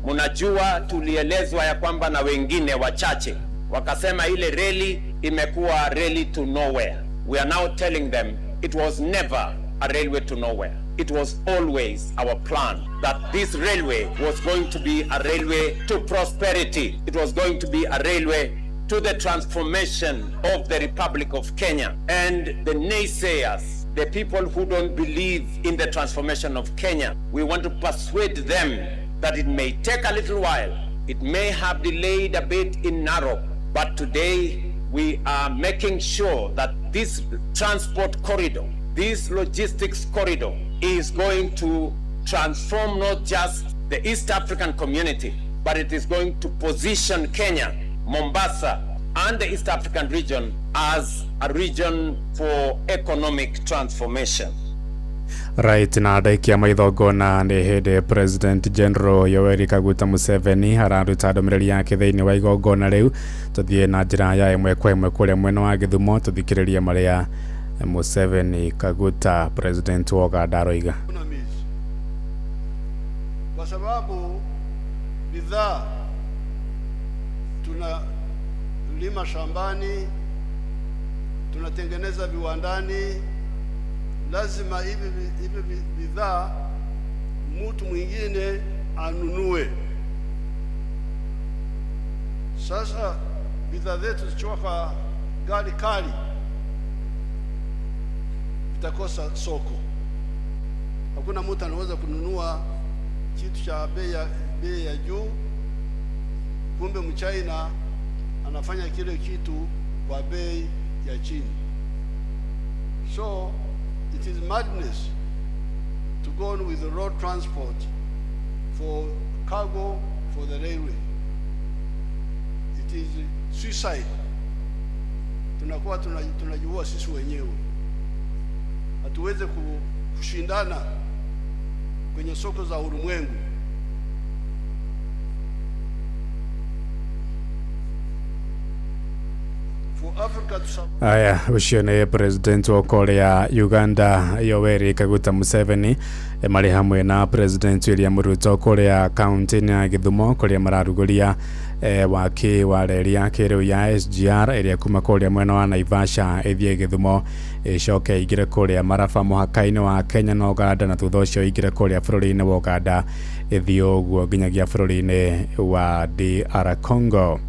mnajua tulielezwa ya kwamba na wengine wachache wakasema ile reli imekuwa reli to nowhere. We are now telling them it was never a railway to nowhere. It was always our plan that this railway was going to be a railway to prosperity. It was going to be a railway to the transformation of the Republic of Kenya. And the naysayers, the people who don't believe in the transformation of Kenya, we want to persuade them that it may take a little while, it may have delayed a bit in Narok, but today we are making sure that this transport corridor, this logistics corridor, is going to transform not just the East African community, but it is going to position Kenya, Mombasa, and the East African region as a region for economic transformation. Right na ndaikia maithongona nĩ hĩndĩ President General Yoweri Kaguta Museveni araruta ndũmĩrĩri yake thĩinĩ wa igongona rĩu. Tũthiĩ na njĩra ya ĩmwe kwa ĩmwe kũrĩa mwena wa Gĩthumo tũthikĩrĩrie marĩa Museveni Kaguta President wa Uganda aroiga. Kwa sababu bidhaa tunalima shambani, tunatengeneza viwandani, lazima hivi bidhaa mtu mwingine anunue. Sasa bidhaa zetu zikiwa ghali kali itakosa soko. Hakuna mtu anaweza kununua kitu cha bei ya juu, kumbe Mchina anafanya kile kitu kwa bei ya chini. So it is madness to go on with the road transport for cargo for the railway. It is suicide. Tunakuwa tunajiua sisi wenyewe. Hatuweze kushindana kwenye soko za ulimwengu. Aya, ucio nĩ President wa kũrĩa Uganda Yoweri Kaguta Museveni marĩ hamwe na President William Ruto kũrĩa kaunti-inĩ ya Gĩthumo kũrĩa mararugũria waki wa reri ya kĩrĩu ya SGR ĩrĩa kuma kũrĩa mwena wa Naivasha ĩthiĩ Gĩthumo ĩcoke ĩingĩre kũrĩa Maraba mũhaka-inĩ wa Kenya na Uganda na thutha ũcio ĩingĩre kũrĩa bũrũri-inĩ wa Uganda ĩthiĩ ũguo nginyagia bũrũri-inĩ wa DR Congo.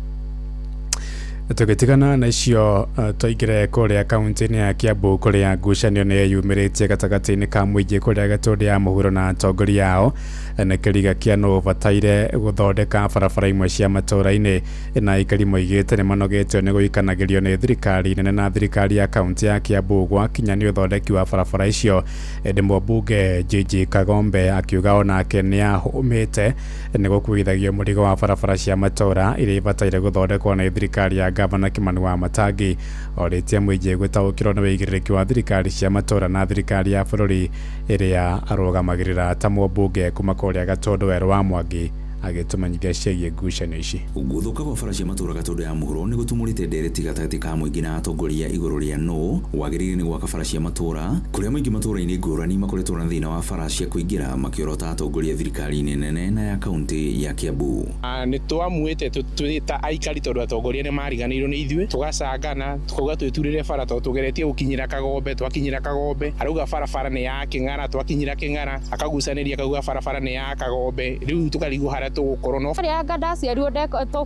Tũgĩtigana na icio tũingĩre kũrĩa kaunti-inĩ ya Kiambu kũrĩa ngucanio nĩ yumĩrĩtie gatagatĩ-inĩ ka mũingĩ kũrĩa Gatũndũ ya mũhuro na atongoria ao na kĩriga kĩa nũ ũbataire gũthondeka barabara imwe cia matũũra-inĩ na aikari moigĩte nĩ manogetio nĩ gũikanagĩrio nĩ thirikari nene na thirikari ya kaunti ya Kiambu gwakinya nĩ ũthondeki wa barabara icio. Ĩndĩ mũmbunge JJ Kagombe akiuga onake nĩ ahũmĩte nĩ gũkuithagio mũrigo wa barabara cia matũũra iria ibataire gũthondekwo nĩ thirikari ya Gavana Kimani wa Matangi orĩtie mũingĩ gũtaũkĩrwo nĩ wĩigĩrĩrĩki wa thirikari cia matũũra na thirikari ya bũrũri ĩrĩa arũgamagĩrĩra ta mũmbunge kuma kũrĩa Gatũndũ Werũ wa Mwangi agĩtũmenyithia ciĩgiĩ ngucanio ici. Gũthũka kwa bara cia matũũra Gatũndũ ya mũhuro nĩ gũtumũrĩte ndereti gatagatĩ ka mũingĩ na atongoria igũrũ rĩa nũ wagĩrĩire nĩ gwaka bara cia matũũra kũrĩa mũingĩ matũũra-inĩ ngũrani makoretwo na thĩna wa bara cia kũingĩra makĩorota atongoria thirikari-inĩ nene na ya kaunti ya Kiambu. Nĩ twamuĩte twĩ ta aikari tondũ atongoria nĩ mariganĩirwo nĩ ithuĩ tũgacangana tukauga twĩturĩre bara tondũ tũgeretie gũkinyĩra Kagombe twakinyĩra Kagombe arauga barabara nĩ ya Kĩng'ara twakinyĩra Kĩng'ara akagucanĩria akauga barabara nĩ ya Kagombe rĩu tũkarigwo harĩa tũgũkorwo no rĩa anga ndaciarirwo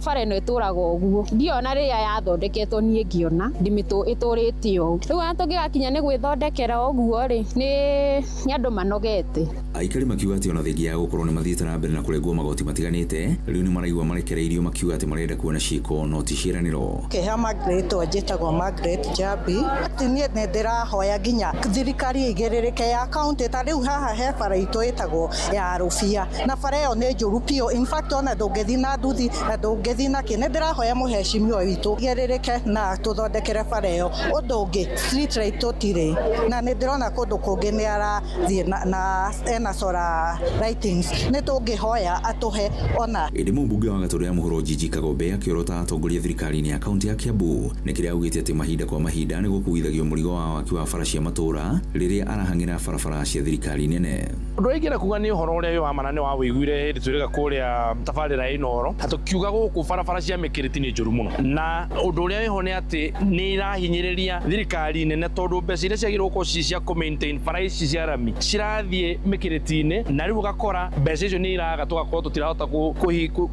bara ĩno ĩtũraga ũguo ndiona rĩrĩa yathondeketwo niĩ ngĩona ndimĩtũ ĩtũrĩte ũũ rĩu ona tũngĩgakinya nĩ gwĩthondekera ũguo rĩ nĩ andũ manogete. Aikari makiuga atĩ ona thengia ya gũkorwo nĩ mathiĩte na mbere na kũrengwo magoti matiganĩte rĩu nĩ maraigua marekereirio makiuga atĩ marenda kuona ciĩko no ti ciĩranĩro. Kĩheo Margaret njĩtagwo Margaret Jambi niĩ nĩ ndĩrahoya nginya thirikari ĩigĩrĩrĩke ya kaunti ta rĩu haha he bara itũ ĩtagwo ya Rũbia na bara ĩyo nĩ njũru biũ in fact ona ndũngĩthiĩ na nduthi na ndũngĩthiĩ na kĩ nĩ ndĩrahoya mũhecimiwa witũ igĩrĩrĩke na tũthondekere bara ĩyo. Ũndũ ũngĩ street light tũtirĩ na nĩ ndĩrona kũndũ kũngĩ nĩ arathiĩ na ena solar lightings nĩ tũngĩhoya atũhe ona. Ĩndĩ mũmbunge wa Gatũndũ ya mũhuro Jiji Kagombe akĩorota atongoria thirikari-inĩ ya kaunti ya Kiambu nĩ kĩrĩa augĩte atĩ mahinda kwa mahinda nĩ gũkuithagio mũrigo wa waki wa bara cia matũũra rĩrĩa arahang'ĩra barabara cia thirikari nene. Ũndũ ũrĩa ingĩenda kuga nĩ ũhoro ũrĩa wĩ wa mana nĩ wa wĩiguire hĩndĩ twĩrĩga kũrĩa ya tabarĩra ya Inooro, na tũkiuga gũkũ barabara cia mĩkĩrĩti nĩ njũru mũno, na ũndũ ũrĩa wĩho nĩ atĩ nĩ irahinyĩrĩria thirikari nene, tondũ mbeca iria ciagĩrĩirwo gũkorwo ci cia kũ maintain bara ici cia rami cirathiĩ mĩkĩrĩti-inĩ, na rĩu ũgakora mbeca icio nĩ iraga, tũgakorwo tũtirahota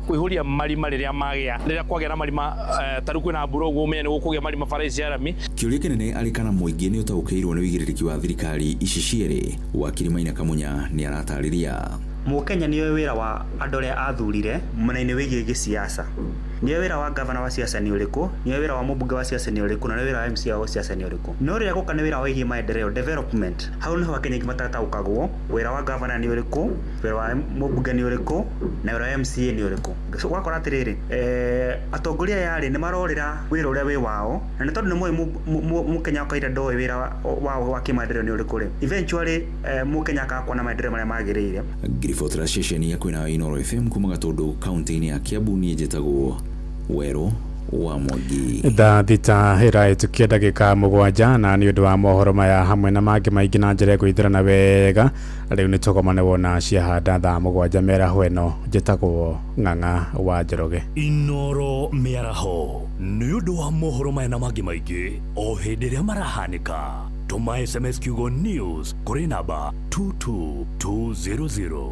kũihũria marima rĩrĩa magĩa, rĩrĩa kwagĩa na marima, ta rĩu kwĩna mbura ũguo ũmenye nĩ gũkũgĩa marima bara ici cia rami. Kĩũria kĩnene arĩ kana mũingĩ nĩ ũtaũkĩirwo nĩ ũigĩrĩrĩki wa thirikari ici cierĩ. Wakiri Maina Kamunya nĩ aratarĩria. Mũkenya nĩoĩ wĩra wa andũ arĩa athurire mwena-inĩ wĩgiĩ gĩsiasa, nĩoĩ wĩra wa gavana wa siasa nĩ ũrĩkũ, nĩoĩ wĩra wa mũmbunge wa siasa nĩ ũrĩkũ, na nĩoĩ wĩra wa MCA wa siasa nĩ ũrĩkũ. No rĩrĩa gũka nĩ wĩra wĩgiĩ maendeleo, development, hau nĩho Akenya aingĩ matataũkagwo wĩra wa gavana nĩ ũrĩkũ, wĩra wa mũmbunge nĩ ũrĩkũ, na wĩra wa MCA nĩ ũrĩkũ. So ũgakora atĩrĩrĩ, atongoria aya rĩ nĩ marorĩra wĩra ũrĩa wĩ wao, na nĩ tondũ nĩ moĩ mũkenya wa kawaida ndoĩ wĩra wao wa kĩmaendeleo nĩ ũrĩkũ rĩ, eventually mũkenya akaga kuona maendeleo marĩa magĩrĩire. Ngiribotera ceceni ya kwĩna Inooro FM kuma Gatũndũ kaunti-inĩ ya Kiambu, niĩ njĩtagwo Werũ wa Mwangi. Thaa 6 ĩrahĩtũkia ndagĩka 7, na nĩ ũndũ wa mohoro maya hamwe na mangĩ maingĩ na njĩra ĩgũithĩrana wega, rĩu nĩ tũgomane wona ciahanda thaa 7 mĩaraho ĩno. Njĩtagwo Ng'ang'a wa Njoroge. Inooro mĩaraho nĩ ũndũ wa mohoro maya na mangĩ maingĩ o hĩndĩ ĩrĩa marahanĩka, tũma SMS kiugo news kũrĩ namba 22200.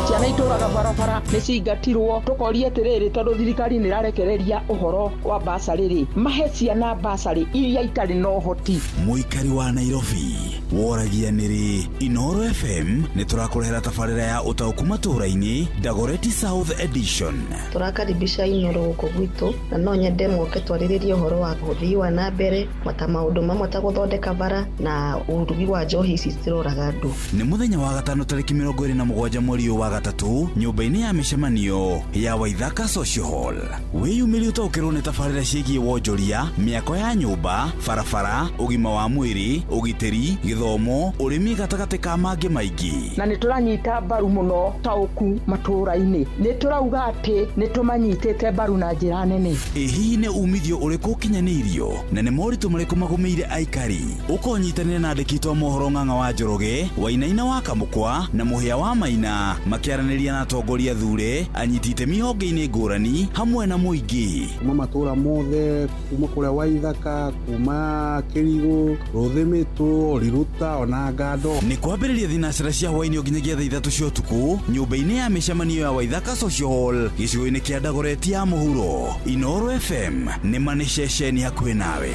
Ciana itũraga barabara nĩ cingatirwo, tũkoria atĩrĩrĩ, tondũ thirikari nĩ ĩrarekereria ũhoro wa basarĩ rĩ, mahe ciana basarĩ iria itarĩ na ũhoti. Mũikari wa Nairobi woragia nĩrĩ Inooro FM nĩ tũrakũrehera tabarĩra ya ũtaũku matũũra-inĩ Dagoretti South Edition. Tũrakaribisha Inooro gũkũ gwitũ, na no nyende moke twarĩrĩrie ũhoro wa ũthii wa na mbere, mata maũndũ mamwe ta gũthondeka bara na ũrugi wa njohi ici ciroraga andũ. Nĩ mũthenya wa gatano tarĩki 27 mweri ũyũ wa gatatũ nyũmba-inĩ ya mĩcemanio ya Waithaka Social Hall. Wĩyumĩrie ũtaũkĩrwo nĩ tabarĩra ciĩgiĩ wonjoria, mĩako ya nyũmba, barabara, ũgima wa mwĩrĩ, ũgitĩri, gĩthomo, ũrĩmi gatagatĩ ka mangĩ maingĩ. Na nĩ tũranyita mbaru mũno taũku matũũra-inĩ, nĩ tũrauga atĩ nĩ tũmanyitĩte mbaru na njĩra nene. Ĩ hihi nĩ umithio ũrĩkũ ũkinyanĩirio na nĩ moritũ marĩkũ magũmĩire aikari? Ũkonyitanĩra na andĩki a mohoro Ng'ang'a wa Njoroge, Wainaina wa Kamũkwa na Mũhĩa wa Maina makĩaranĩria na atongoria thure, anyiti itemi honge-inĩ ngũrani hamwe na mũingĩ. Kuma matũũra mothe, kuma kũrĩa Waithaka, kuma Kĩrigũ, Rũthĩmĩtũ, Riruta ona Ngando. Nĩ kwambĩrĩria thinacara cia hwaĩ-inĩ nginyagia thaa 3 cia ũtukũ nyũmba-inĩ ya mĩcemanio ya Waithaka Social Hall gĩcigo-inĩ kĩa Dagoretti ya mũhuro. Inooro FM nĩ ma nĩ ceceni hakuhĩ nawe.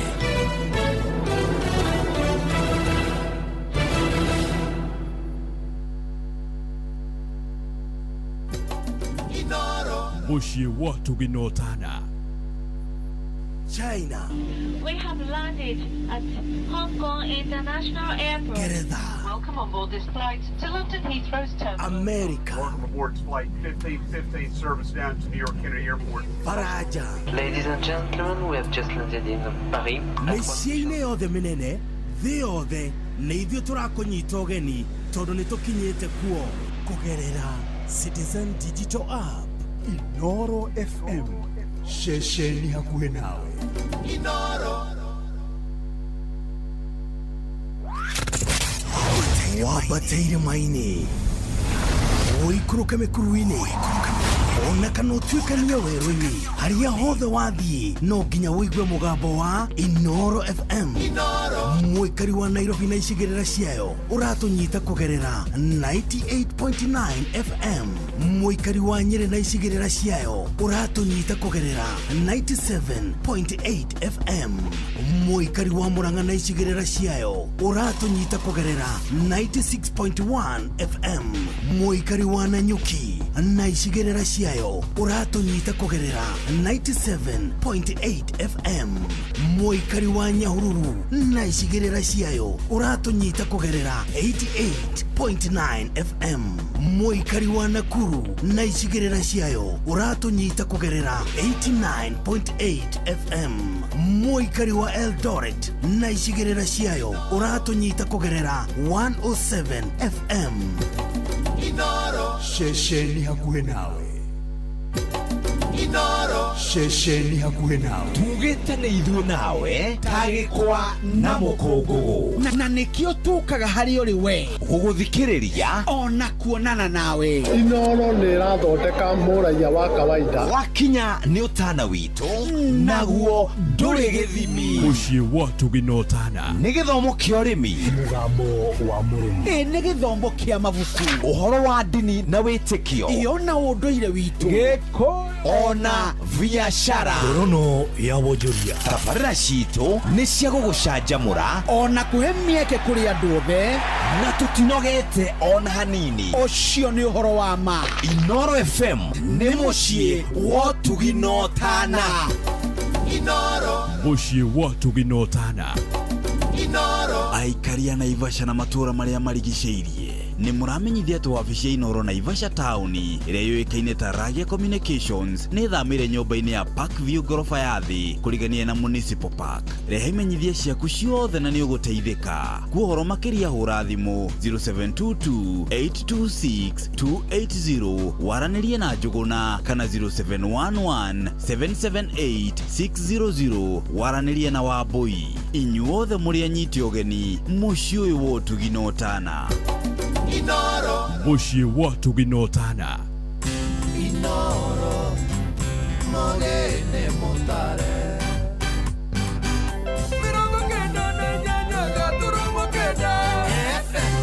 Mũciĩ wa tũgĩnotana China. We have landed at Hong Kong International Airport. Geretha. Welcome on board this flight to London Heathrow's terminal. America. Welcome aboard flight 1515 service down to New York Kennedy Airport. Faraja. Ladies and gentlemen, we have just landed in Paris. Mĩciĩ-inĩ yothe mĩnene thĩ yothe nĩ ithuĩ tũrakũnyita ũgeni tondũ nĩ tũkinyĩte kuo kũgerera Citizen Digital App. Inooro FM, ceceni hakuhĩ nawe. Inooro. Wambate irĩma-inĩ, ũikũrũke mĩkuru-inĩ, ona kana ũtuĩkanie werũ-inĩ, harĩa hothe wathiĩ no nginya ũigue mũgambo wa Inooro FM. Mũikari wa Nairobi na icigĩrĩra ciayo ũratũnyita kũgerera 98.9 FM. Mũikari wa Nyĩrĩ na icigĩrĩra ciayo ũratũnyita kũgerera 97.8 FM. Mũikari wa Murang'a na icigĩrĩra ciayo ũratũnyita kũgerera 96.1 FM. Mũikari wa Nanyuki na icigĩrĩra ciayo ũratũnyita kũgerera 97.8 FM. Mũikari wa Nyahururu na icigĩrĩra ciayo ũratũnyita kũgerera 88.9 FM. Mũikari wa Nakuru na icigĩrĩra ciayo ũratũnyita kũgerera 89.8 FM. Mũikari wa Eldoret na icigĩrĩra ciayo ũratũnyita kũgerera 107 FM. Inooro. Ceceni hakuhĩ nawe. Inoro ceceni hakuhĩ nawe tugĩte nĩ ithuĩ nawe ta gĩkwa na mũkũngũgũ na nĩkĩo tũkaga harĩ ũrĩ we gũgũthikĩrĩria ona kuonana nawe. Inoro nĩ ĩrathondeka mũraiya wa kawaida. Wakinya nĩ ũtana witũ naguo ndũrĩ gĩthimi. Mũciĩ wa ũtugi na ũtana nĩ gĩthomo kĩa ũrĩmi, mũgambo wa mũrĩmi, ĩ nĩ gĩthomo kĩa mabuku, ũhoro wa ndini na wĩtĩkio, ĩyo na ũndũire witũ, gĩkũyũ ona biacara, ngorono ya wonjoria. Tabarĩra citũ nĩ cia gũgũcanjamũra ona kũhe mĩeke kũrĩ andũ othe, na tũtinogete ona hanini. Ũcio nĩ ũhoro wa ma. Inoro FM nĩ mũciĩ wa ũtugi na ũtana. Inoro mũciĩ wa ũtugi na ũtana. Inoro Aikari a Naivasha na matũũra marĩa marigicĩirie nĩ mũramenyithia atĩ wabici ya Inoro Naivasha taũni ĩrĩa yũĩkaine ta Ragia Communications nĩ ĩthamĩire nyũmba-inĩ ya Parkview ngoroba ya thĩ kũrigania na Municipal Park. Rehe imenyithia ciaku ciothe na nĩ ũgũteithĩka. Kwa ũhoro makĩria hũra thimũ 0722 826 280 waranĩrie na Njũgũna kana 0711 778 600 waranĩrie na Wambũi. Inyuothe mũrĩ anyiti ũgeni mũciĩ ũyũ wa ũtugi na ũtana. Inoro mũciĩ wa ũtugi na ũtana. Inoro Mogene Mutare 98.9 FM.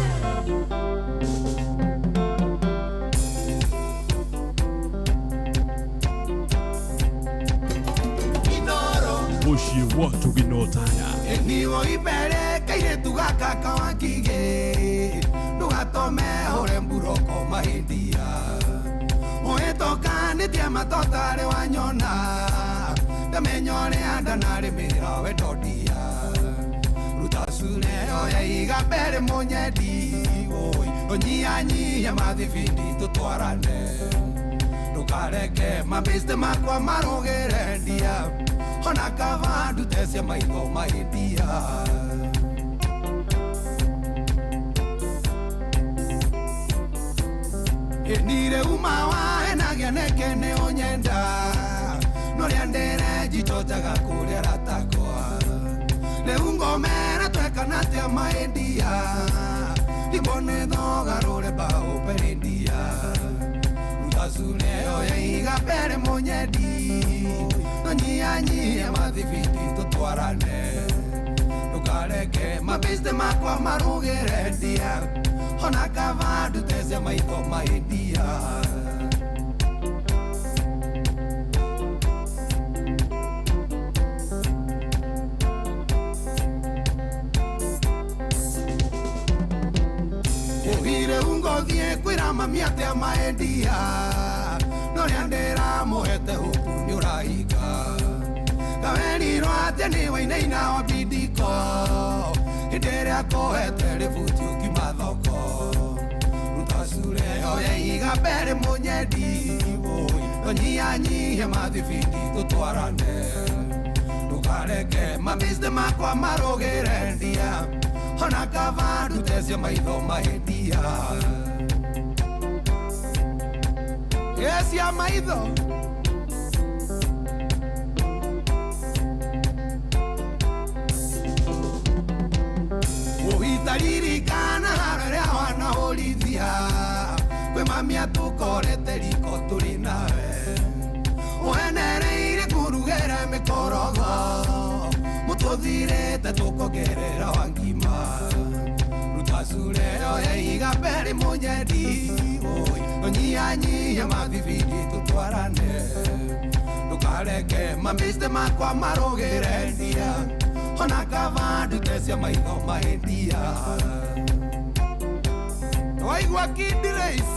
Inoro mũciĩ wa ũtugi na ũtana. Niwo ibere kairetu gaka kawakige ndugatome hore mburoko mahindia uhĩtũkanĩtie matotarĩ wanyona ndamenya ũrĩa ndanarĩmĩra wendodia ruta cure oya iga mbere mũnyendi ũi ũnyihanyihie mathibindi tũtwarane ndũkareke mabĩste makwa marũgĩre ndia ona kava ndute cia maitho mahindia. Nire uma wa enagia neke nĩ ũnyenda norĩa ndĩre njichojaga kũrĩa ratakwa rĩu ngomera twekana atĩa mahindia ndikuone thogarũre mbaũ mbere ruta cure oya iga mbere mũnyendi tũnyihanyihie mathibindi tũtwarane ndũkareke mabĩste makwa marũgĩre ndia ona kava ndute cia maitho mahindia. Ũhire ungothiĩ kwĩra mami atĩa maendia norĩa ndĩramũhete huku nĩ ũrahinga kawerirwo atĩa nĩ wainaina wa bindiko hĩndĩ ĩrĩa kũhete rĩbuti ũkiuma thoko ruta cure oya iga mbere mũnyendi tũnyihanyihie mathibindi tũtwarane ndũkareke mabĩste makwa marũgĩre ndia ona kava ndute cia maitho mahindia. Cia maitho ũhitaririkana harĩa wanahũrithia kwĩ mami atũkorete riko tũrĩ nawe ũhenereire kũrugĩra mĩkorogo mũtũthirĩte tũkongerera wa ngima ruta cure oya iga mbere mũnyendi tũnyihanyihie mathibindi tũtwarane ndũkareke mabĩste makwa marũgĩre ndia ona kava ndute cia maitho mahindia. Waigua Kid Race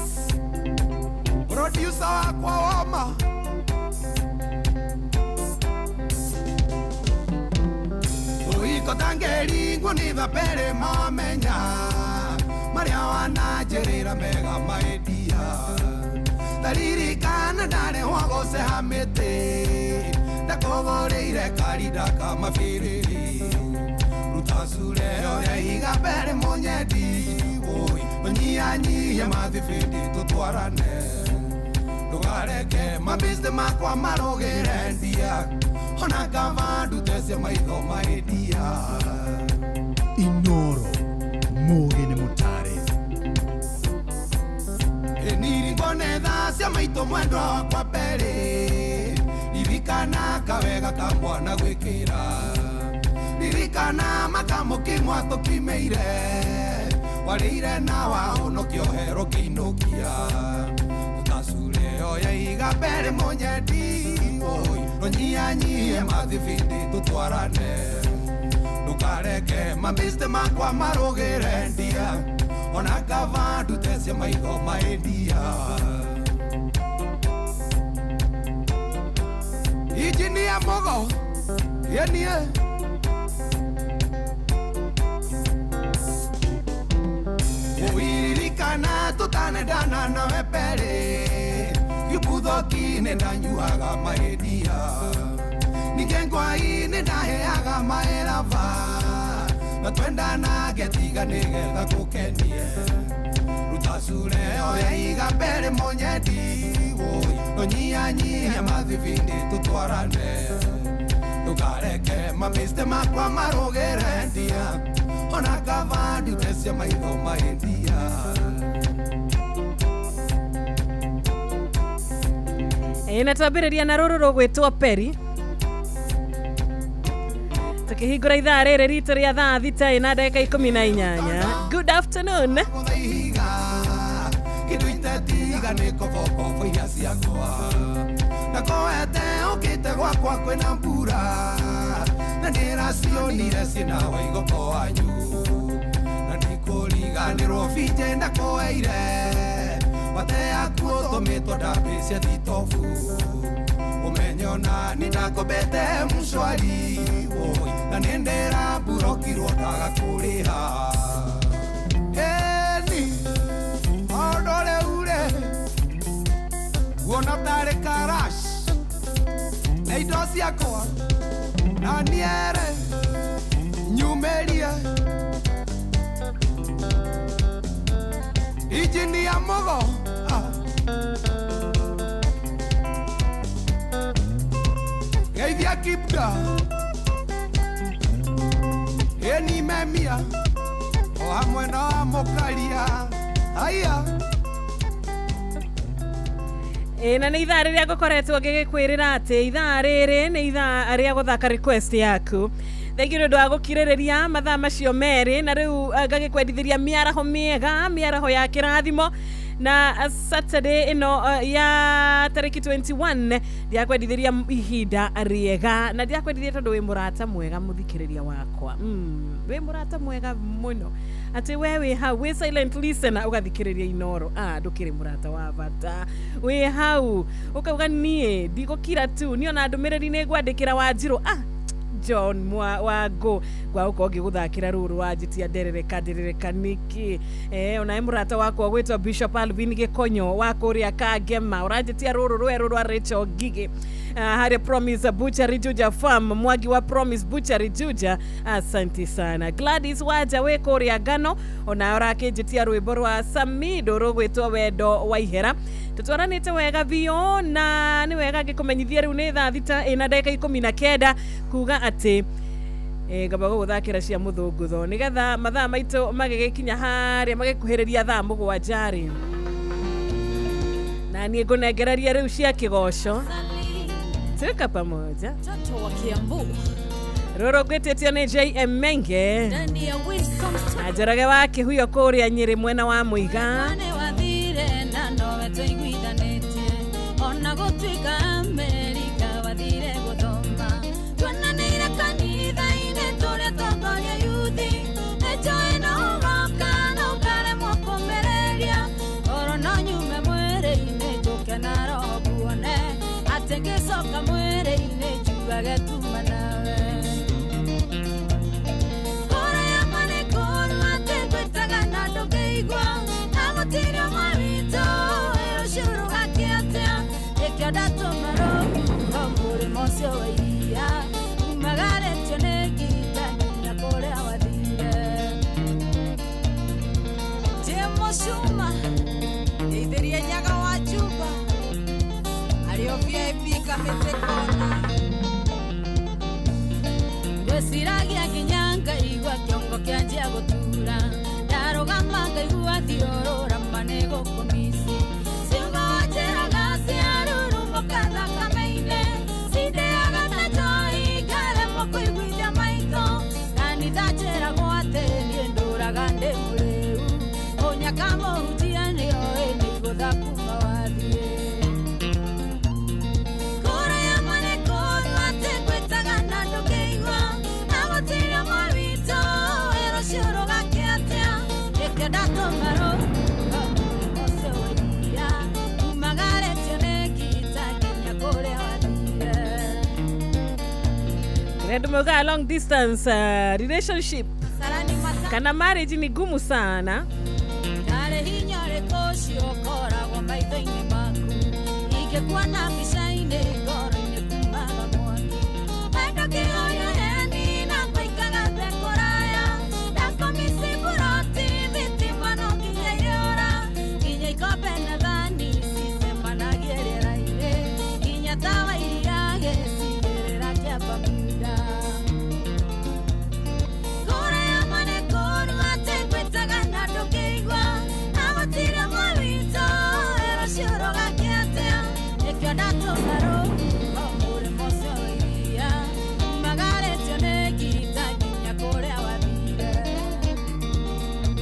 producer wakwa wama ũhiko tangĩringwo nĩ thabere mamenya marĩa wananjĩrĩra mega mahindia taririkana ndarehwo gũceha mĩtĩ ndakũgũrĩire karinda ka mabĩrĩrĩ ruta cure oya iga mbere mũnyendi ũi tũnyihanyihie mathibindi tũtwarane Ndukareke mabiste makwa marũgĩre ndia ona kaba ndute cia maitho maendia. Inoro mũgĩ nĩ mũtare. Nirikone tha cia maitũ mwendwa wakwa mbere ririkana kawega ka mwana gwĩkĩra ririkana makamũkimwa tũkimeire warĩire na wahonokio hero kĩinũkia tũtacure oya iga mbere mũnyendi oi nonyianyie mathibindi tũtwarane ndukareke mabiste makwa marũgĩre ndia ona kaba ndute cia maitho maendia. Injinia Mogo yenie uiririkana tutanendana nawe mbere gĩbuthoki nĩndanyuaga maendia ningĩ ngwai nĩndaheaga maeraba na twendana ngetiga nĩgetha ngũkenie rutacure oya iga mbere mũnyendi woi nonyianyie mathibindi tũtwarane ndukareke mabiste makwa marũgĩre ndia ona kaba ndute cia maitho maendia. Ĩ na twambĩrĩria na rũrũ rũgwĩtwo Peri tukĩhingũra ithaa rĩrĩ ritũ rĩa thaa 6 na ndagĩka 18. Good afternoon. Kĩndũ itetiga nĩ kobokobo iria ciakwa ndakoete ũkĩte gwakwa kwĩna mbura na ndĩracionire ciĩna waigoko wanyu na ndikũriganĩrwo binje ndakoeire wateaku ũtũmĩtwo ndambĩcia thitobu ũmenye ona nĩndakobete mshwari woi na nĩndĩramburokirwo ndaga kũrĩha ĩni ondore ure guona tarĩ karash na indo ciakwa na niere nyumĩrie Injinia Mogo geithia Kibda ĩni memia o hamwe na mũkaria aya. Ĩ na nĩ ithaa rĩrĩa ngũkoretwo ngĩgĩkwĩrĩra atĩ ithaa rĩrĩ nĩ ithaa rĩa gũthaka request yaku. Thengiũ nĩ ũndũ wa gũkirĩrĩria mathaa macio merĩ na rĩu ngagĩkwendithĩria mĩaraho mĩega, mĩaraho ya kĩrathimo na Saturday ĩno ya tarĩki 21 ndiakwendithĩria ihinda rĩega na ndiakwendithĩria tondũ wĩ mũrata mwega mũthikĩrĩria wakwa. Wĩ mũrata mwega mũno atĩ we wĩ hau wĩ silent listener ũgathikĩrĩria Inoro. Ndũkĩrĩ mũrata wa bata wĩ hau ũkauga niĩ ndigũkira tu niĩ ona ndũmĩrĩri nĩ ngwandĩkĩra Wanjirũ. John Wango gwa gũkorwo ngĩgũthakĩra rũrũ wanjĩtia nderereka nderereka nĩkĩ. Onawe mũrata wakwa gwĩtwo Bishop Alvin Gĩkonyo wa kũrĩa Kangema ũranjĩtia rũrũ rwerũ rwa Rachel Ngigĩ harĩa Promise Butchery Juja Farm, Mwangi wa Promise Butchery Juja, asante sana. Gladys Waja wĩ kũrĩa Ngano onawe ũrakĩnjĩtia rwĩmbo rwa Samido rũgwĩtwo Wendo wa Ihera. Tũtwaranĩte wega biũ na nĩ wega ngĩkũmenyithia rĩu nĩ thaa 6 na ndagĩka 19 kuga atĩ ngamba gũgũthakĩra cia mũthũngũtho nĩgetha mathaa maitũ magĩgĩkinya harĩa magĩkuhĩrĩria thaa 7 rĩ na niĩ ngũnengereria rĩu cia kĩgoco tuka pamoja. Mtoto wa Kiambu rũrũ ngwĩtĩtio nĩ JM Menge na Njoroge wa Kĩhuyo kũrĩa Nyĩrĩ mwena wa Mũiga. Ona gũtuĩka Amerika wathire gũthoma tuonanĩire kanitha-inĩ tũrĩa tongoria yuthi nĩnjũĩ no ũroka na ũkaremwo kũmĩrĩria oro no nyume mwĩrĩ-inĩ njũke na roho nguone atĩ ngĩcoka mwĩrĩ-inĩ njuage tuma nawe kũrĩa ma nĩ kũũru atĩ ngwĩtaga na ndũngĩigua na gũtirĩ ũmwe witũ rũciũ rũgakĩatĩa nĩkĩo ndatũma rũhuho mũrĩmo ũcio wa iria umagarĩtio nĩ ngita nginya kũrĩa wathire. Jemo Shuma ndeithĩria Nyaga wa Juba Kamĩtĩ kona. Ngwĩciragia nginya ngaigua kĩongo kĩanjia gũtura. Ndarũgama ngaigua thiũrũra ma nĩ gũkũmici. Ciugo njĩraga ciarurumũka thakame-inĩ. Cindĩaga ta njohi ngaremwo kũiguithia maitho. Kanitha njĩragwo atĩ niĩ ndũraga ndĩ mũrĩu. Ũnyaka mũhunjia nĩoĩ nĩ igũtha kuma wathiĩ. Kũraya ma nĩ kũũru atĩ ngwĩtaga na ndũngĩigua. Na gũtirĩ ũmwe witũ ũĩ rũciũ rũgakĩa atĩa. Nĩkĩo ndatũma rũhuho mũrĩmo ũcio wa iria. Umagarĩtio nĩ ngita nginya kũrĩa wathire. Andũ maugaga long distance relationship Sarani mata kana marriage ni gumu sana. Ndarĩ hinya ũrĩkũ ũcio ũkoragwo maitho-inĩ maku. Ingĩkuona mbica-inĩ ngoro-inĩ kumaga mwaki. Wendo kĩhoya heni na ngũikaga thĩ kũraya. Ndakomisi buroti thitima no nginya irĩũra. Nginya ikombe na thani cicemanagie rĩera-inĩ. Nginya tawa iria gĩcigĩrĩra kĩa Bermuda. Kũraya ma nĩ kũũru atĩ ngwĩtaga na ndũngĩigua. Na gũtirĩ ũmwe witũ ũĩ rũciũ rũgakĩa atĩa. Nĩkĩo ndatũma rũhuho mũrĩmo ũcio wa iria. Umagarĩtio nĩ ngita nginya kũrĩa wathire.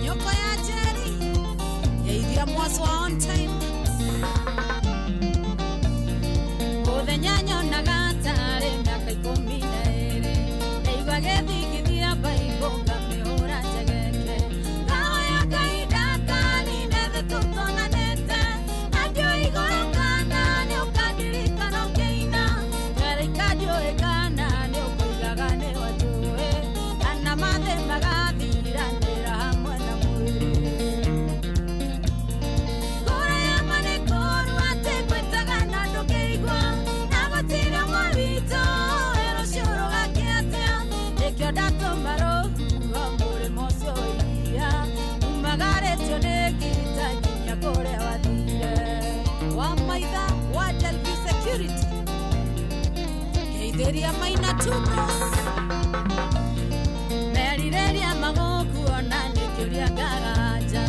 Nyũkwa ya Njeri, geithia mwacwa on time. Mũthenya nyonaga tarĩ mĩaka 12. Ndaigua gĩthingithia baibũ ngamĩhũra njegeke. Ngahoya kahinda kanine thĩ tũtonanĩte. Na ndiũĩ igũrũ kana nĩũkandirikana ũkĩina. Ngarĩka ndiũĩ kana nĩũkũigaga nĩwanjũĩ. Kana mathĩ magathiranĩra hamwe na mwĩrĩ. Kũraya ma nĩ kũũru atĩ ngwĩtaga na ndũngĩigua. Na gũtirĩ ũmwe witũ ũĩ rũciũ rũgakĩa atĩa. Nĩkĩo ndatũma rũhuho mũrĩmo ũcio wa iria. Umagarĩtio nĩ ngita nginya kũrĩa wathire. Wa maitha wa Delview Security. Ngeithĩria Maina Two Bros. Merirĩria magũkuona nĩ kĩũria ngaraja.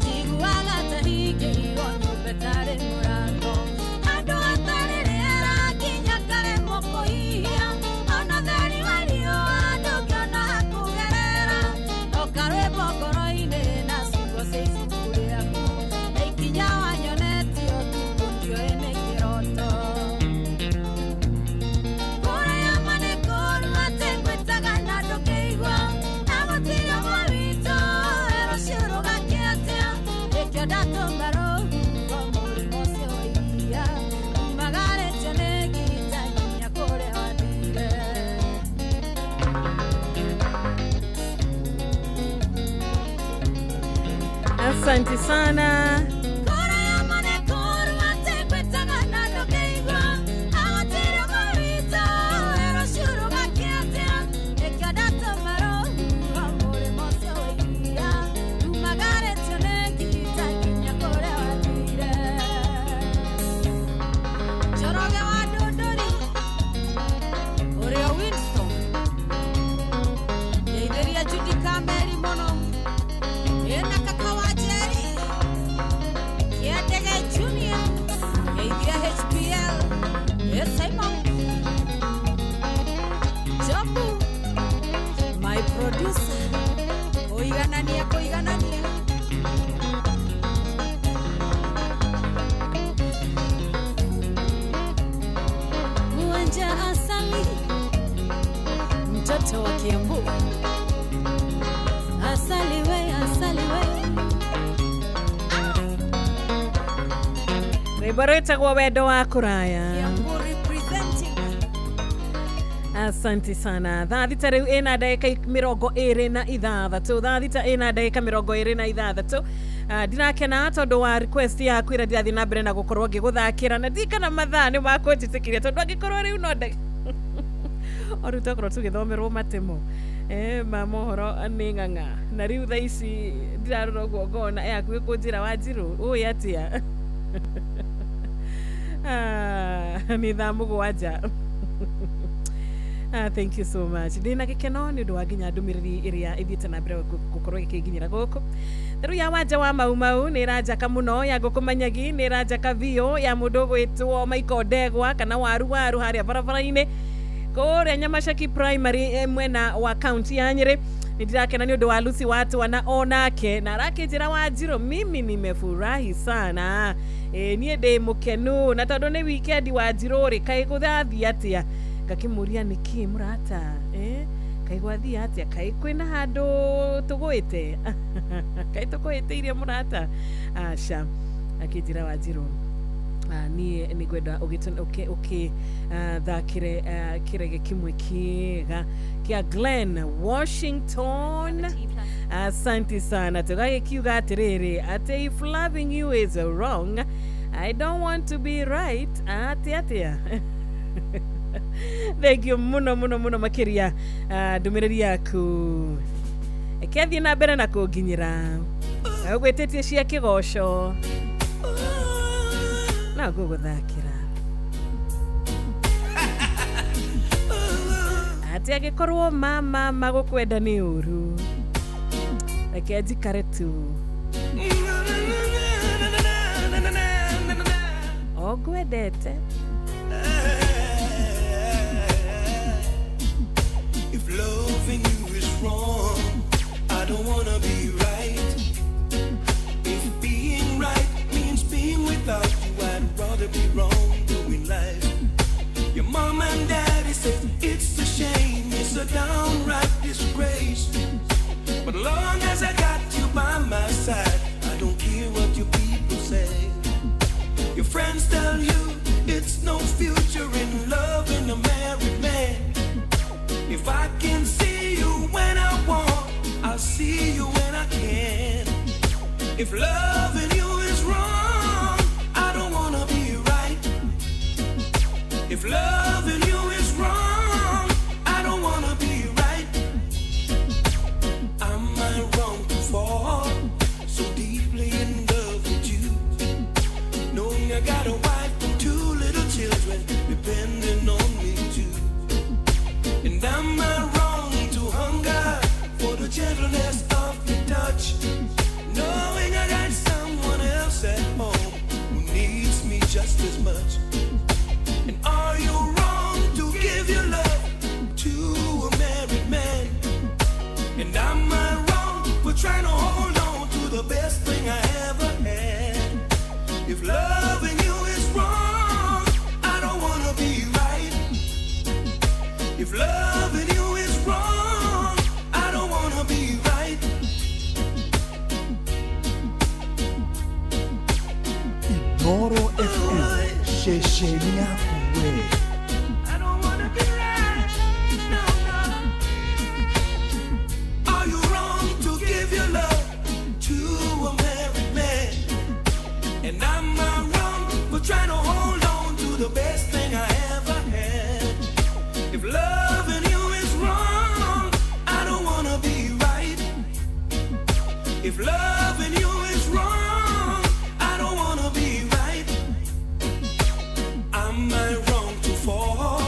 Njiguaga ta hingĩirwo nyũmba ĩtarĩ mũrango. Handũ hatarĩ rĩera nginya ngaremwo kũhihia. Ona theri wa riũa ndũngĩona hakũgerera. No karwĩmbo ngoro-inĩ na ciugo cia ibuku rĩaku. Na ikinya wanyonetie ũtukũ ndiũĩ nĩ kĩroto. Kũraya ma nĩ kũũru atĩ ngwĩtaga na ndũngĩigua. Na gũtirĩ ũmwe witũ ũĩ rũciũ rũgakĩa atĩa. Nĩkĩo ndatũma rũhuho mũrĩmo ũcio wa iria. Umagarĩtio nĩ ngita nginya kũrĩa wathire. Asante sana. Kũraya ma nĩ kũũru atĩ ngwĩtaga na ndũngĩigua. Na gũtirĩ ũmwe witũ ũĩ rũciũ rũgakĩa atĩa. Nĩkĩo ndatũma rũhuho mũrĩmo ũcio wa iria. Umagarĩtio nĩ ngita nginya kũrĩa wathire. Njoroge wa Ndũndũri, ũrĩa Winston. Ngeithĩria Judy Kameri mũno. Ĩna kaka wa Njeri. Kĩandege Junior. Ngeithia HPL. Ĩ Simon. Jobu. My producer. Kũiganania kũiganania. Mwanja Asali, mtoto wa Kiambu. Asali we, asali we. Rwĩmbo rwĩtagwo wendo wa kũraya. Kiambu representing. Asante sana. Thaa 6 rĩu ĩna ndagĩka 26, thaa 6 ĩna ndagĩka 26. Ndirakena tondũ wa request yaku ĩrĩa ndirathiĩ na mbere na gũkorwo ngĩgũthakĩra na ndirikana mathaa nĩ makũnjĩtĩkĩria tondũ angĩkorwo rĩu no o rĩu twakorwo tũgĩthomerwo matemo ma mohoro nĩ ng'ang'a na rĩu thaa ici ndirarora ũguo ngona ĩ hakuhĩ kũnjĩra Wanjirũ ũĩ atĩa. Nĩ thaa 7. Thank you so much. Ndĩna gĩkeno nĩ ũndũ wa nginya ndũmĩrĩri ĩrĩa ĩthiĩte na mbere gũkorwo ĩkĩnginyĩra gũkũ. Rĩu ya Wanja wa Mau Mau nĩ ĩranjaka mũno, ya Ngũkũ Manyagi nĩ ĩranjaka biũ, ya mũndũ ũgwĩtwo Michael Ndegwa kana Waru Waru harĩa barabara-inĩ kũrĩa Nyamaceki Primary mwena wa kaunti ya Nyĩrĩ. Nĩ ndirakena nĩ ũndũ wa Lucy Watwana onake na arakĩnjĩra Wanjirũ, mimi nimefurahi sana. Niĩ ndĩ mũkenu na tondũ nĩ weekend Wanjirũ rĩ, kaĩ gũthathiĩ atĩa? Ngakĩmũria nĩkĩ mũrata, kaĩ gwathiĩ atĩa, kaĩ kwĩna handũ tũgũĩte kaĩ tũkũhĩtĩirie mũrata? Aca, akĩnjĩra Wanjirũ, niĩ nĩ ngwenda ũkĩthakĩre kĩrege kĩmwe kĩega kĩa Glenn Washington. Asante sana. Tũgagĩkiuga atĩrĩrĩ, atĩ if loving you is wrong, I don't want to be right. Atĩ atĩa? Thank you muno muno muno makĩria ndũmĩrĩri yaku ĩkĩathiĩ na mbere na kũnginyĩra ũgwĩtĩtie cia kĩgoco na ngũgũthakĩra atĩ angĩkorwo mama magũkwenda nĩ ũru, reke njikare tu o ngwendete. If loving you is wrong, I don't wanna be right. If being right means being without you, I'd rather be wrong doing life. Your mom and daddy say it's a shame, it's a downright disgrace. But long as I got you by my side, I don't care what you people say. Your friends tell you it's no future in loving a married man. If I can see you when I want, I'll see you when I can. If loving you is wrong, I don't wanna be right. If loving you is wrong, I don't wanna be right. Am I wrong to fall so deeply in love with you? Knowing I got a wife and 2 little children depending on me too. And am I wrong to hunger for the gentleness of your touch? Knowing I got someone else at home who needs me just as much. And are you wrong to give your love to a married man? And am I wrong for trying to hold on to the best thing I ever had? If loving you is wrong, I don't wanna be right. If loving you is wrong, I don't wanna be right. Inoro FM, ceceni yaku we. I don't wanna be right. No, no. Are you wrong to give your love to a married man? And am I wrong for trying to hold on to the best thing I ever had? If loving you is wrong, I don't wanna be right. If loving you is wrong, I don't wanna be right. Am I wrong to fall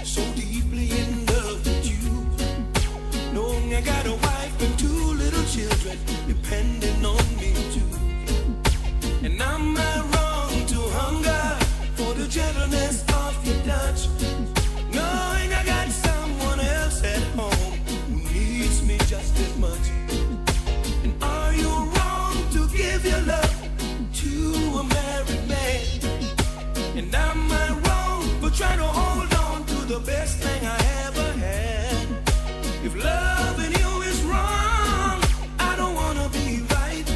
so deeply in love with you? Knowing I got a wife and 2 little children depending on me too. And am I wrong to hunger for the gentleness of your touch? Knowing I got someone else at home who needs me just as much. And are you wrong to give your love to a married man? And am I wrong for trying to hold on to the best thing I ever had? If loving you is wrong, I don't wanna be right.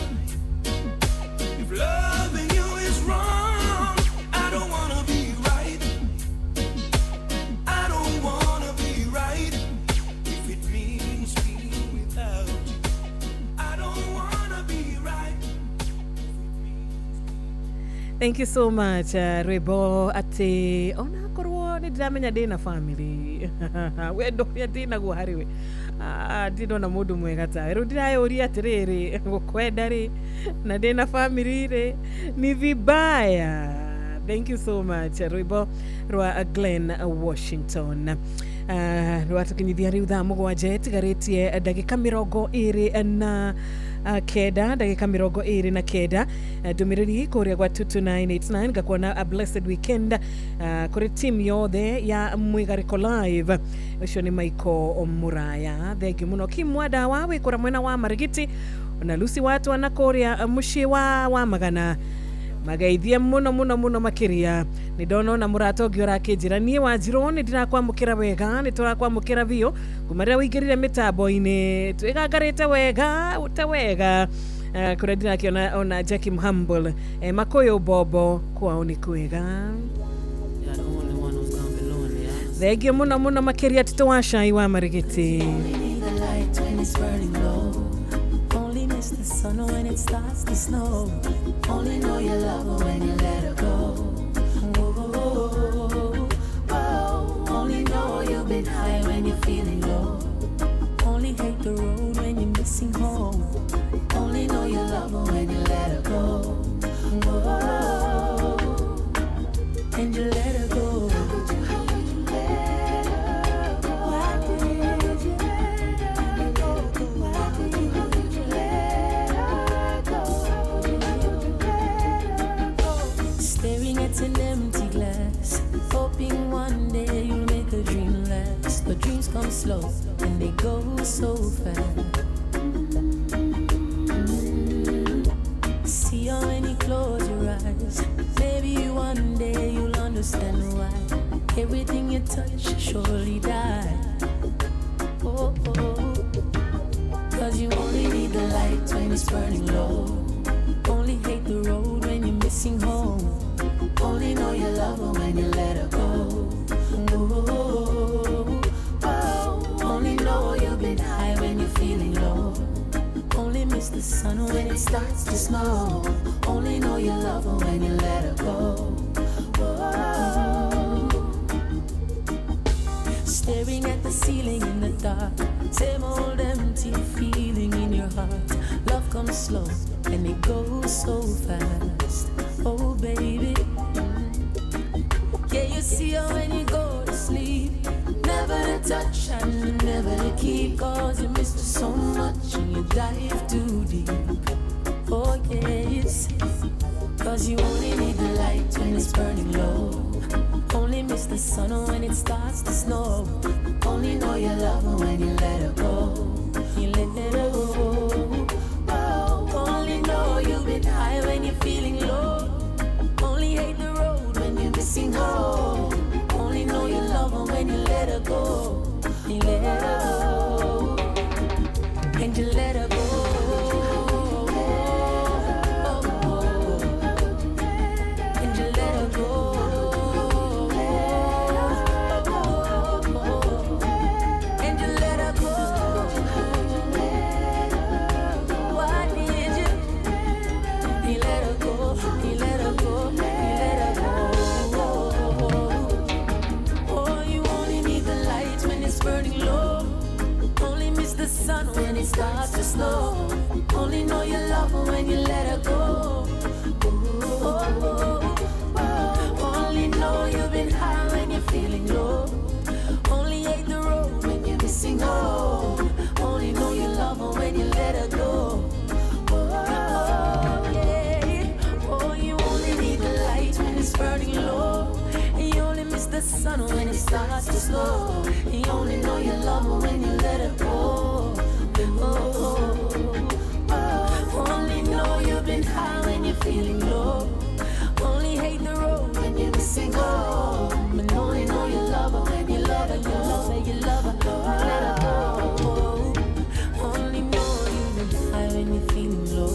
If loving you is wrong, I don't wanna be right. I don't wanna be right if it means being without you. I don't wanna be right. Thank you so much, rwĩmbo atĩ onakorwo nĩ ndiramenya ndĩna family wendo ũrĩa ndĩnaguo harĩ we, ndĩndona mũndũ mwega tawe. Rĩu ndĩrayũria atĩrĩrĩ, gũkwenda rĩ na ndĩna family rĩ ni vibaya. Thank you so much. Rwĩmbo rwa Glenn Washington rwatũkinyithia rĩu thaa 7 ĩtigarĩtie ndagĩka 29, ndagĩka 29. Ndũmĩrĩri kũrĩa gwa 22989 ngakuona. A blessed weekend kũrĩ team yothe ya Mwĩgarĩko Live. Ũcio nĩ Michael Mũraya, thengiũ mũno. Kimwa Dawa wĩ kũrĩa mwena wa Marigiti, na Lucy Watwana kũrĩa mũciĩ wa Magana, mageithie mũno mũno mũno makĩria. Nĩ ndona ona mũrata ũngĩ ũrakĩnjĩra niĩ Wanjirũ nĩ ndirakwamũkĩra wega, nĩ tũrakwamũkĩra biũ kuma rĩrĩa ũingĩrire mĩtambo-inĩ, twĩgangarĩte wega te wega. Kũrĩa ndĩrakĩona ona Jackie Mhumble, Makũyũ Bombo kwao nĩ kwega. Thengio mũno mũno makĩria, Tito wa Cai wa Marigiti. Need the light when it's burning low. Only miss the sun when it starts to snow. Only know you love her when you let her go. Whoa, whoa. Only know you've been high when you're feeling low. Only hate the road when you're missing home. Only know you love her when you let her go. Whoa, and you let her go. Why did you let her go? Why did you let her go? Staring at an empty glass, hoping one day you'll make a dream last. But dreams come slow and they go so fast. See how when you close your eyes, maybe one day you'll understand why everything you touch surely die. Oh. Cause you only need the light when it's burning low. Only hate the road when you're missing home. Only know you love her when you let her go. Oh, oh. Only know you've been high when you're feeling low. Only miss the sun when it starts to snow. Only know you love her when you let her go. Oh. Staring at the ceiling in the dark. Same old empty feeling in your heart. Love comes slow and it goes so fast. Oh, baby. Yeah, you see her when you go to sleep. Never to touch and never to keep. Cause you missed her so much and you dive too deep. Oh, yes. Cause you only need the light when it's burning low. Only miss the sun when it starts to snow. Only know you love her when you let her go. You let her go. Oh, only know you've been high when you're feeling low. Only hate the road when you're missing home. Only know you love her when you let her go. You let her go. And you let her go. And you let her go. And you let her go. Why did you? He let her go. He let her go. He let her go. Oh, you only need the light when it's burning low. Only miss the sun when it starts to snow. Only know you love her when you let her go. Oh, oh, only know you've been high when you're feeling low. Only hate the road when you're missing home. Only know you love her when you let her go. Oh, yeah. Oh, you only need the light when it's burning low. And you only miss the sun when it starts to snow. You only know you love her when you let her go. Oh, oh, only know you've been high when you're feeling low. Only hate the road when you're missing home. And only know you love her when you let her go. You love her, let her go. Only know you've been high when you're feeling low.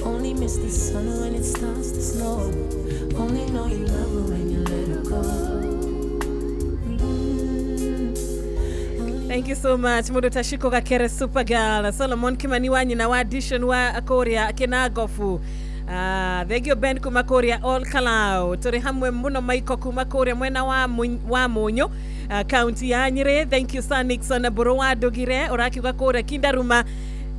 Only miss the sun when it starts to snow. Only know you love her when you let her go. Thank you so much, mundu tashiko gakere Supergirl Solomon Kimani wa nyina wa Dishon wa kuria Kinagofu. Thengio Ben kuma kuria All Kalau, turi hamwe muno. Maiko kuma kuria mwena wa Munyu, kaunti ya Nyeri. Thank you, Sir Nixon Mburu wa Ndugire, urakiuga kuria Kindaruma.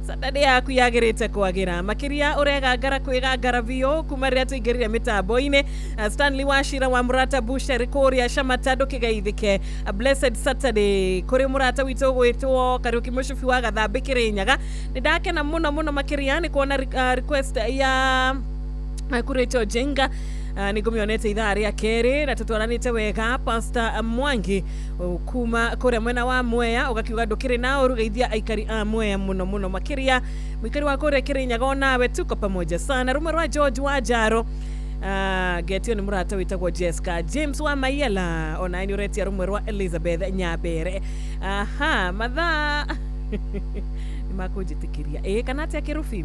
Saturday yaku yagĩrĩte kwagĩra makĩria ũregangara kwĩgangara biũ kuma rĩrĩa tũingĩrire mĩtambo-inĩ. Stanley Wachira wa Murata Busheri kũrĩa Camata ndũkĩgeithĩke. A blessed Saturday kũrĩ mũrata witũ ũgwĩtwo Kariũki Mũcubi wa Gathambĩ Kĩrĩnyaga. Nĩ ndakena mũno mũno makĩria nĩ kuona request ya Kurĩtwo Jenga. Nĩ ngũmĩonete ithaa rĩa kerĩ na tũtwaranĩte wega. Pastor Mwangi kuma kũrĩa mwena wa Mwea ũgakiuga ndũkĩrĩ na ũru, geithia aikari a Mwea mũno mũno makĩria mũikari wa kũrĩa Kĩrĩnyaga onawe tuko pamoja sana. Rumwe rwa George wa Njaro ngetio nĩ mũrata wĩtagwo Jessica James wa Maiela onawe nĩ ũretia rumwe rwa Elizabeth Nyambere. Aha, mathaa nĩ makũnjĩtĩkĩria ĩ kana atĩa kĩrubi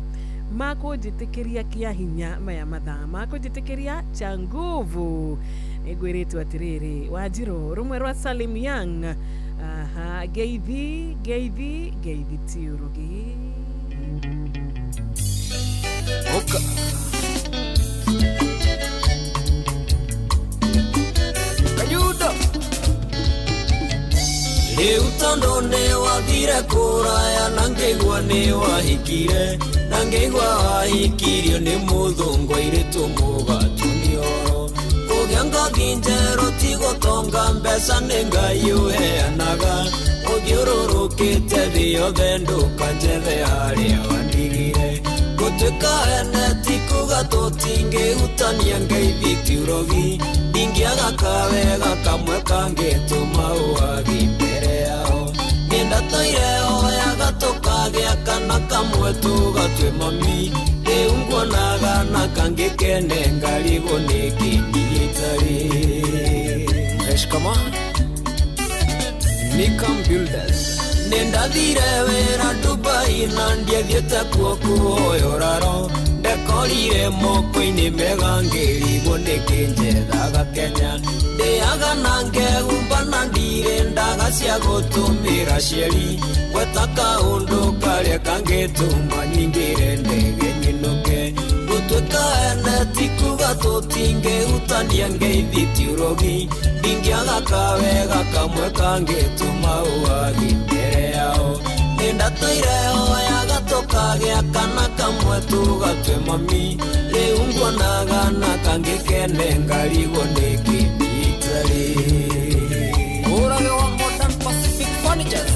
makũnjĩtĩkĩria kĩa hinya maya mathaa makũnjĩtĩkĩria cha nguvu. Nĩngwĩrĩtwo atĩrĩrĩ Wanjirũ rumwe rwa Salim Young. Aha, ngeithi ngeithi ngeithi tiũrũgi. Oka. Kayuda. Rĩu tondũ nĩwathire kũraya na ngĩigua nĩwahikire na ngĩigua wahikirio nĩ mũthũngũ airĩtu mũgatunioro kũgĩa ngothi njerũ ti gũtonga mbeca nĩ Ngai ũheanaga ũthiũrũrũkĩte thĩ yothe ndũkanjethe harĩa wandigire gũtuĩka ene ti kuga tũtingĩhutania ngeithi ti ũrogi ndingĩaga kawega kamwe kangĩtũma ũwagi mbere yao nĩndatũire hoyaga tũkagĩa kana kamwe tũgatue mami rĩu nguonaga na kangĩ kene ngarigwo nĩkĩ niĩ itarĩ. Mheshkama Nikam Builders. Nĩndathire wĩra Dubai na ndiathiĩte kuo kũhoya ũraro ndekorire moko-inĩ mega ngĩrigwo nĩkĩ njethaga Kenya ndĩaga na ngehumba na ndirĩ ndaga cia gũtũmĩra cieri gweta kaũndũ karĩa kangĩtũma nyingĩre ndege nyinũke gũtuĩka ene ti kuga tũtingĩhutania ngeithi ti ũrogi ndingĩaga kawega kamwe kangĩtũma ũwagi mbere yao nĩndatũire hoyaga tũkagĩa kana kamwe tũgatue mami rĩu nguonaga na kangĩ kene ngarigwo nĩkĩ niĩ itarĩ. Ũrage wa Modern Pacific Furnitures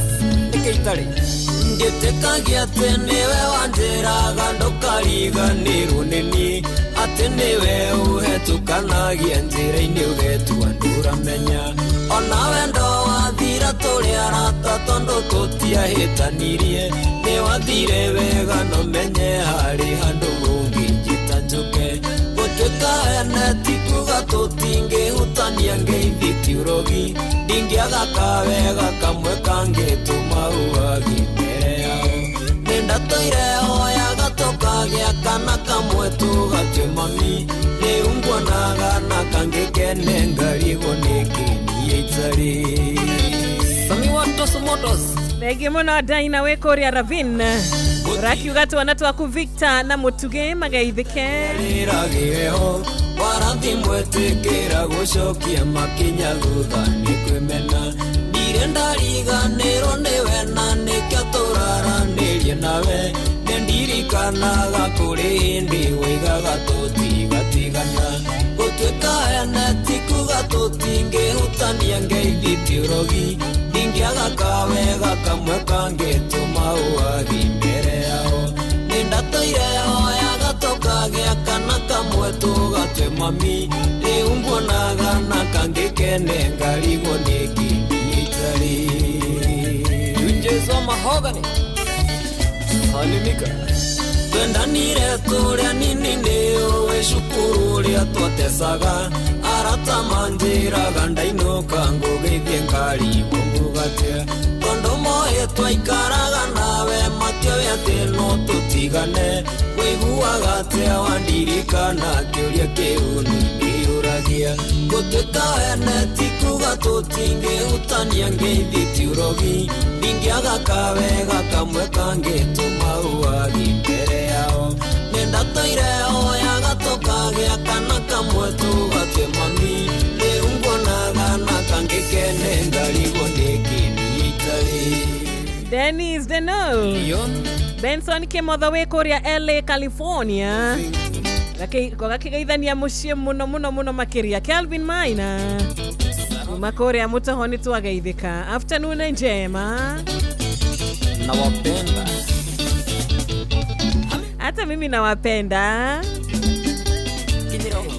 nĩkĩ itarĩ. Ndĩtĩkagia atĩ nĩwe wanjĩraga ndũkariganĩrwo nĩ niĩ atĩ nĩwe ũhetũkanagia njĩra-inĩ ũgetua ndũramenya ona wendo wathira tũrĩ arata tondũ tũtiahĩtanirie nĩwathire wega no menye harĩ handũ ũngĩnjĩta njũke gũtuĩka ene ti kuga tũtingĩhutania ngeithi ti ũrogi ndingĩaga kawega kamwe kangĩtũma ũwagi mbere yao nĩndatũire hoyaga tũkagĩa kana kamwe tũgatue mami rĩu nguonaga na kangĩ kene ngarigwo nĩkĩ niĩ itarĩ. Sami wa Toso Motors. Thengiũ mũno Daina wĩ kũrĩa Ravin ũrakiuga twana twaku Victor na Mũtugĩ mageithĩke. Rĩragĩreho warathi mwetĩkĩra gũcokia makinya thutha nĩ kwĩmena ndirĩ ndariganĩrwo nĩwe na nĩkĩo tũraranĩrie nawe nĩndirikanaga kũrĩ hĩndĩ woigaga tũtigatigana gũtuĩka ene ti kuga tũtingĩhutania ngeithi ti ũrogi ndingĩaga kawega kamwe kangĩtũma ũwagi mbere yao nĩndatũire hoyaga tũkagĩa kana kamwe tũgatue mami rĩu nguonaga na kangĩ kene ngarigwo nĩkĩ niĩ itarĩ. Junjezo Mahogany Salimika. Twendanire tũrĩa nini nĩũĩ cukuru ũrĩa twatecaga arata manjĩraga ndainũka ngũgĩthiĩ ngarigwo ngugatĩa tondũ moĩ twaikaraga nawe matioĩ atĩ no tũtigane wĩiguaga atĩa wandirikana kĩũria kĩu nĩndĩyũragia gũtuĩka ene ti kuga tũtingĩhutania ngeithi ti ũrogi ndingĩaga kawega kamwe kangĩtũma ũwagi mbere yao nĩndatũire hoyaga tũkagĩa kana kamwe tũgatue mami rĩu nguonaga na kangĩ kene ngarigwo nĩkĩ niĩ itarĩ. Dennis Deno. Benson Kimotho wĩ kũrĩa LA California, gakigeithania muciĩ muno muno muno makĩria. Kelvin Maina kuma kũrĩa mũtoho nĩ twageithĩka. Afternoon njema. Nawapenda. Hata mimi nawapenda.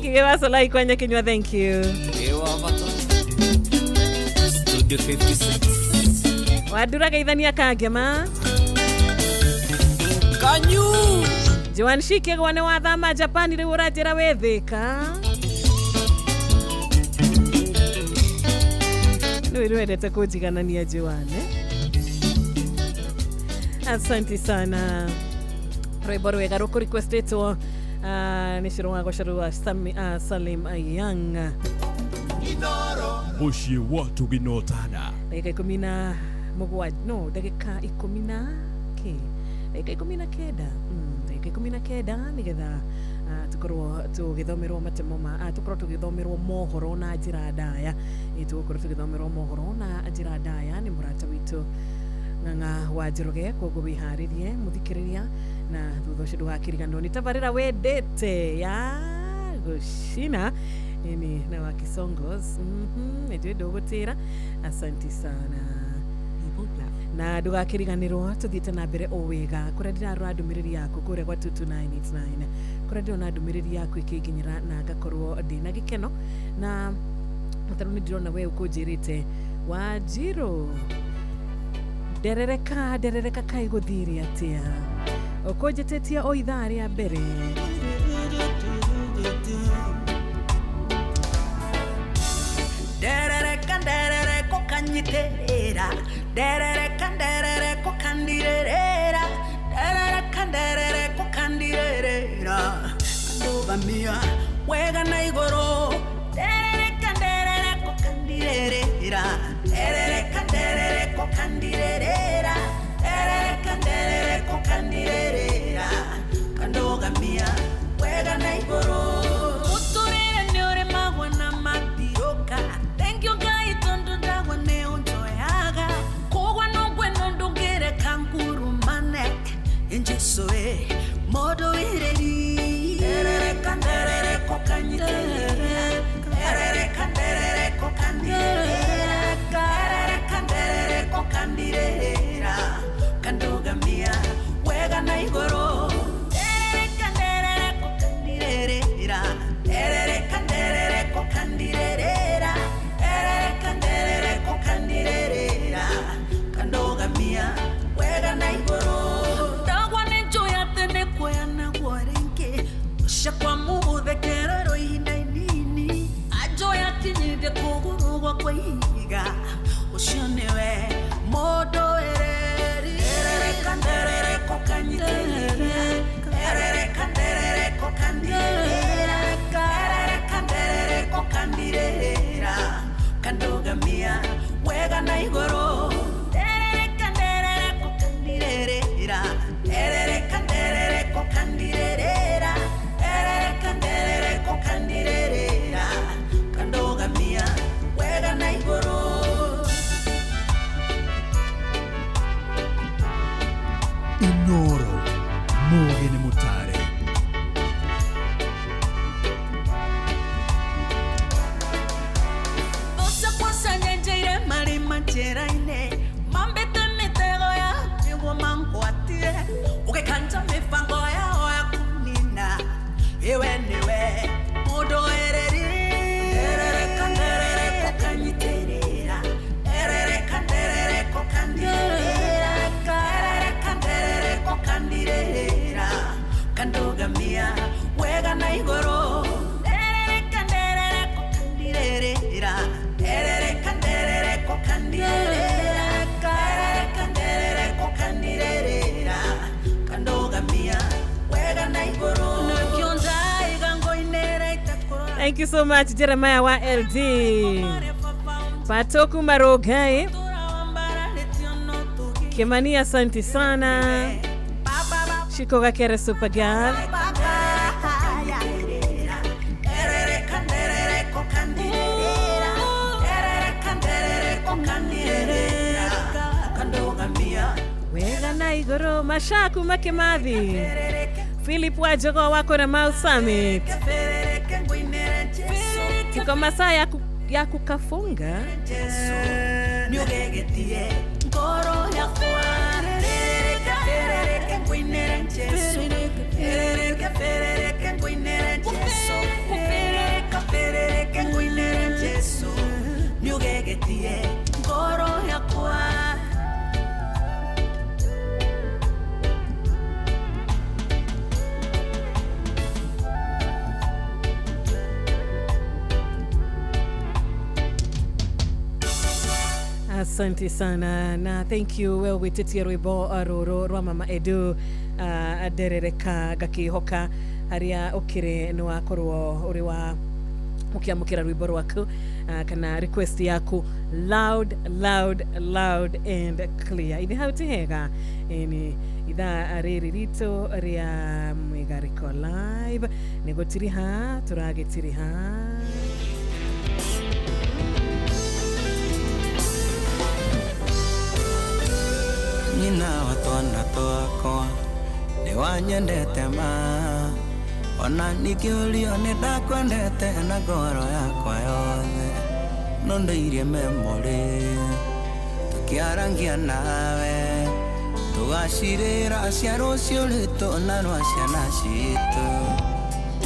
Kigewa Solai kwanya kinywa, thank you. Ewa vata. Studio 56. Wadura geithania kangema. Kanyu. Joan Shike gwane wathama Japan riu uranjira wĩ Thika. Nĩ wendete kũnjiganania Joan, eh? Asante sana. Rwĩmbo rwega rũkũrequestĩtwo nĩ Cũrũ wa Gũcũrũ Salim Young. Mũciĩ wa Tuginotana. Ndagĩka 17, no ndagĩka ikũmi na kĩ, ndagĩka 19, ndagĩka 19 nĩgetha tukorwo tũgĩthomerwo matemo ma tukorwo tũgĩthomerwo mohoro na njĩra ndaya. Tũgũkorwo tũgĩthomerwo mohoro na njĩra ndaya nĩ mũrata witũ Ng'ang'a wa Njoroge, koguo wĩharĩrie mũthikĩrĩria, na thutha ũcio ndũgakĩriganĩrwo nĩ tabarĩra wendete ya gũcina ini na wa Kisongos. Nĩnjũĩ ndũgũtĩra. Asanti sana na ndũgakĩriganĩrwo tũthiĩte na mbere o wega. Kũrĩa ndĩrarora ndũmĩrĩri yaku kũrĩa gwa 22989, kũrĩa ndĩrona ndũmĩrĩri yaku ĩkĩnginyĩra na ngakorwo ndĩna gĩkeno, na tarĩu nĩ ndĩrona we ũkũnjĩrĩte Wanjirũ nderereka nderereka kaĩ gũthire atĩa, ũkũnjĩtĩtie o ithaa rĩa mbere. Nderereka nderereko kanyiterera, nderereka nderereko kandirerera, nderereka nderereko kandirerera, ndũgamia wega na igũrũ. Nderereka nderereko kandirerera, nderereka nderereko kandirerera, nderereka nderereko kandirerera, kandũgamia wega na igũrũ. Mũtũrĩre nĩ ũrĩmagwo na matiũka. Thank you Ngai tondũ ndagwa nĩ ũnjoyaga, kũgwa no ngweno ndũngĩreka ngurumane. Jesu ĩ mũndũ wĩrĩri. Nderereka nderereko kanyiterera, nderereka nderereko kandirerera, nderereka nderereko kandirerera, kandũgamia wega na igũrũ. Nderereka nderereko kandirerera, nderereka nderereko kandirerera, nderereka nderereko kandirerera, kandũgamia wega na igũrũ. Ndagwa nĩ njũĩ atĩ nĩ kuoya naguo rĩngĩ, ũcakwa mũgũthekererwo ihinda inini, anjũĩ akinyithie kũgũrũ gwakwa ihiga, ũcio nĩwe mũndũ wĩrĩri. Nderereka nderereko kanyiterera, nderereka nderereko kandirerera, nderereka nderereko kandirerera, kandũgamia wega na igũrũ. Nderereka nderereko kandirerera, nderereka nderereko kandirerera, nderereka nderereko kandirerera, kandũgamia wega na igũrũ. Inoro Mugi nĩ mũtare. Thũ ciakwa cianyenjeire marima njĩra-inĩ, mambĩte mĩtego ya nĩguo mangwatie, ũgĩkanja mĩbango yao ya kũnina, iwe nĩwe mũndũ wĩrĩri. Nderereka nderereko kanyitĩrĩra, nderereka nderereko kandirerera, nderereka nderereko kandirerera, kandũgamia wega na igũrũ. Nderereka nderereko kandirerera, nderereka nderereko kandirerera, nderereka nderereko kandirerera, kandũgamia wega na igũrũ. Nakĩo ndaiga ngoinĩra itakũrora. Thank you so much Jeremiah wa LD. Patoku Marogai. Kimani, asante sana. Shiko Gakere Supergirl. Nderereka nderereko kandirerera, nderereka nderereko kandirerera, kandũgamia wega na igũrũ. Igũrũ Masha kuma Kimathi, Philip Wajogo wako na Mau Summit. Tuko masaa ya kukafunga. Nĩũgegetie ngoro yakwa. Ferereke, ferereke, ngũinĩre Jesũ. Ferereke, ferereke, ngũinĩre Jesũ. Ferereke, ferereke, ngũinĩre Jesũ. Nĩũgegetie ngoro yakwa. Asante sana na thank you we ũgwĩtĩtie rwĩmbo rũrũ rwa Mama Edu, nderereka ngakĩhoka harĩa ũkĩrĩ nĩ wakorwo ũrĩ wa ũkĩamũkĩra rwĩmbo rwaku, kana request yaku loud, loud, loud and clear. Ithe hau ti hega? Ĩni ithaa rĩrĩ ritũ rĩa Mwĩgarĩko Live nĩ gũtiriha tũragĩtiriha. Nyina wa twana twakwa nĩ wanyendete ma, ona ningĩũrio nĩ ndakwendete na ngoro yakwa yothe, no ndĩirie memory tũkĩarangia nawe, tũgacirĩra cia rũciũ rwitũ na rwa ciana citũ.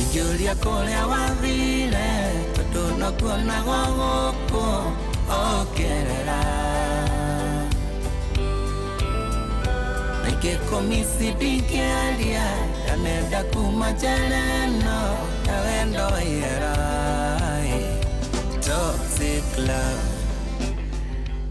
Ingĩũria kũrĩa wathire tondũ nokuonagwo gũkũ ũkĩerera. Nikĩkũmisi ndingĩaria ndanenda kuma njera ĩno ya wendo wa ihera. Toxic love.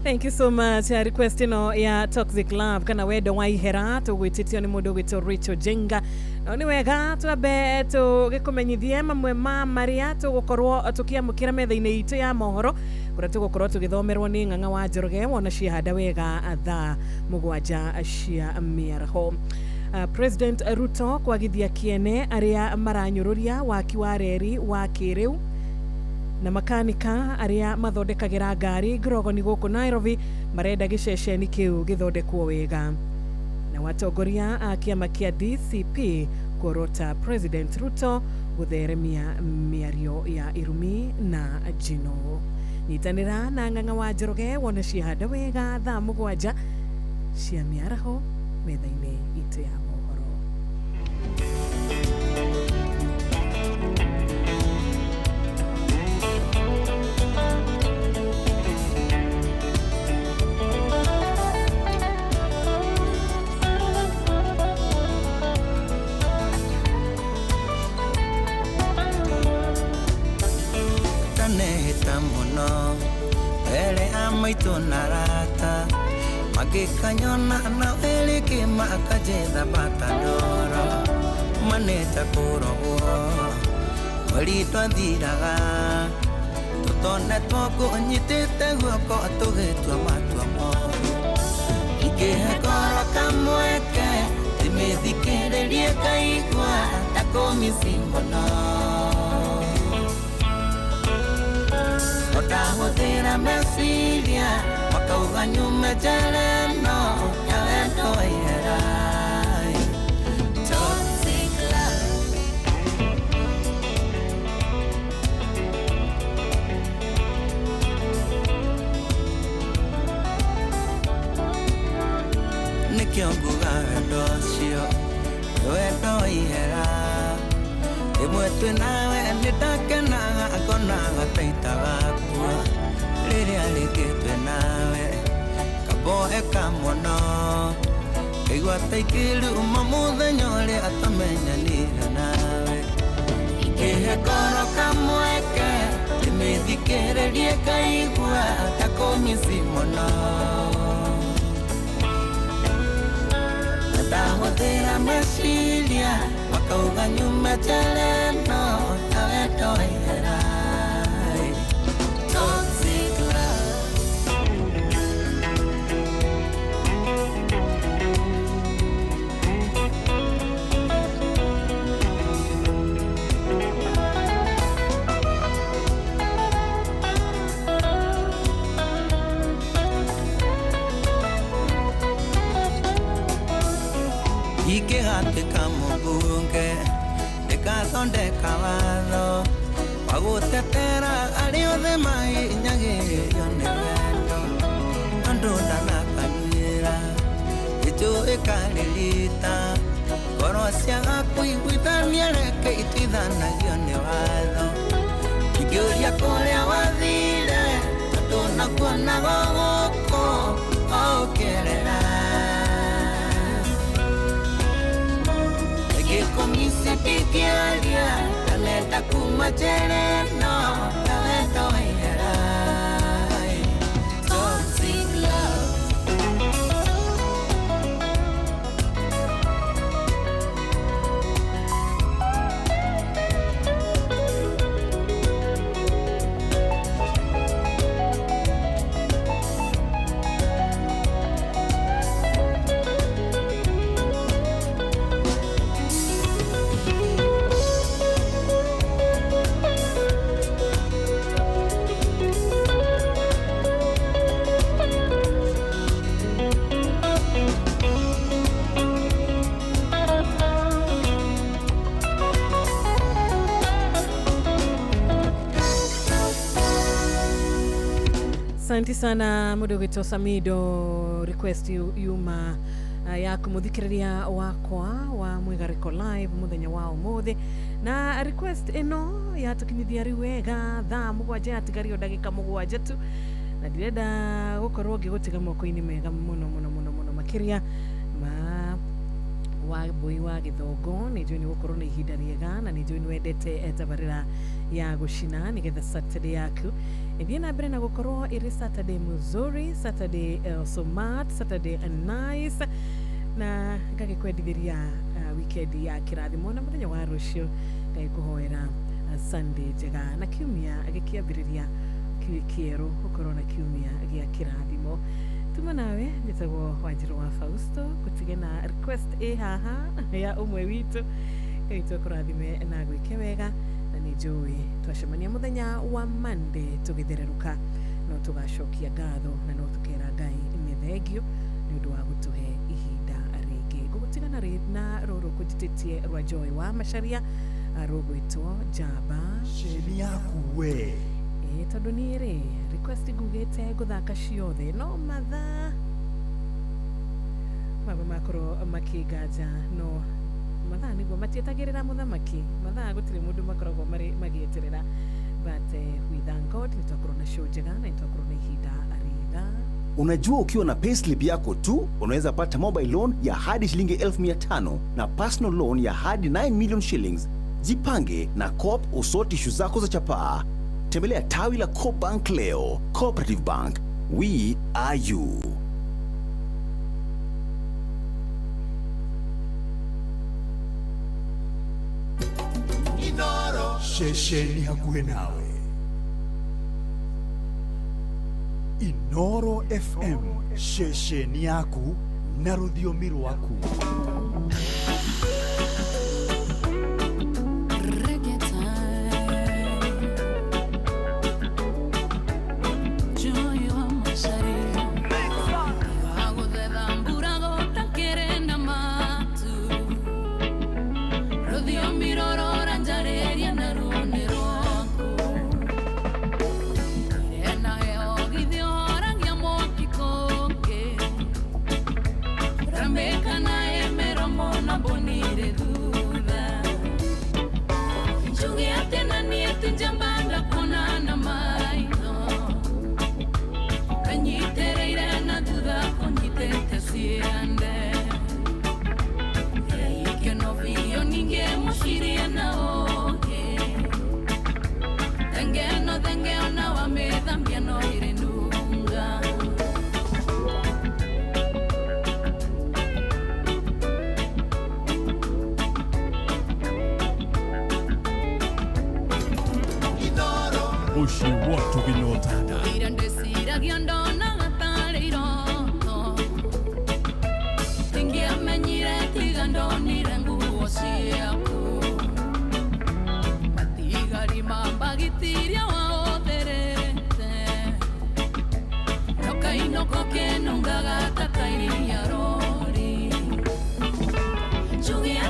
Thank you so much. Request ĩno ya Toxic Love kana wendo wa ihera tũgwĩtĩtio nĩ mũndũ ũgwĩtwo Rachel Jenga. No nĩ wega twambe tũgĩkũmenyithie mamwe ma marĩa tũgũkorwo tũkĩamũkĩra metha-inĩ itũ ya mohoro, kũrĩa tũgũkorwo tũgĩthomerwo nĩ Ng'ang'a wa Njoroge wona ciahanda wega thaa 7 cia mĩaraho. President Ruto kwagithia kĩene arĩa maranyũrũria waki wa reri wa kĩrĩu, na makanika arĩa mathondekagĩra ngari ngirogoni gũkũ Nairobi marenda gĩceceni kĩu gĩthondekwo wega. Na watongoria a kĩama kĩa DCP kuorota President Ruto gũtheremia mĩario ya irumi na njino. Nyitanĩra na Ng'ang'a wa Njoroge wone ciahanda wega thaa 7 cia mĩaraho metha-inĩ itũ ya mohoro. Ndanehĩta mũno mbere ya maitũ na arata, magĩkanyona na ĩrĩkĩ makanjetha bata ndoro, manĩta kũrogwo mweri twathiraga tũtonetwo ngũnyitĩte guoko tũgĩtua matua moru. Ingĩhe ngoro kamweke ndĩmĩthikĩrĩrie ngaigua ndakũmisi mũno, ndahũthĩra meciria makauga nyume njera ĩno ya wendo wa ihera. Toxic love. Nĩkĩo nguga wendo ũcio nĩ wendo wa ihera, rĩmwe twĩ nawe nĩ ndakenaga ngonaga ta itagakua, rĩrĩa rĩngĩ twĩ nawe kamboeka mũno, ngaigua ta ingĩruma mũthenya ũrĩa twamenyanire nawe. Ingĩhe ngoro kamweke ndĩmĩthikĩrĩrie ngaigua ndakũmisi mũno, ndahũthĩra meciria makauga nyume njera ĩno ya wendo wa ihera. Toxic love. Gũthondeka watho wa gũtetera arĩa othe mahinyagĩrĩrio nĩ wendo tondũ ndanakanyuĩra gĩcũĩ karĩrita ngoro ciaga kũiguithania reke ituithanagio nĩ watho ingĩũria kũrĩa wathire tondũ nakuonaga gũkũ ũkĩrĩra Gĩkũmisi ndingĩaria ndanenda kuma njera ĩno ya wendo wa ihera. Toxic love. Asante sana mũndũ ũgwĩtwo Samido, request yuma ya kũmũthikĩrĩria wakwa wa Mwĩgarĩko Live mũthenya wa ũmũthĩ, na request ĩno yatũkinyithia rĩu wega thaa 7 yatigario ndagĩka 7 tu, na ndirenda gũkorwo ngĩgũtiga moko-inĩ mega mũno mũno mũno mũno makĩria ma wa mbui wa gĩthongo. Nĩ njũĩ nĩ gũkorwo na ihinda rĩega na nĩ njũĩ nĩ wendete tabarĩra ya gũcina nĩgetha Saturday yaku ĩthiĩ na mbere na gũkorwo ĩrĩ Saturday mzuri, Saturday smart, Saturday nice, na ngagĩkwendithĩria weekend ya kĩrathimo na mũthenya wa rũciũ ngagĩkũhoera Sunday njega na kiumia gĩkĩambĩrĩria kĩerũ ũkorwo na kiumia gĩa kĩrathimo. Tuma nawe njĩtagwo Wanjirũ wa Fausto gũtige na request ĩ haha ya ũmwe witũ Ngai tũkũrathime na gwĩke wega, na nĩ njũĩ twacemania mũthenya wa Monday tũgĩthererũka no tũgacokia ngatho na no tũkera Ngai nĩ thengio nĩ ũndũ wa gũtũhe ihinda rĩngĩ. Ngũgũtigana na rũrũ kũnjĩtĩtie rwa Joy wa Macharia rũgwĩtwo Njamba Ceni yaku we. Ĩ tondũ niĩ rĩ request ngugĩte ngũthaka ciothe no mathaa maba makorwo makĩnganja, no mathaa nĩguo matietagĩrĩra mũthamaki, mathaa gũtirĩ mũndũ makoragwo marĩ magĩeterera, but we thank God nĩ twakorwo na show njega na nĩ twakorwo na ihinda rĩega. Unajua, ukiwa na payslip yako tu unaweza pata mobile loan ya hadi shilingi 1500 na personal loan ya hadi 9 million shillings. Jipange na Coop usoti ishu zako za chapaa. Tembelea tawi la Coop Bank leo. Cooperative Bank, we are you. Ceceni hakuhĩ nawe. Inoro FM, ceceni yaku na rũthiomi rwaku.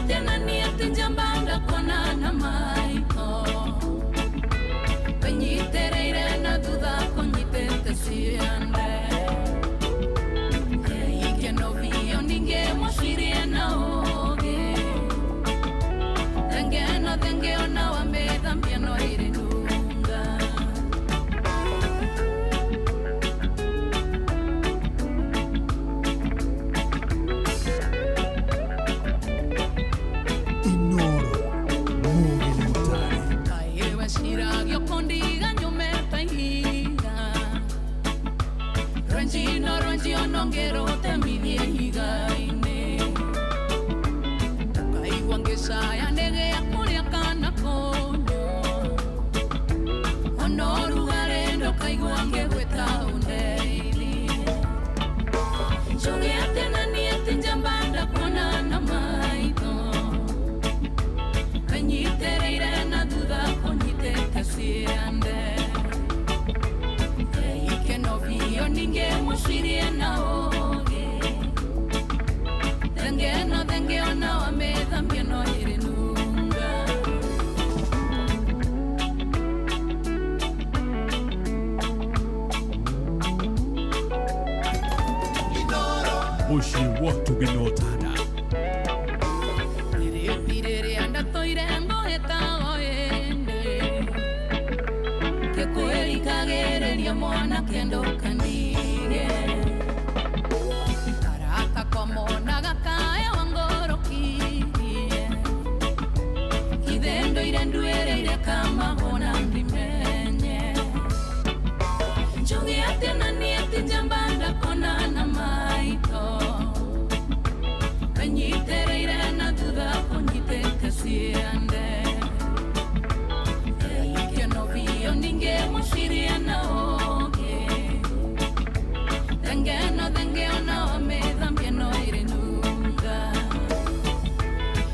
Tena ni ati njamba ndakona na ma. Ndongerũtemithie ihiga-inĩ Ngaigua ngĩcaya ndege ya kũrĩa kana kũnyua Ona ũrugarĩ ndũkaigua ngĩgwĩta ũndeithie Njuge atĩ na niĩ ti njamba ndakuona na maitho Kanyitĩrĩire na thutha kũnyitĩte ciande Ikeno biũ ningĩ mũcirie na ũũgĩ Thenge no thenge ona wamĩthambia no ĩrĩ nunga Mũciĩ wa Tũgĩnotana. Rĩrĩa ndatũire ngoheta o ĩndĩ Ngĩkwĩrikagĩrĩria mwanake ndũkandige Arata komonaga kaya wangorokirie Ithe ndũire nduĩrĩire kamahũna ndimenye Njuge atĩ na niĩ ti njamba ndakona na maitho Kanyitĩrĩire na thutha kũnyitĩte ciande Ikeno biũ ningĩ mũcirie na ũũgĩ Thenge no thenge ona wamĩthambia no ĩrĩ nunga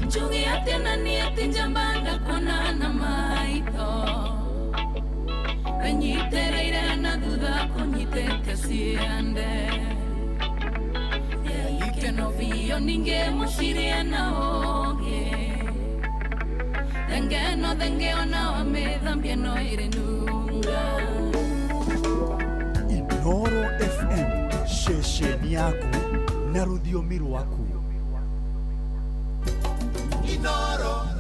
Njuge atĩ na niĩ ti njamba ndakuona na maitho Kanyitĩrĩire na thutha kũnyitĩte ciande Ikeno biũ ningĩ mũcirie na ũũgĩ Thenge no thenge ona wamĩthambia no ĩrĩ nunga Inoro FM ceceni yaku na rũthiomi rwaku.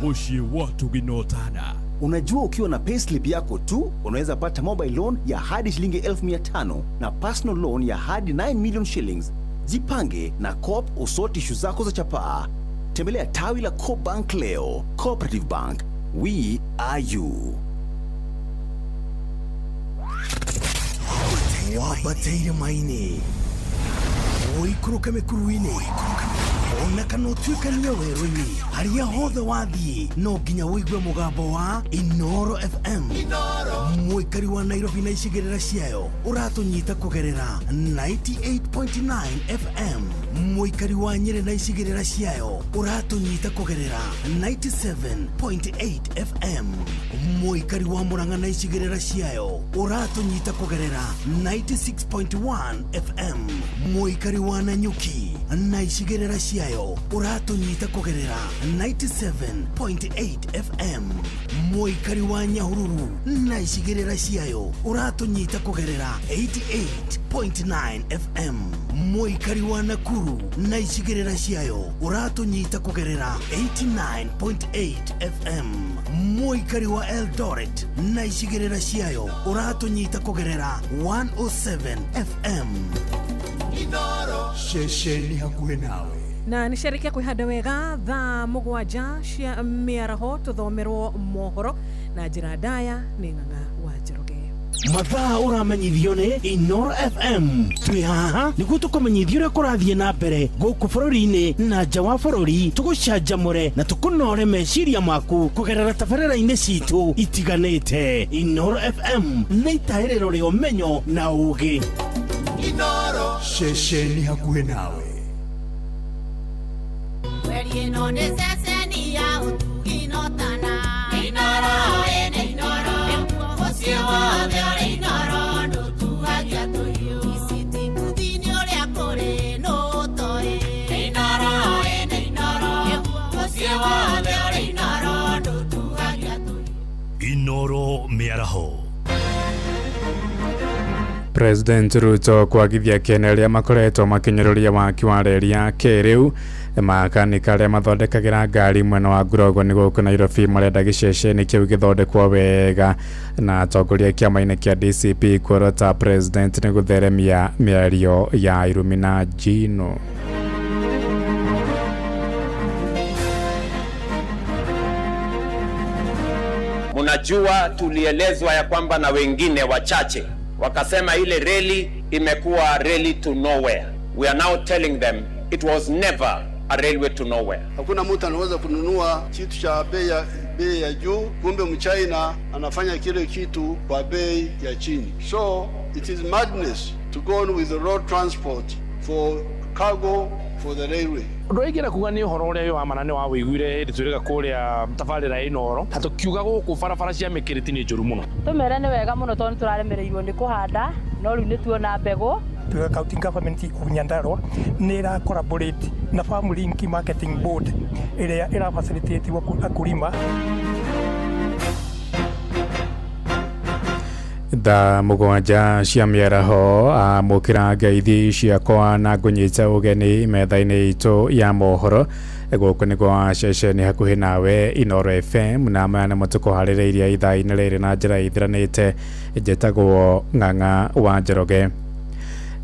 Mũciĩ wa Tũgĩnotana. Unajua ukiwa na payslip yako tu unaweza pata mobile loan ya hadi shilingi 1500 na personal loan ya hadi 9 million shillings. Jipange na Coop usoti ishu zako za chapaa. Tembelea tawi la Coop Bank leo. Cooperative Bank, we are you. Wambatĩire maĩ-inĩ ũikũrũke mĩkuru-inĩ ona kana ũtuĩkanie werũ-inĩ harĩa hothe wathiĩ no nginya ũigue mũgambo wa Inoro FM. Mũikari wa Nairobi na icigĩrĩra ciayo ũratũnyita kũgerera 98.9 FM. Mũikari wa Nyĩrĩ na icigĩrĩra ciayo ũratũnyita kũgerera 97.8 FM. Mũikari wa Murang'a na icigĩrĩra ciayo ũratũnyita kũgerera 96.1 FM. Mũikari wa Nanyuki na icigĩrĩra ciayo ũratũnyita kũgerera 97.8 FM. Mũikari wa Nyahururu na icigĩrĩra ciayo ũratũnyita kũgerera 88.9 FM. Mũikari wa Nakuru na icigĩrĩra ciayo ũratũnyita kũgerera 89.8 FM. Mũikari wa Eldoret na icigĩrĩra ciayo ũratũnyita kũgerera 107 FM. Ceceni hakuhĩ nawe. Na nĩ ciarĩkia kwĩhanda wega thaa mũgwanja cia mĩaraho tũthomerwo mohoro na njĩra ndaya nĩ Ng'ang'a wa Njoroge. Mathaa ũramenyithio nĩ Inoro FM. Twĩ haha nĩguo tũkũmenyithia ũrĩa kũrathiĩ na mbere gũkũ bũrũri-inĩ na nja wa bũrũri, tũgũcanjamũre na tũkũnore meciria maku kũgerera tabarĩra-inĩ citũ itiganĩte. Inoro FM nĩ itaĩrĩro rĩa ũmenyo na ũũgĩ. Ceceni hakuhĩ nawe. Ĩno nĩ ceceni ya ũtugi notana Inoro ĩnĩ Inoro mũciĩ wothe ũrĩ Inoro ndũtuagia tũhiũ Ici ti kuthini ũrĩa kũrĩ nũtoĩ Inoro ĩnĩ Inoro mũciĩ wothe ũrĩ Inoro ndũtuagia tũhiũ Inoro mĩaraho. President Ruto kwagithia kene arĩa makoretwo makinyũrũria waki wa reri ya kĩrĩu. Makanika arĩa mathondekagĩra ngari mwena wa Ngurogo nĩ gũkũ Nairobi marenda gĩceceni kĩu gĩthondekwo wega. Na atongoria kĩama-inĩ kĩa DCP kuorota president nĩ gũtheremia mĩario ya irumi na njino. Mnajua tulielezwa ya kwamba na wengine wachache wakasema ile reli imekuwa reli to nowhere, We are now telling them it was never a railway to nowhere. Hakuna mtu anaweza kununua kitu cha bei ya juu, kumbe mchina anafanya kile kitu kwa bei ya chini. So it is madness to go on with the road transport for cargo for the railway. Ũndũ ũrĩa ingĩenda kuga nĩ ũhoro ũrĩa wĩ wa mana nĩ wa wĩiguire hĩndĩ twĩrĩga kũrĩa tabarĩra ya Inooro na tũkiuga gũkũ barabara cia mĩkĩrĩti nĩ njũru mũno. Tũmere nĩ wega mũno tondũ nĩ tũraremereirwo nĩ kũhanda, no rĩu nĩ tuona mbegũ. Tuga county government of Nyandarua nĩ ĩra collaborate na Farm Link Marketing Board ĩrĩa ĩra facilitate akulima. Thaa 7 cia mĩaraho, amũkĩra ngeithi ciakwa na ngũnyita ũgeni metha-inĩ itũ ya mohoro. Gũkũ nĩ gwa ceceni hakuhĩ nawe, Inooro FM, na maya nĩmo tũkũharĩrĩirie ithaa-inĩ rĩrĩ na njĩra ithiranĩte. Njĩtagwo Ng'ang'a wa Njoroge.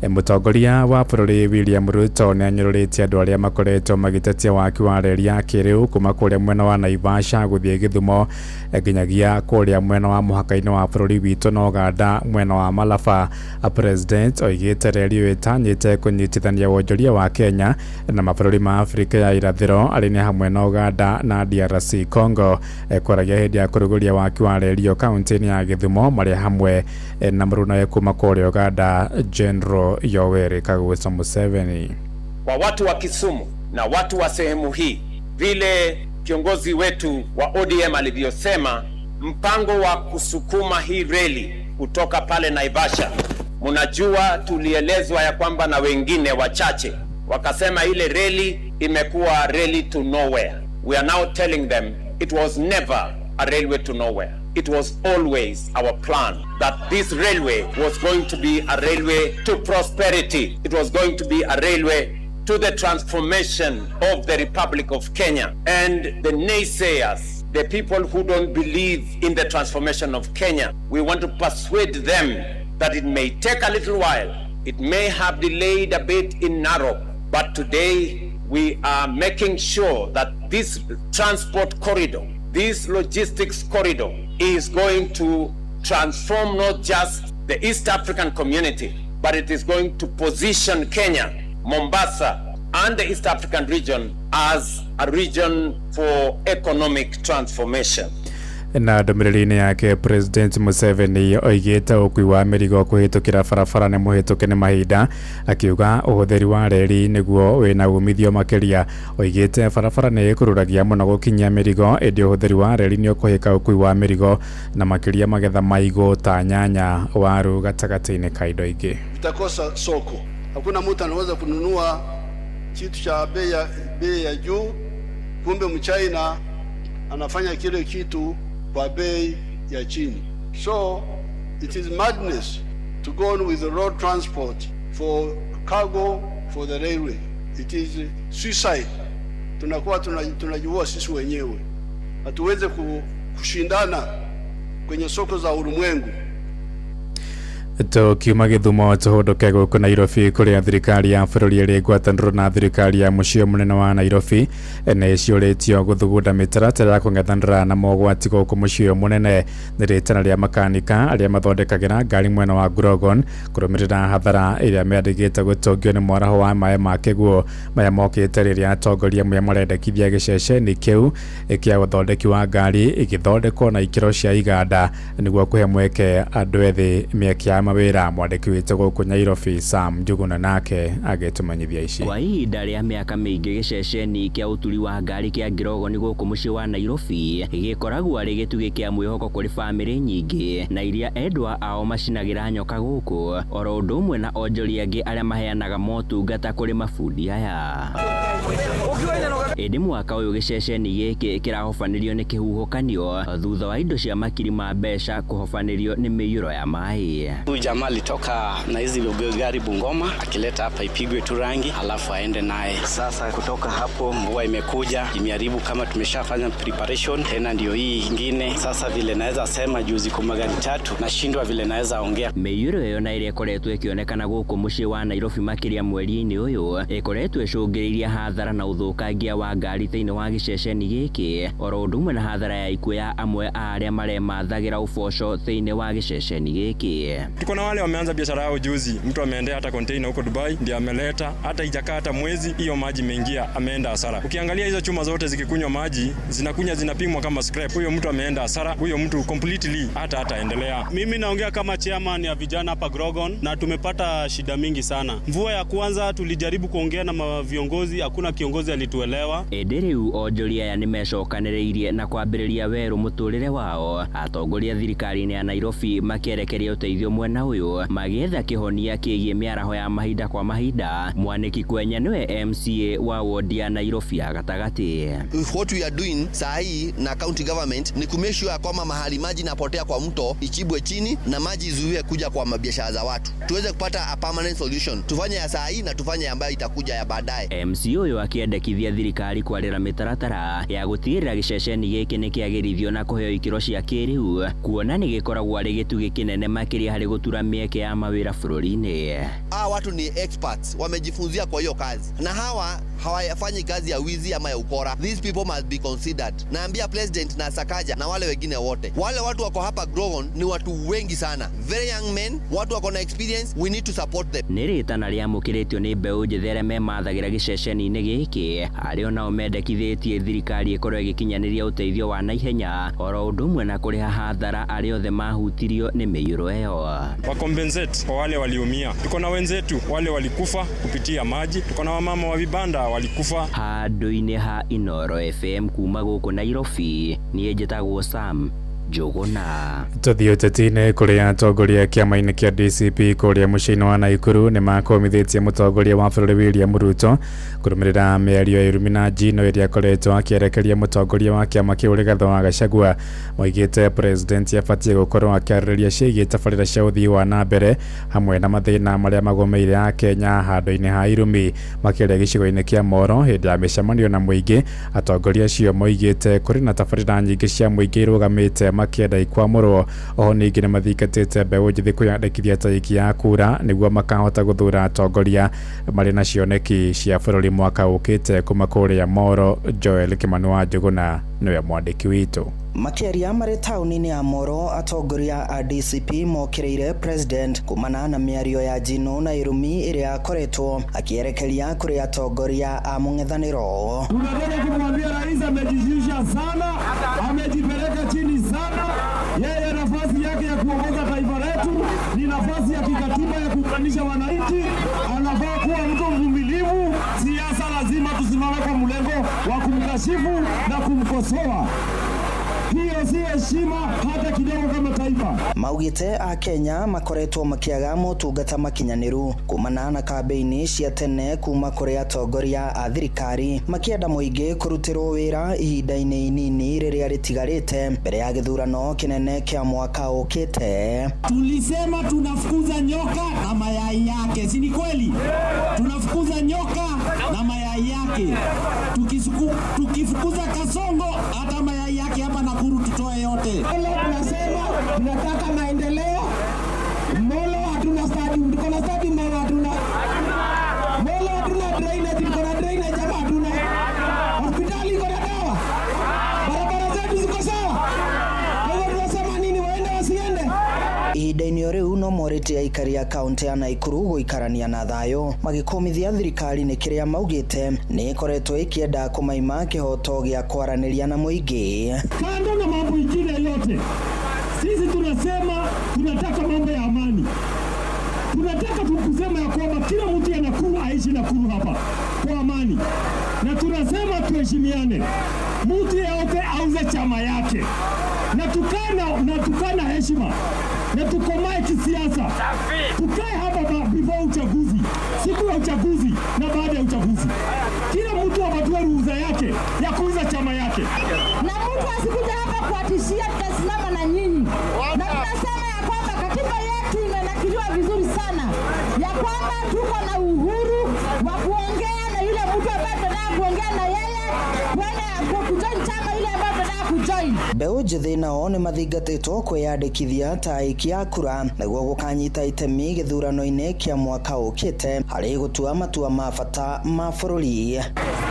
Mũtongoria wa bũrũri William Ruto nĩ anyũrũrĩtie andũ arĩa makoretwo magĩtetia waki wa reri ya kĩrĩu kuma kũrĩa mwena wa Naivasha gũthiĩ Gĩthumo nginyagia kũrĩa mwena wa mũhaka-inĩ wa bũrũri witũ na Ũganda, mwena wa Malaba. President oigĩte reri ĩyo ĩtanyĩte kũnyitithania wonjoria wa Kenya na mabũrũri ma Afrika ya irathĩro, arĩ nĩ hamwe na Uganda na DRC Congo. Kwaragia hĩndĩ ya kũrugũria waki wa reri ĩyo kaunti-inĩ ya Gĩthumo marĩ hamwe na mũrunawe kuma kũrĩa Uganda, General Yoweri Kaguta Museveni. Kwa watu wa Kisumu na watu wa sehemu hii, vile kiongozi wetu wa ODM alivyosema, mpango wa kusukuma hii reli kutoka pale Naivasha, mnajua tulielezwa ya kwamba na wengine wachache wakasema ile reli imekuwa reli to nowhere. We are now telling them it was never a railway to nowhere. It was always our plan that this railway was going to be a railway to prosperity. It was going to be a railway to the transformation of the Republic of Kenya. And the naysayers, the people who don't believe in the transformation of Kenya, we want to persuade them that it may take a little while. It may have delayed a bit in Narok, but today we are making sure that this transport corridor, this logistics corridor, is going to transform not just the East African community, but it is going to position Kenya, Mombasa, and the East African region as a region for economic transformation. Na ndũmĩrĩri-inĩ yake, President Museveni oigĩte ũkui wa mĩrigo kũhĩtũkĩra barabara nĩ mũhĩtũke nĩ mahinda, akiuga ũhũthĩri wa reri nĩguo wĩna umithio makĩria. Oigĩte barabara nĩ ĩkururagia mũno gũkinyia mĩrigo, ĩndĩ ũhũthĩri wa reri nĩ ũkũhĩka ũkui wa mĩrigo na makĩria magetha maigũ ta nyanya, waru, gatagatĩ-inĩ ka indo ingĩ. Itakosa soko. Hakuna mtu anaweza kununua kitu cha bei ya juu, kumbe mchina anafanya kile kitu kwa bei ya chini. So it is madness to go on with the road transport for cargo for the railway. It is suicide. Tunakuwa tunajiua sisi wenyewe, hatuweze kushindana kwenye soko za ulimwengu. Tukiuma Gĩthumo tũhũndũke gũkũ Nairobi, kũrĩa thirikari ya bũrũri ĩrĩ ngwatanĩro na thirikari ya mũciĩ mũnene wa Nairobi nĩ ciũrĩtio gũthugunda mĩtaratara ya kũng'ethanĩra na mogwati gũkũ mũciĩ ũyũ mũnene. Nĩ rĩtana rĩa makanika arĩa mathondekagĩra ngari mwena wa Grogon kũrũmĩrĩra hathara ĩrĩa mendekete gũtũngio nĩ mwaraho wa maĩ ma kĩguũ. Maya mokĩte rĩrĩa atongoria amwe marendekithia gĩceceni kĩu kĩa ũthondeki wa ngari igĩthondekwo na ikĩro cia iganda nĩguo kũhe mweke andũ ethĩ mĩeke ya mawĩra. Mwandĩki witũ gũkũ Nairobi, Sam Njuguna, nake agĩtũmenyithia ici. Kwa ihinda rĩa mĩaka mĩingĩ, gĩceceni kĩa ũturi wa ngari kĩa Ngirogoni gũkũ mũciĩ wa Nairobi gĩkoragwo arĩ gĩtugĩ kĩa mwĩhoko kũrĩ bamĩrĩ nyingĩ na iria endwa ao macinagĩra nyoka gũkũ, oro ũndũ ũmwe na onjoria angĩ arĩa maheanaga motungata kũrĩ mabundi aya. Ĩndĩ mwaka ũyũ gĩceceni gĩkĩ kĩrahobanĩrio nĩ kĩhuhũkanio thutha wa indo cia makiri ma mbeca kũhobanĩrio nĩ mĩiyũro ya maĩ. Huyu jamaa alitoka na hizi gari Bungoma akileta hapa ipigwe tu rangi alafu aende naye. Sasa kutoka hapo mvua imekuja imeharibu, kama tumeshafanya preparation tena ndio hii ingine. Sasa vile naweza sema juzi kwa magari tatu nashindwa vile naweza ongea. Mĩiyũro ĩyo na ĩrĩa ĩkoretwo ĩkĩonekana gũkũ mũciĩ wa Nairobi makĩria mweri-inĩ ũyũ ĩkoretwo ĩcũngĩrĩirie hathara na ũthũkangia wa wa ngari thĩinĩ wa gĩceceni gĩkĩ oro ũndũ ũmwe na hathara ya ikuũ ya amwe a arĩa maremathagĩra ũboco thĩinĩ wa gĩceceni gĩkĩ. Tuko na wale wameanza biashara yao juzi, mtu ameendea hata container huko Dubai ndiye ameleta, hata ijakaa hata mwezi hiyo maji imeingia, ameenda hasara. Ukiangalia hizo chuma zote zikikunywa maji zinakunya, zinapimwa kama scrap. Huyo mtu ameenda hasara, huyo mtu completely hata hataendelea. Mimi naongea kama chairman ya vijana hapa Grogon na tumepata shida mingi sana. Mvua ya kwanza tulijaribu kuongea na viongozi, hakuna kiongozi alituelewa. Ĩndĩ rĩu onjoria aya nĩmecokanĩrĩirie na kwambĩrĩria werũ mũtũrĩre wao. Atongoria thirikari-inĩ ya Nairobi makĩerekeria ũteithio mwena ũyũ magĩetha kĩhonia kĩgiĩ mĩaraho ya mahinda kwa mahinda. Mwaniki Kwenya nĩwe MCA wa wodi ya Nairobi ya gatagatĩ. What we are doing saa hii na county government ni kumake sure kwamba mahali maji inapotea kwa mto ichibwe chini na maji izuiwe kuja kwa mabiashara za watu, tuweze kupata a permanent solution. Tufanye ya saa hii na tufanye ambayo itakuja ya baadaye. MC ũyũ akĩendekithia thirikari kwarĩra mĩtaratara ya gũtigĩrĩra gĩceceni gĩkĩ nĩkĩagĩrithio na kũheo ikĩro cia kĩrĩu, kuona nĩ gĩkoragwo arĩ gĩtugĩ kĩnene makĩria harĩ gũtura mĩeke ya mawĩra bũrũri-inĩ. Hawa watu ni experts, wamejifunzia kwa hiyo kazi, na hawa hawafanyi kazi ya wizi ama ya ukora. These people must be considered. Naambia president na Sakaja na wale wengine wote, wale watu wako hapa Grogon ni watu wengi sana, very young men, watu wako na experience, we need to support them. Nĩ rĩtana rĩamũkĩrĩtio nĩ mbeũ njĩthĩ arĩa memathagĩra gĩceceni-inĩ gĩkĩ, arĩa onao mendekithĩtie thirikari ĩkorwo ĩgĩkinyanĩria ũteithio wa naihenya oro ũndũ ũmwe na kũrĩha hathara arĩa othe mahutirio nĩ mĩiyũro ĩyo. Wa compensate kwa wale waliumia. Tuko na wenzetu wale walikufa kupitia maji, tuko na wamama wa vibanda walikufa. Handũ-inĩ ha Inoro FM kuma gũkũ Nairobi, niĩ njĩtagwo Sam Njũgũna. Tũthiĩ ũteti-inĩ kũrĩa atongoria kĩama-inĩ kĩa DCP kũrĩa mũciĩ-inĩ wa Naikuru nĩmakũmithĩtie mũtongoria wa bũrũri William Ruto kũrũmĩrĩra mĩario ya irumi na njino ĩrĩa akoretwo akĩerekeria mũtongoria wa kĩama kĩu Rigathĩ wa Gachagua. Moigĩte president abatiĩ gũkorwo akĩarĩrĩria ciĩgiĩ tabarĩra cia ũthii wa na mbere hamwe na mathĩna marĩa magomeire Akenya handũ-inĩ ha irumi. Makĩaria gĩcigo-inĩ kĩa Moro hĩndĩ ya mĩcemanio na mũingĩ, atongoria acio moigĩte kũrĩ na tabarĩra nyingĩ cia mũingĩ irũgamĩte makĩenda ikwamũrwo. Oho ningĩ nĩmathingatĩte mbeũ njĩthĩ kwĩyandĩkithia tarĩki ya kura nĩguo makahota gũthura atongoria marĩ na cioneki cia bũrũri mwaka ũkĩte. Kuma kũrĩa Moro, Joel Kimani wa Njũgũna nĩwe mwandĩki witũ. Makĩaria marĩ taũni-inĩ ya Moro, atongoria a DCP mokĩrĩire president kumana na mĩario ya njino na irumi ĩrĩa akoretwo akĩerekeria kũrĩ atongoria a mũng'ethanĩro. Tunataka kumwambia rais amejishusha sana, amejipeleka chini sana. Yeye nafasi yake ya kuongoza taifa letu ni nafasi ya kikatiba ya kuunganisha wananchi. Anafaa kuwa mtu mvumilivu. Siasa lazima tusimame kwa mlengo wa kumkashifu na kumkosoa. Hiyo si heshima hata kidogo kama taifa. Maugite a Kenya makoretwo makiaga motungata makinyaniru kumana na kambeini cia tene kuma kũrĩ atongoria a thirikari makienda mũingĩ kũrutĩrwo wĩra ihinda-inĩ inini rĩrĩa rĩtigarĩte mbere ya gĩthurano kĩnene kĩa mwaka ũkĩte. Tulisema tunafukuza nyoka na mayai yake, si ni kweli? Tunafukuza nyoka na mayai yake. Tukifukuza kasongo hata mayai yake hapa Nakuru tutoe yote. Tunasema tunataka maendeleo. Molo hatuna stadium, tuko na stadium molo hatuna. Molo hatuna drainage, tuko na drainage hapa hatuna. Hospitali iko na dawa. Barabara zetu ziko sawa. Kwa hivyo tunasema nini, waende wasiende? Ihinda-inĩ o rĩu no morĩtie aikari a kaunti ya Naikuru gũikarania na thayũ magĩkũmithia thirikari nĩ kĩrĩa maugĩte nĩ ĩkoretwo ĩkĩenda kũmaima kĩhoto gĩa kwaranĩria na mũingĩ. Kando na mambo ingine yote, sisi tunasema tunataka mambo ya amani. Tunataka tukusema ya kwamba kila mtu ya Nakuru aishi Nakuru hapa kwa amani, na tunasema tuheshimiane, mtu yeyote auze chama yake, na tukana heshima na tukomae kisiasa. Tukae hapa before uchaguzi, siku ya uchaguzi na baada ya uchaguzi, kila mtu apatiwe ruhusa yake ya kuuza chama yake, na mtu asikuja hapa kuatishia, tutasimama na nyinyi. Na tunasema ya kwamba katiba yetu imenakiliwa vizuri sana, ya kwamba tuko na uhuru wa kuongea na yule mtu ambaye tunataka kuongea na yeye kwenda kujoin chama ile ambayo tunataka kujoin. Mbeũ njĩthĩ nao nĩ mathingatĩtwo kwĩyandĩkithia ta aikia a kura nĩguo gũkanyita itemi gĩthurano-inĩ kĩa mwaka ũkĩte harĩ gũtua matua ma bata ma bũrũri.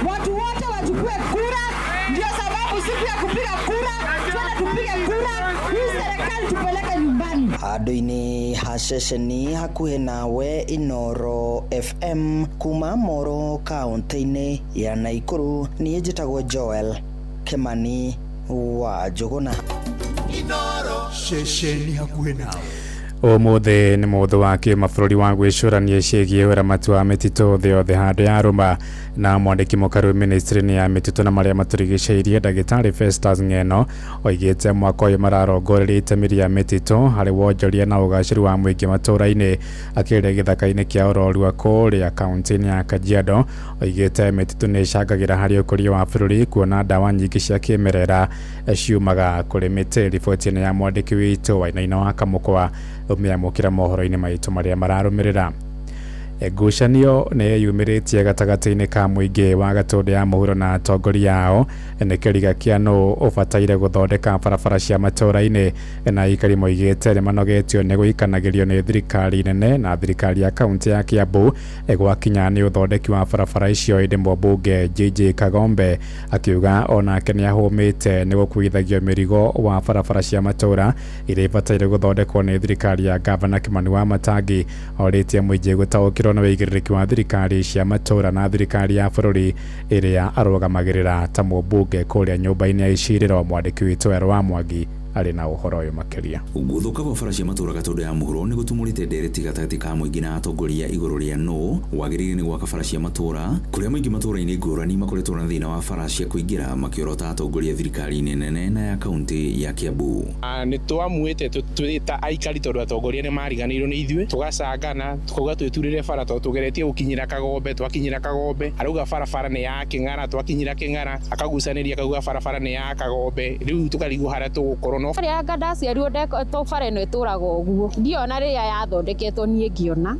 Watu wote wachukue kura, ndio sababu siku ya kupiga kura twende tupige kura, hii serikali tupeleke nyumbani. Handũ-inĩ ha ceceni hakuhĩ nawe Inoro FM kuma Moro kaũntĩ-inĩ ya Naikuru, niĩ njĩtagwo Joel Kimani wa Njũgũna. Ceceni hakuhĩ nawe. Ũmũthĩ nĩ mũthĩ wa kĩmabũrũri wa gwĩcũrania ciĩgiĩ ũramati wa mĩtitũ thĩ yothe handũ ya rũma na mwandĩki mũkaru ministry-inĩ ya mĩtitũ na marĩa matũrigicĩirie ndagĩtarĩ Festus Ng'eno oigĩte mwaka ũyũ mararongoreria itemi rĩa mĩtitũ harĩ wonjoria na ũgacĩru wa mũingĩ matũũra-inĩ. Akĩrĩa gĩthaka-inĩ kĩa Ororua kũrĩa kaũntĩ-inĩ ya Kajiado oigĩte mĩtitũ nĩ ĩcangagĩra harĩ ũkũria wa bũrũri kuona ndawa nyingĩ cia kĩmerera ciumaga kũrĩ mĩtĩ. Riboti-inĩ ya mwandĩki witũ Wainaina wa Kamũkwa ũmĩamũkĩra mohoro-inĩ maitũ marĩa mararũmĩrĩra. Ngucanio nĩ yumĩrĩtie gatagatĩ-inĩ ka mũingĩ wa Gatũndũ ya mũhuro na atongoria ao nĩ kĩriga kĩa nũ ũbataire gũthondeka barabara cia matũũra-inĩ na aikari moigĩte nĩ manogetio nĩ gũikanagĩrio nĩ thirikari nene na thirikari ya kaũntĩ ya Kiambu gwakinya nĩ ũthondeki wa barabara icio. Ĩndĩ mũmbunge JJ Kagombe akiuga onake nĩ ahũmĩte nĩ gũkuithagio mĩrigo wa barabara cia matũũra iria ibataire gũthondekwo nĩ thirikari ya gavana Kimani wa Matangi. Orĩtie mũingĩ gũtaũkĩrwo na wĩigĩrĩrĩki wa thirikari cia matũũra na thirikari ya bũrũri ĩrĩa arũgamagĩrĩra ta mũmbunge kũrĩa nyũmba-inĩ ya icirĩro. Mwandĩki witũ Werũ wa Mwangi arĩ na ũhoro ũyũ makĩria. Gũthũka kwa bara cia matũũra Gatũndũ ya mũhuro nĩ gũtumũrĩte ndereti gatagatĩ ka mũingĩ na atongoria igũrũ rĩa nũ wagĩrĩire nĩ gwaka bara cia matũũra kũrĩa mũingĩ matũũra-inĩ ngũrani makoretwo na thĩna wa bara cia kũingĩra makĩorota atongoria thirikari-inĩ nene na ya kaũntĩ ya Kiambu. Nĩ twamuĩte twĩ ta aikari tondũ atongoria nĩ mariganĩirwo nĩ ithuĩ, tũgacangana tukauga twĩturĩre bara tondũ tũgeretie gũkinyĩra Kagombe, twakinyĩra Kagombe arauga barabara nĩ ya Kĩng'ara, twakinyĩra Kĩng'ara akagucanĩria akauga barabara nĩ ya Kagombe, rĩu tũkarigwo harĩa tũgũkorwo. Rĩrĩa anga ndaciarirwo bara ĩno ĩtũraga ũguo ndiona rĩrĩa yathondeketwo niĩ ngĩona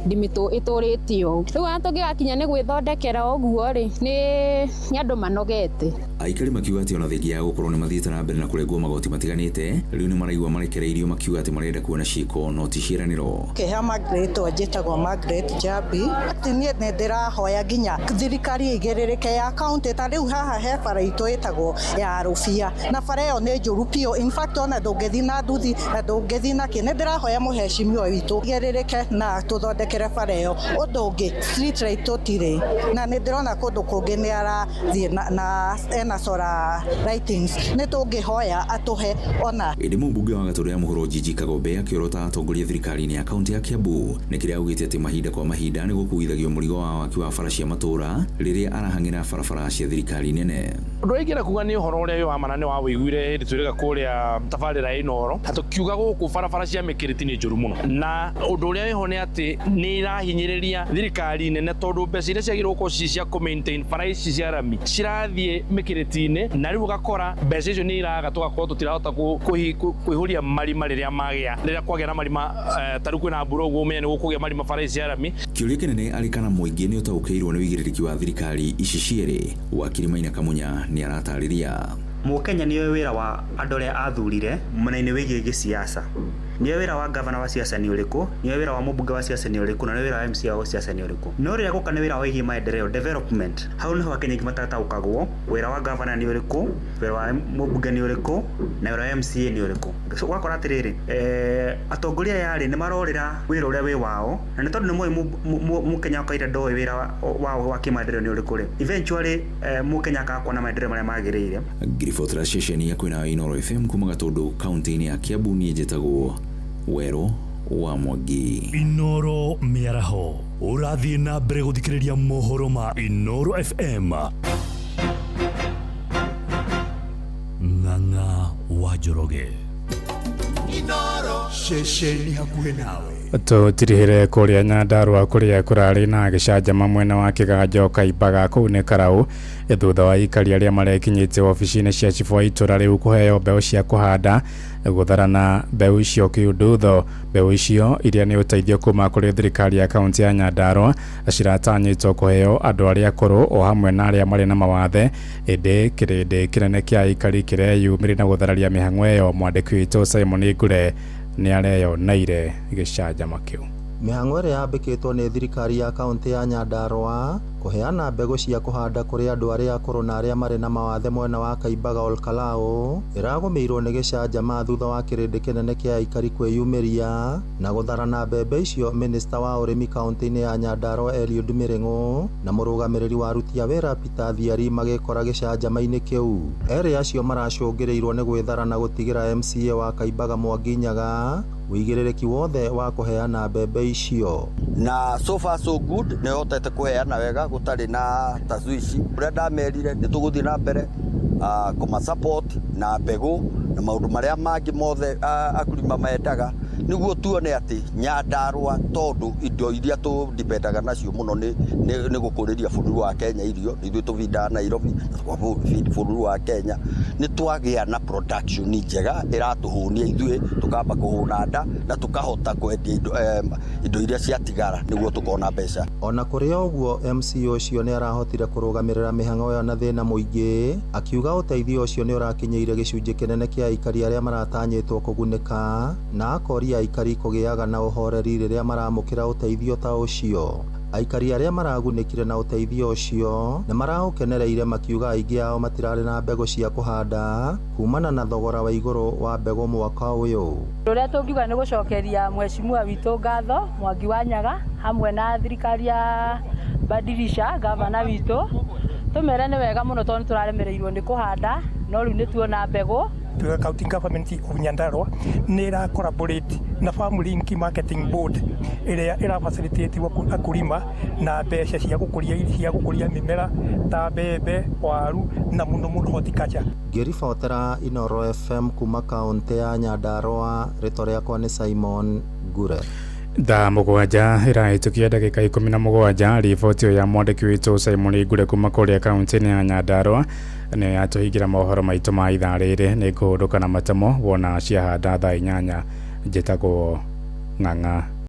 ĩtũrĩte ũũ, rĩu ona tũngĩgakinya nĩ gwĩthondekera ũguo rĩ nĩ andũ manogete. Aikari makiuga atĩ ona thengia ya gũkorwo nĩ mathiĩte na mbere na kũrengwo magoti matiganĩte rĩu nĩ maraigua marekereirio makiuga atĩ marenda kuona ciĩko no ti ciĩranĩro. Kĩhea Margaret njĩtagwo Margaret Jambi. Niĩ nĩ ndĩrahoya nginya thirikari ĩigĩrĩrĩke ya kaũntĩ ta rĩu haha he bara itũ ĩtagwo ya Rũbia na bara ĩyo nĩ njũru biũ, in fact ona ndũngĩthiĩ na nduthi na ndũngĩthiĩ na kĩ. Nĩ ndĩrahoya mũhecimiwa witũ igĩrĩrĩke na tũthondekere bara ĩyo. Ũndũ ũngĩ street light tũtirĩ na nĩ ndĩrona kũndũ kũngĩ nĩ arathiĩ na ena solar lightings, nĩ tũngĩhoya atũhe ona. Ĩndĩ mũmbunge wa Gatũndũ ya mũhuro Jiji Kagombe akĩorota atongoria thirikari-inĩ ya kaũntĩ ya Kiambu nĩ kĩrĩa augĩte atĩ mahinda kwa mahinda nĩ gũkuithagio mũrigo wa waki wa bara cia matũũra rĩrĩa arahang'ĩra barabara cia thirikari nene. Ũndũ ũrĩa ingĩenda kuga nĩ ũhoro ũrĩa wĩ wa mana nĩ wawĩiguire hĩndĩ twĩrĩga kũrĩa tabarĩra Inoro na tũkiuga gũkũ barabara cia mĩkĩrĩti nĩ njũru mũno, na ũndũ ũrĩa wĩho nĩ atĩ nĩ ĩrahinyĩrĩria thirikari nene tondũ mbeca iria ciagĩrĩirwo gũkorwo ci cia kũ maintain bara ici cia rami cirathiĩ mĩkĩrĩti-inĩ, na rĩu ũgakora mbeca icio nĩ iraga tũgakorwo tũtirahota kũihũria marima rĩrĩa magĩa rĩrĩa kwagĩa na marima ta rĩu kwĩna mbura ũguo ũmenye nĩ gũkũgĩa marima bara ici cia rami. Kĩũria kĩnene arĩ kana mũingĩ nĩ ũtaũkĩirwo nĩ wĩigĩrĩrĩki wa thirikari ici cierĩ. Wakiri Maina Kamunya nĩ aratarĩria. Mũkenya nĩoĩ wĩra wa andũ arĩa athurire mwena-inĩ wĩgiĩ gĩsiasa, nĩoĩ wĩra wa gavana wa siasa nĩ ũrĩkũ, nĩoĩ wĩra wa mũmbunge wa siasa nĩ ũrĩkũ, na nĩoĩ wĩra wa MCA wa siasa nĩ ũrĩkũ. No rĩrĩa gũka nĩ wĩra wĩgiĩ maendeleo development, hau nĩho Akenya aingĩ matataũkagwo wĩra wa gavana nĩ ũrĩkũ, wĩra wa mũmbunge nĩ ũrĩkũ, na wĩra wa MCA nĩ ũrĩkũ. So ũgakora atĩrĩrĩ, atongoria aya rĩ nĩ marorĩra wĩra ũrĩa wĩ wao, na nĩ tondũ nĩ moĩ mũkenya wa kawaida ndoĩ wĩra wao wa kĩmaendeleo nĩ ũrĩkũ rĩ, eventually mũkenya akaga kuona maendeleo marĩa magĩrĩire. Ngiribotera ceceni ya kwĩna Inoro FM kuma Gatũndũ kaũntĩ-inĩ ya Kiambu, niĩ njĩtagwo Werũ wa Mwangi. Inoro mĩaraho ũrathiĩ na mbere gũthikĩrĩria mohoro ma Inoro FM. Ng'ang'a wa Njoroge. Inoro ceceni hakuhĩ nawe. Tũtirihĩre kũrĩa Nyandarũa kũrĩa kũrarĩ na gĩcanjama mwena wa Kĩganjo Kaimbaga kũu nĩ Karau thutha wa aikari arĩa marekinyĩtie wabici-inĩ cia cibũ wa itũra rĩu kũheo mbeũ cia kũhanda Gũtharana mbeũ icio kĩundutho. Mbeũ icio iria nĩ ũteithio kuma kũrĩ thirikari ya kaunti ya Nyandarua ciratanyĩtwo kũheo andũ arĩa akũrũ o hamwe na arĩa marĩ na mawathe, ĩndĩ kĩrĩndĩ kĩnene kĩa aikari kĩreyumĩria na gũthararia mĩhang'o ĩyo. Mwandĩki witũ Simon Ngure nĩ areyoneire gĩcanjama kĩu. Mĩhang'o ĩrĩa yambĩkĩtwo nĩ thirikari ya kaunti ya Nyandarua kũheana mbegũ cia kũhanda kũrĩ andũ arĩa akũrũ na arĩa marĩ na mawathe mwena wa Kaimbaga Olkalau ĩragũmĩirwo nĩ gĩcanjama thutha wa kĩrĩndĩ kĩnene kĩa aikari kwĩyumĩria na gũtharana mbembe icio. Minista wa ũrĩmi kaunti-inĩ ya Nyandarua Eliud Mĩrĩng'ũ na mũrũgamĩrĩri wa aruti a wĩra Peter Thiari magĩkora gĩcanjama-inĩ kĩu. Erĩ acio maracũngĩrĩirwo nĩ gwĩthara na gũtigĩra MCA wa Kaimbaga Mwangi Nyaga ũigĩrĩrĩki wothe wa kũheana mbembe icio. Na so far so good, nĩ hotete kũheana wega gũtarĩ na tacuici. Ũrĩa ndamerire nĩ tũgũthiĩ na mbere kũma support na mbegũ na maũndũ marĩa mangĩ mothe akulima mendaga, nĩguo tuone atĩ Nyandarua, tondũ indo iria tũdipendaga nacio mũno nĩ gũkũrĩria bũrũri wa Kenya irio, ithuĩ tũbindaga Nairobi na bũrũri wa Kenya, nĩ twagĩa na production njega ĩratũhũnia ithuĩ, tũkamba kũhũna nda na tũkahota kwendia indo iria ciatigara nĩguo tũkona mbeca. Ona kũrĩ o ũguo, MCA ũcio nĩ arahotire kũrũgamĩrĩra mĩhang'o ĩyo na thĩna mũingĩ, akiuga ũteithio ũcio nĩ ũrakinyĩire gĩcunjĩ kĩnene kĩa aikari arĩa maratanyĩtwo kũgunĩka, na akoria aikari kũgĩaga na ũhoreri rĩrĩa maramũkĩra ũteithio ta ũcio. Aikari arĩa maragunĩkire na ũteithio ũcio nĩ maraũkenereire, makiuga aingĩ ao matirarĩ na mbegũ cia kũhanda kumana na thogora wa igũrũ wa mbegũ mwaka ũyũ. Ũrĩa tũngiuga nĩ gũcokeria mheshimiwa witũ ngatho Mwangi wa Nyaga hamwe na thirikari ya Badilisha gavana witũ, tũmere nĩ wega mũno tondũ nĩ tũraremereirwo nĩ kũhanda no rĩu nĩ tuona mbegũ. County Government of Nyandarua nĩ ĩra collaborate na Farm Link Marketing Board ĩrĩa ĩra facilitate akulima na mbeca cia gũkũria mĩmera ta mbembe, waru na mũno mũno horticulture. Ngĩribotera Inooro FM kuma kaunti ya Nyandarua, rĩtwa rĩakwa nĩ Simon Ngure. Thaa 7 ĩrahĩtũkia ndagĩka 17. Riboti ĩyo ya mwandĩki witũ Simon Ngure kuma kũrĩa kaunti-inĩ ya Nyandarua nĩyo yatũhingĩra mohoro maitũ ma ithaa rĩrĩ. Nĩ ngũhũndũka na matemo wona ciahanda thaa 8. Njĩtagwo Ng'ang'a.